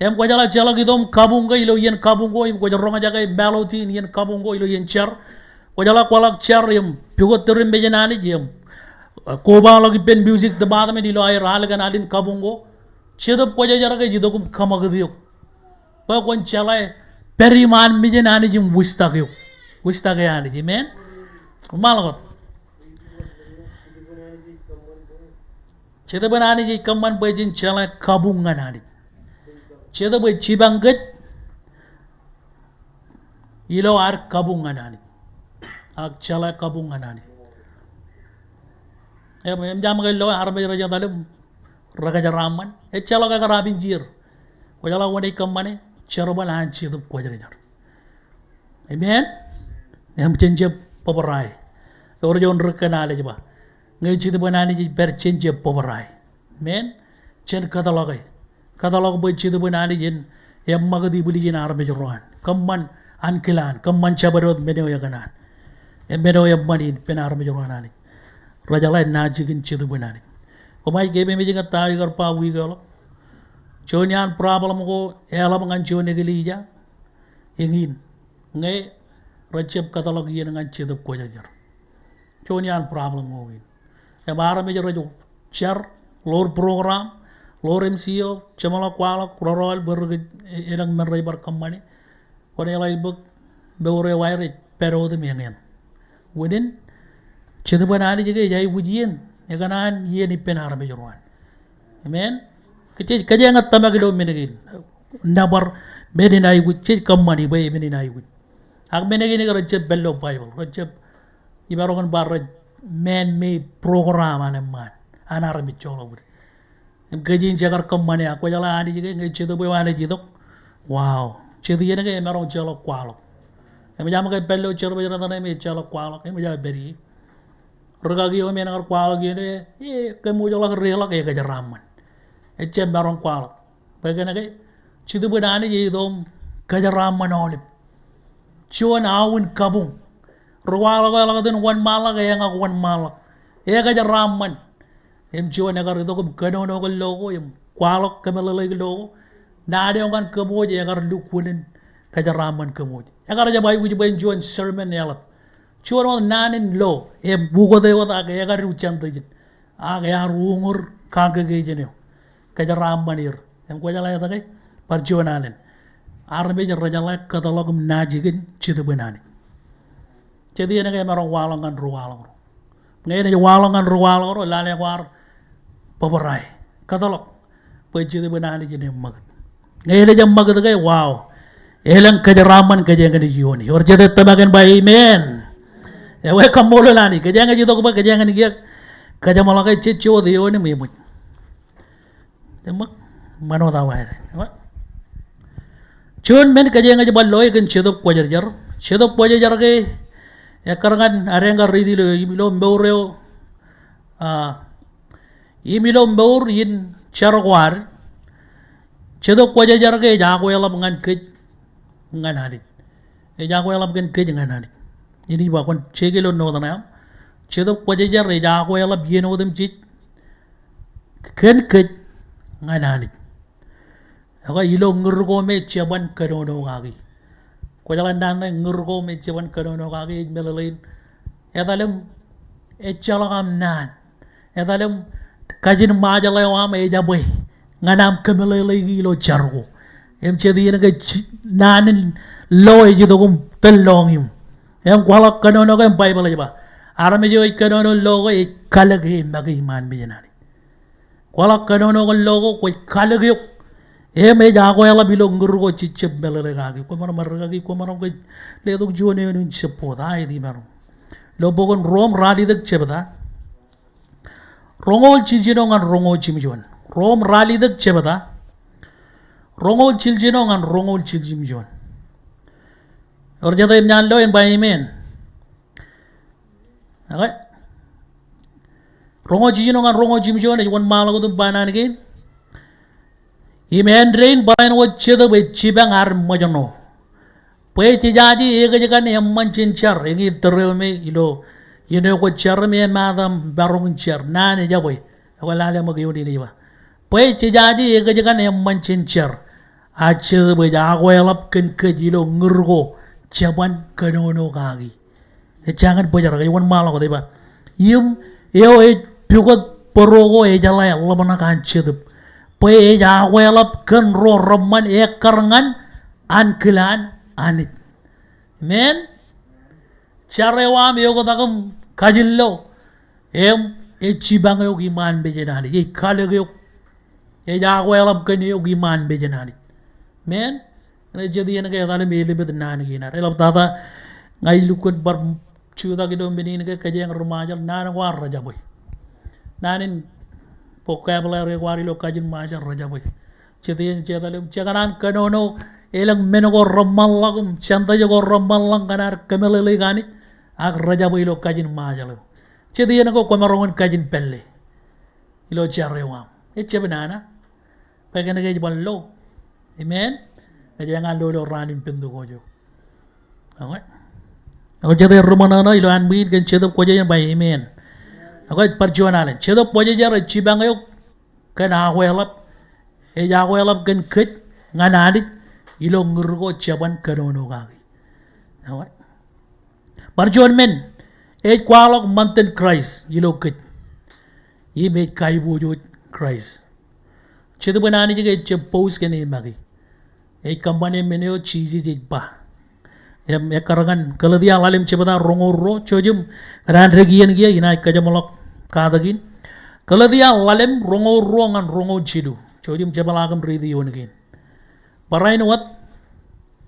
Im kwōjeḷā jeḷọk itok im kabuñ ke ilo iien kabuñ ko, im kwōj roñjake ballot in iien kabuñ ko ilo iien jar. Kwōjeḷā kwaḷọk jar im pukot tūrin mejān Anij im, uh, kobaḷọk ippān music department ilo aer alikan alin kabuñ ko. Jetōb Kwōjarjar ke ej itok im kōṃakūt eok. Bwe kwōn jeḷā pād iṃaan mejān Anij im wūjtak eok. Wūjtak e Anij. Amen. Ṃaḷọk wōt. Jetōb in Anij ej kōṃṃan bwe jen jeḷā kabuñ ñan Anij. Jetōb ej jipañ kōj ilo ad kabuñ ñan Anij. Ak jeḷā kabuñ ñan Anij. Im, im jab ke lo armej rej etal im rekōjeraaṃṃan. Ejjeḷọk ekar abinjier. Kwōjeḷā wōn ej kōṃṃane? Jerbal an Jetōb Kwōjarjar. Amen. Im jen jab bōbrae. Ewōr juon ri kōn al ej ba, ñe Jetōb in Anij ej pād, jen jab bōbrae. Amen. Jen kōtḷọke. Kōtḷọk bwe Jetōb in Anij en eṃṃakūt ibwiljin armej ro an. Kōṃṃan ankilaan, kōṃṃan jabdewōt men eo ekōṇaan. Im men eo eṃṃan in ippān armej ro an Anij. Rejeḷā naaj jikin Jetōb in Anij. Koṃij keememej ñan ta eo ikar ba wiik eo ḷọk. Juon iaan problem ko eḷap ñan juon eklejia eñin. Ñe rejjab kōtḷọk iien ñan Jetōb Kwōjarjar. Juon iaan problem ko in. Im armej rej jar, ḷoor program, ḷoor M C eo, jeṃḷọk kwaḷọk, rọrọọl, bwe rej, e, elōñ men rej bar kōṃṃane. Kwōn eḷak bōk mour eo aer ej pād wōt im eñeeṃ. Wūnin, Jetōb in Anij ke ej aikuj iien, ekōṇaan iien ippān armej ro an. Amen. Kōj, kōj eñin tōmak ilo men kein. Nōbar men in aikuj, jej kōṃṃani bwe men in aikuj. Ak men kein ke rejjab pād ilo Baibōḷ, rejjab, imaroñ in ba rej man-made program an eṃṃaan, an armej joḷọk wōt. Im kōj in jekar kōṃṃane, ak kwō jeḷā Anij ke, ñe Jetōb eo Anij itok. Wow. Jet iien ke emaroñ jeḷọk kwaḷọk. Im ejjab ke pād ilo jerbal etan im ejjeḷọk kwaḷọk, im ejjab pād ie. Rūkaki eo me en kar kwaḷọk iien eo, e, kōmwōjḷọk, reḷọk, ekōjeraaṃṃan. Ejjab maroñ kwaḷọk. Bwe kōnke Jetōb in Anij eitok im kōjeraaṃṃan aolep. Juon aō in kabuñ. Ri kwaḷọk eo eḷak iten wōnṃaanḷọk, eñak wōnṃaanḷọk. Ekōjeraaṃṃan. Im juon ekar itok im kōnono kōn lo ko, im kwaḷọk kōmeḷeḷeik lo ko. Naan eo ñan kōmwōj ekar lukkuun in kōjeraaṃṃan kōmwōj. Ekar jab aikuj bwe en juon sermon eḷap. Juon wōt naan in lo, im ukōte wōt ak ekar ijin jān tejin. Ak ear uñūr congregation eo. Kōjeraaṃṃan er. Im kwō jeḷā etke, bar juon alen. Armej rejeḷā kōtḷọk im naaj kōn Jetōb in Anij. Jet iien ke emaroñ waḷọk ñan ri kwaḷọk ro. Ñe enaaj waḷọk ñan ri kwaḷọk ro, lale kwaar bōbrae. Kōtḷọk. Bwe Jetōb in Anij en eṃṃakūt. Ñe enaaj eṃṃakūt ke, wow. Elōñ kōjeraaṃṃan kōjeañ ñan ioon. Ewōr jet ej tōmak in ba amen. Ewi, kaṃṃoolol Anij. Kōjeañ ej itok bwe kōjeañ ñan kiiō. Kōjeṃḷọk e jej jota ioon im eṃōj. Eṃṃan, ṃanit awa eo. Juon men kōjeañ ej bar lo e kōn Jetōb Kwōjarjar. Jetōb Kwōjarjar ke ekkar ñan, ak eñin kar riiti ilo, ilo mour eo, a, im ilo mour in jar ko ad. Jetōb Kwōjarjar ke ej akweḷap ñan kōj ñan Anij. Ej akweḷap kōn kōj ñan Anij. Inaaj ba kwōn check ilo note ṇe aṃ. Jetōb Kwōjarjar ej akweḷap iien otemjej kōn kōj ñan Anij. Ekwe ilo ñūr ko me jeban kōnono kaki. Kwō jeḷā naan ṇe, ñūr ko me jeban kōnono kaki ej meḷeḷein. Etal im ejjeḷọk aṃ naan. Etal im kajin Ṃajeḷ eo aṃ ejabwe ñan aṃ kōmeḷeḷeiki ilo jar ko. Im jet iien ke ji-, naan in lo ej itok im tōl lọñiṃ. Im kwaḷọk kōnono ko im Baibōḷ ej ba, armej eo ej kōnono lo ko ej kalōke im make iṃaan mejān Anij. Kwaḷọk kōnono kōn lo ko, kwōj kalōk eok. Im ej akweḷap ilo ñūr ko jej jab meḷeḷe kaki. Kwōmaroñ, rūkaki, kwōmaroñ ke letok juon eoon in jab bōk, a, ej imaroñ. Ilo bok in Rom ralitōk jebta. Roñoul jiljino ñan roñoul jimjuon. Rom ralitōk jebta. Roñoul jiljino ñan roñoul jimjuon. Ewōr jet ej ñan lo en ba amen. Okay. Roñoul jiljino ñan roñoul jimjuon ej wōnṃaanḷọk wōt im ba naan kein. Im āindein barāinwōt Jetōb ej jipañ ad ṃōjṇọ. Bwe jejaje ekōjkan eṃṃan jān jar, eñin tōre eo me ilo iien eo kwōj jar im emaat aṃ maroñ in jar, naan ejabwe. Ekwe lale ṃōk eoon in ej ba, bwe jejaje ekōjkan eṃṃan jān jar, a Jetōb ej akweḷap kōn kōj ilo ñūr ko jeban kōnono kaki. Ej jañin bōjrak, ej wōnṃaanḷọk wōt ej ba, im eo ej pukot bōro ko ejeḷā ḷōmṇak an Jetōb, bwe ej akweḷap kōn ro reṃṃan ekkar ñan ankilaan Anij. Amen. Jar eo aṃ eoktak im kajin lo, im ej jipañ eok iṃaan mejān Anij, ej kalōk eok, ej akweḷap kōn eok iṃaan mejān Anij. Amen. Ñe jet iien ke etal im eliminate naan kein ad. Eḷaptata ña ij lukkuun bar jutak ilo men in ke kōjeañ ri Ṃajeḷ, naan ko ad rejabwe. Naan in vocabulary ko ad ilo kajin Ṃajeḷ rejabwe. Jet iien, jet etal im, jekōṇaan kōnono elōñ men ko reṃṃanḷọk im jān tōl ko reṃṃanḷọk ñan ad kōmeḷeḷeik Anij, ak rejabwe ilo kajin Ṃajeḷ eo. Jet iien ko kwōmaroñ in kajin pālle ilo jar eo aṃ. Ejjab nana. Bwe kōnke ej bar lo. Amen. Ej eñin lo ilo raan in Pentekost eo. Okay. Ak jet ej ri-ṃōṇōṇō ilo anbwiin kōn Jetōb Kwōjarjar ba amen. Okay, bar juon alen. Jetōb Kwōjarjar ej jipañ eok kōn akweḷap. Ej akweḷap kōn kōj ñan Anij ilo ñūr ko jeban kōnono kaki. Okay. Bar juon men, ej kwaḷọk ṃantin Kraist ilo kōj. Im ej kaiboojoj Kraist. Jetōb in Anij ke ejjab post kōn e make. Ej kōṃṃane men eo Jisōs ej ba. Im ekkar ñan Galetia ḷalem jebta roñoul ruo, jouj im kōṇaan dōk iien kiiō, inaaj kōjeṃḷọk katak in. Galetia ḷalem roñoul ruo ñan roñoul jilu. Jouj im jepḷaak im riiti ioon kein. Barāinwōt,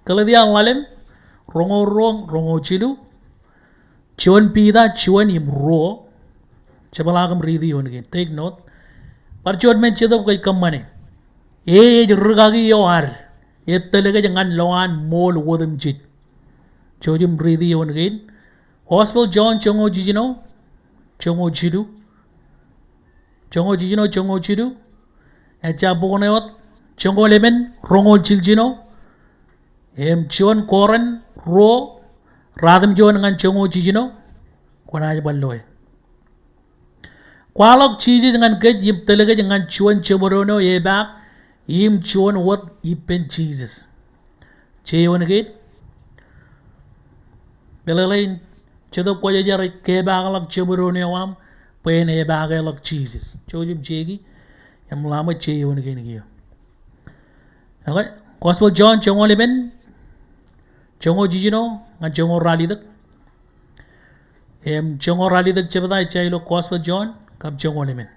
Galetia ḷalem, roñoul ruo, roñoul jilu. Juon Piter, juon im ruo. Jepḷaak im riiti eoon kein. Take note. Bar juon men Jetōb kōj kōṃṃane. E ej rūkaki eo ad. Etōl kōj ñan lowaan ṃool otemjej. Jouj im riiti eoon kein. Gospel John joñoul jiljino, joñoul jilu. Joñoul jiljino, joñoul jilu. Ejja bok ṇe wōt, joñoul emān, roñoul jiljino. Im juon Korint ruo, ratimjuon ñan joñoul jiljino. Kwōnaaj bar loe. Kwaḷọk Jisōs ñan kōj im tōl kōj ñan juon jemdoon eo epaak im juon wōt ippān Jisōs. Ej eoon kein. Meḷeḷein, Jetōb Kwōjarjar ej kepaakḷọk jemdoon eo aṃ bwe en epaakeḷọk Jisōs. Jouj im jeiki im ḷaṃōj, ej eoon kein kiiō. Okay, Gospel John joñoul emān, joñoul jiljino ñan joñoul ralitōk. Im joñoul ralitōk jebta ejja ilo Gospel John kab joñoul emān.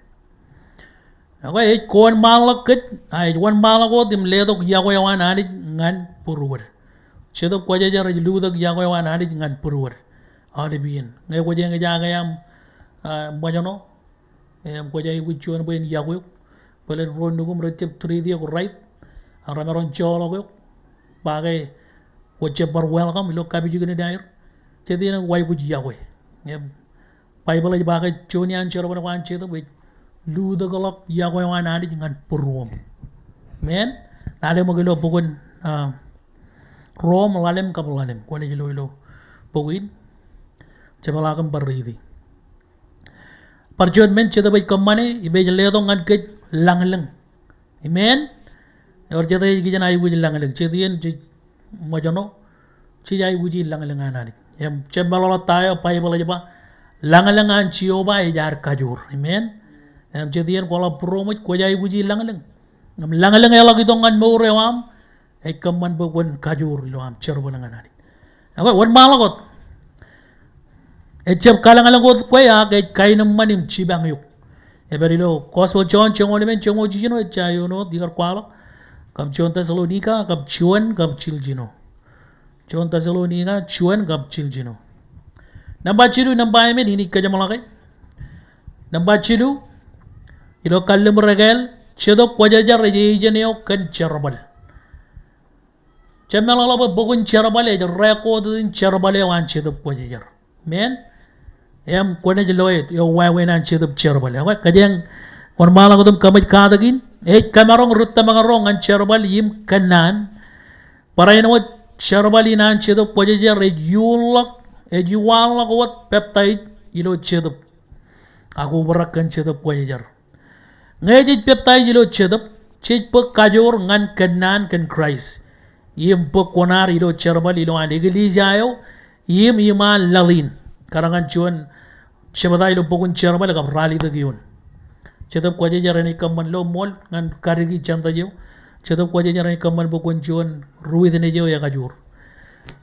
Okay, ej kōwōnṃaanḷọk kōj, a ej wōnṃaanḷọk wōt im letok yokwe eo an Anij ñan būruod. Jetōb Kwōjarjar ej lutōk yokwe eo an Anij ñan būruod. Aolep iien. Ñe kwōj eñjake aṃ, a, ṃōjṇọ, im kwōj aikuj juon bwe en yokwe eok. Bōlen ro nukuṃ rej jab treat eok right. Ak remaroñ joḷọk eok. Ba ke kwōj jab bar welcome ilo kapijuknen aer. Jet iien kwōj aikuj yokwe. Im Baibōḷ ej ba ke juon iaan jerbal ko an Jetōb ej lutōkḷọk yokwe eo an Anij ñan būruoṃ. Amen. Lale ṃōk ilo bok in, a, Rom ḷalem kab ḷalem. Kwōnaaj lo ilo bok in. Jepḷaak im bar riiti. Bar juon men Jetōb ej kōṃṃane, im ej letok ñan kōj lañlōñ. Amen. Ewōr jet ej kijen aikuj lañlōñ. Jet iien jej ṃōjṇọ, jej aikuji lañlōñ an Anij. Im jab meḷọkḷọk ta eo Baibōḷ ej ba, lañlōñ an Jeova ej ad kajoor. Amen. Im jet iien kwaḷọk būroṃōj, kwōj aikuji lañlōñ. Im lañlōñ eḷak itok ñan mour eo aṃ, ej kōṃṃan bwe kwōn kajoor ilo aṃ jerbal ñan Anij. Ak wōnṃaanḷọk wōt. Ej jab kalañlōñ wōt kwe ak ej kaenōṃṃan im jipañ eok. Ej pād ilo Gospel John joñoul emān, joñoul jiljino, ejja eoon wōt ikar kwaḷọk. Kab juon Tessalonika, kab juon, kab jiljino. Juon Tessalonika, juon, kab jiljino. Nōṃba jilu, nōṃba emān, inaaj kōjeṃḷọke. Nōṃba jilu, ilo kalliṃur ekāāl, Jetōb Kwōjarjar ej ejen eo kōn jerbal. Jab meḷọkḷọk bwe bok in Jerbal ej record in jerbal eo an Jetōb Kwōjarjar. Amen. Im kwōnaaj loe eo wāween an Jetōb Jerbal. Ekwe, kōjeañ wōnṃaanḷọk wōt im kōmij katakin. Ej kamaroñ ri tōmak ro ñan jerbal im kōnnaan. Barāinwōt jerbal in an Jetōb Kwōjarjar ej iuḷọk, ej iuḷọk wōt peptaij ilo Jetōb. Ak obrak kōn Jetōb Kwōjarjar. Ñe jej peptaij ilo Jetōb, jej bōk kajoor ñan kōnnaan kōn Kraist. Im bōk kuṇaad ilo jerbal ilowaan eklejia eo, im iṃaan laḷ in. Kar ñan juon jebta ilo bok in Jerbal kab ralitōk eoon. Jetōb Kwōjarjar enaaj kōṃṃan lo ṃool ñan kadiki Gentile eo. Jetōb Kwōjarjar enaaj kōṃṃan bwe kwōn juon ri witness eo ekajoor.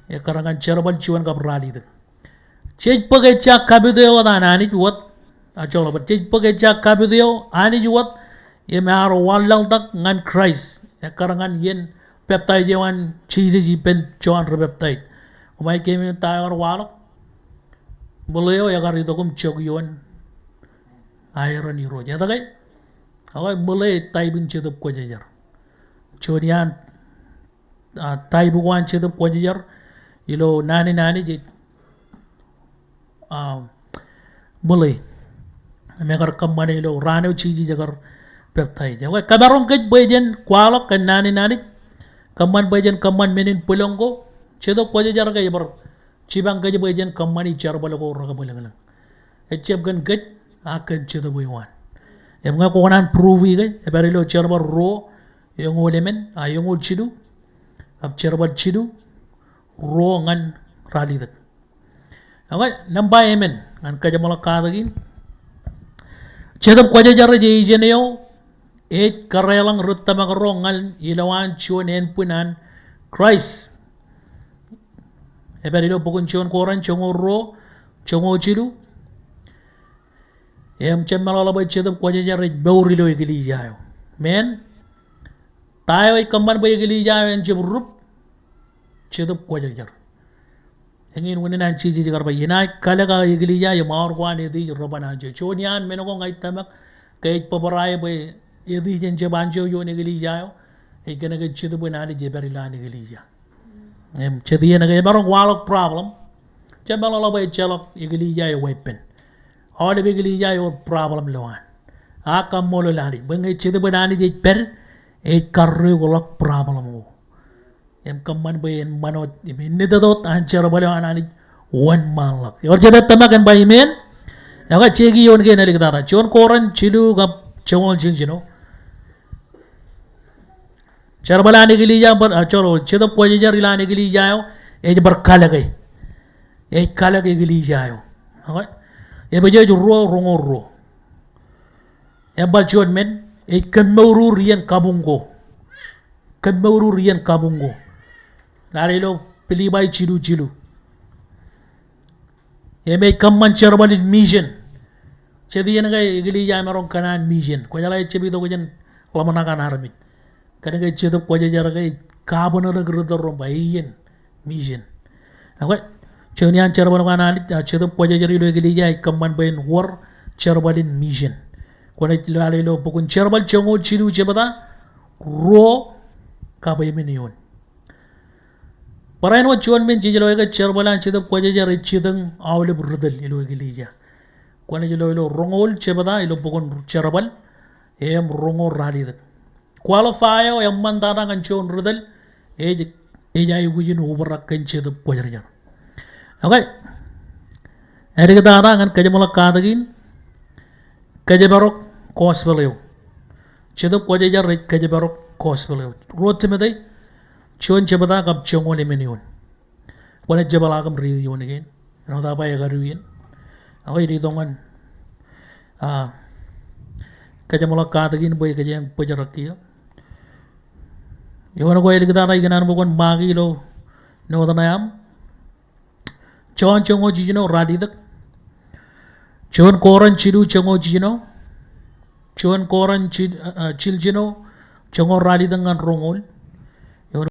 Ekkar ñan jerbal juon kab ralitōk. Jej bōk ejja kapit eo an Anij wōt, a, joḷọk bar, jej bōk ejja kapit eo Anij wōt, im ear wanlaḷtak ñan Kraist, ekkar ñan iien peptaij eo an Jisōs ippān Jon ri peptaij. Koṃij keememej ta eo ekar waḷọk. Ṃōḷe eo ekar itok im jok ioon aeran Irooj. Etke? Ak ṃōḷe ej type in Jetōb Kwōjarjar. Juon iaan a, type ko an Jetōb Kwōjarjar ilo naan in Anij ej, a, ṃōḷe. Im ekar kōṃṃane ilo raan eo Jisōs ekar peptaij. Ekwe, kamaroñ kōj bwe jen kwaḷọk kōn naan in Anij. Kōṃṃan bwe jen kōṃṃan men in bwilōñ ko. Jetōb Kwōjarjar ke ej bar jipañ kōj bwe jen kōṃṃani jerbal ko rekabwilōñlōñ. Ejjab kōn kōj, a kōn Jetōb eo an. Im ñe kwō kōṇaan prove e ke, ej pād ilo Jerbal ruo, eñoul emān, a, eñoul jilu, kab Jerbal jilu, ruo ñan ralitōk. Ekwe, nōṃba emān, ñan kōjeṃḷọk katakin. Jetōb Kwōjarjar ej ejen eo, ej kōrā ḷọk ri tōmak ro ñan ilowaan juon ānbwin an Kraist. Ej pād ilo bok in juon Korint, joñoul ruo, joñoul jilu. Im jab meḷọkḷọk bwe Jetōb Kwōjarjar ej mour ilo eklejia eo. Amen. Ta eo ej kōṃṃan bwe eklejia eo en jab rup? Jetōb Kwōjarjar. Eñin unin an Jisōs kar ba, inaaj kalōk aō eklejia im aor ko an Hades reban anjọ. Juon iaan men ko ña ij tōmak ke ej bōbrae bwe Hades en jab anjọ ioon eklejia eo, ej kōnke Jetōb in Anij ej pād ilo an eklejia. Im jet iien ke emaroñ waḷọk problem, jemeḷọkḷọk bwe ejjeḷọk eklejia eo weeppān. Aolep eklejia ewōr problem ilowaan. Ak kaṃṃoolol Anij bwe ñe Jetōb in Anij ej pād, ej karreoḷọk problem ko im kōṃṃan bwe en ṃanot im innitōt an jerbal eo an Anij wōnṃaanḷọk. Ewōr jet ej tōmak en ba amen? Ekwe, jeiki ioon kein āliktata. Juon Korint jilu kab joñoul jiljino. Jerbal an eklejia bar, a, jor, Jetōb Kwōjarjar ilo an eklejia eo ej bar kalōke. Ej kalōk eklejia eo. Ekwe, Epesōs ruo roñoul ruo. Im bar juon men, ej kōmmourur iien kabuñ ko. Kōmmourur iien kabuñ ko. Lale ilo Pilippai jilu jilu. Im ej kōṃṃan jerbal in mission. Jet iien ke eklejia emaroñ kōṇaan mission, kwōjeḷā ejab itok jān ḷōmṇak an armej. Kōnke Jetōb Kwōjarjar ke ej kabōnōdōk ri tōl ro im ba iien mission. Ekwe, juon iaan jerbal ko an Anij, a, Jetōb Kwōjarjar ilo eklejia ej kōṃṃan bwe en wōr jerbal in mission. Kwōnaaj lale ilo bok in Jerbal joñoul jilu jebta, ruo kab emān eoon. Barāinwōt juon men jej lo ke jerbal an Jetōb Kwōjarjar ej jitōñ aolep ri tōl ilo eklejia. Kwōnaaj lo ilo roñoul jebta ilo bok in Jerbal, im roñoul ralitōk. Qualify eo eṃṃantata ñan juon ri tōl ej, ej aikuj in obrak kōn Jetōb Kwōjarjar. Okay. Āliktata ñan kōjeṃḷọk katakin, kōjparok gospel eo. Jetōb Kwōjarjar ej kōjparok gospel eo. Ruo Timote, juon jebta kab joñoul emān eoon. Kwōnaaj jepḷaak im riiti ioon kein. Āinwōt aō ba ekadu iien. Ak ij itok ñan, a, kōjeṃḷọk katakin bwe kōjeañ bōjrak kiiō. Eoon ko āliktata ikōṇaan bwe kwōn ṃaaki ilo note ṇe aṃ. Jon joñoul jiljino ralitōk. Juon Korint jilu joñoul jiljino. Juon Korint jil-, a, a, jiljino joñoul ralitōk ñan roñoul.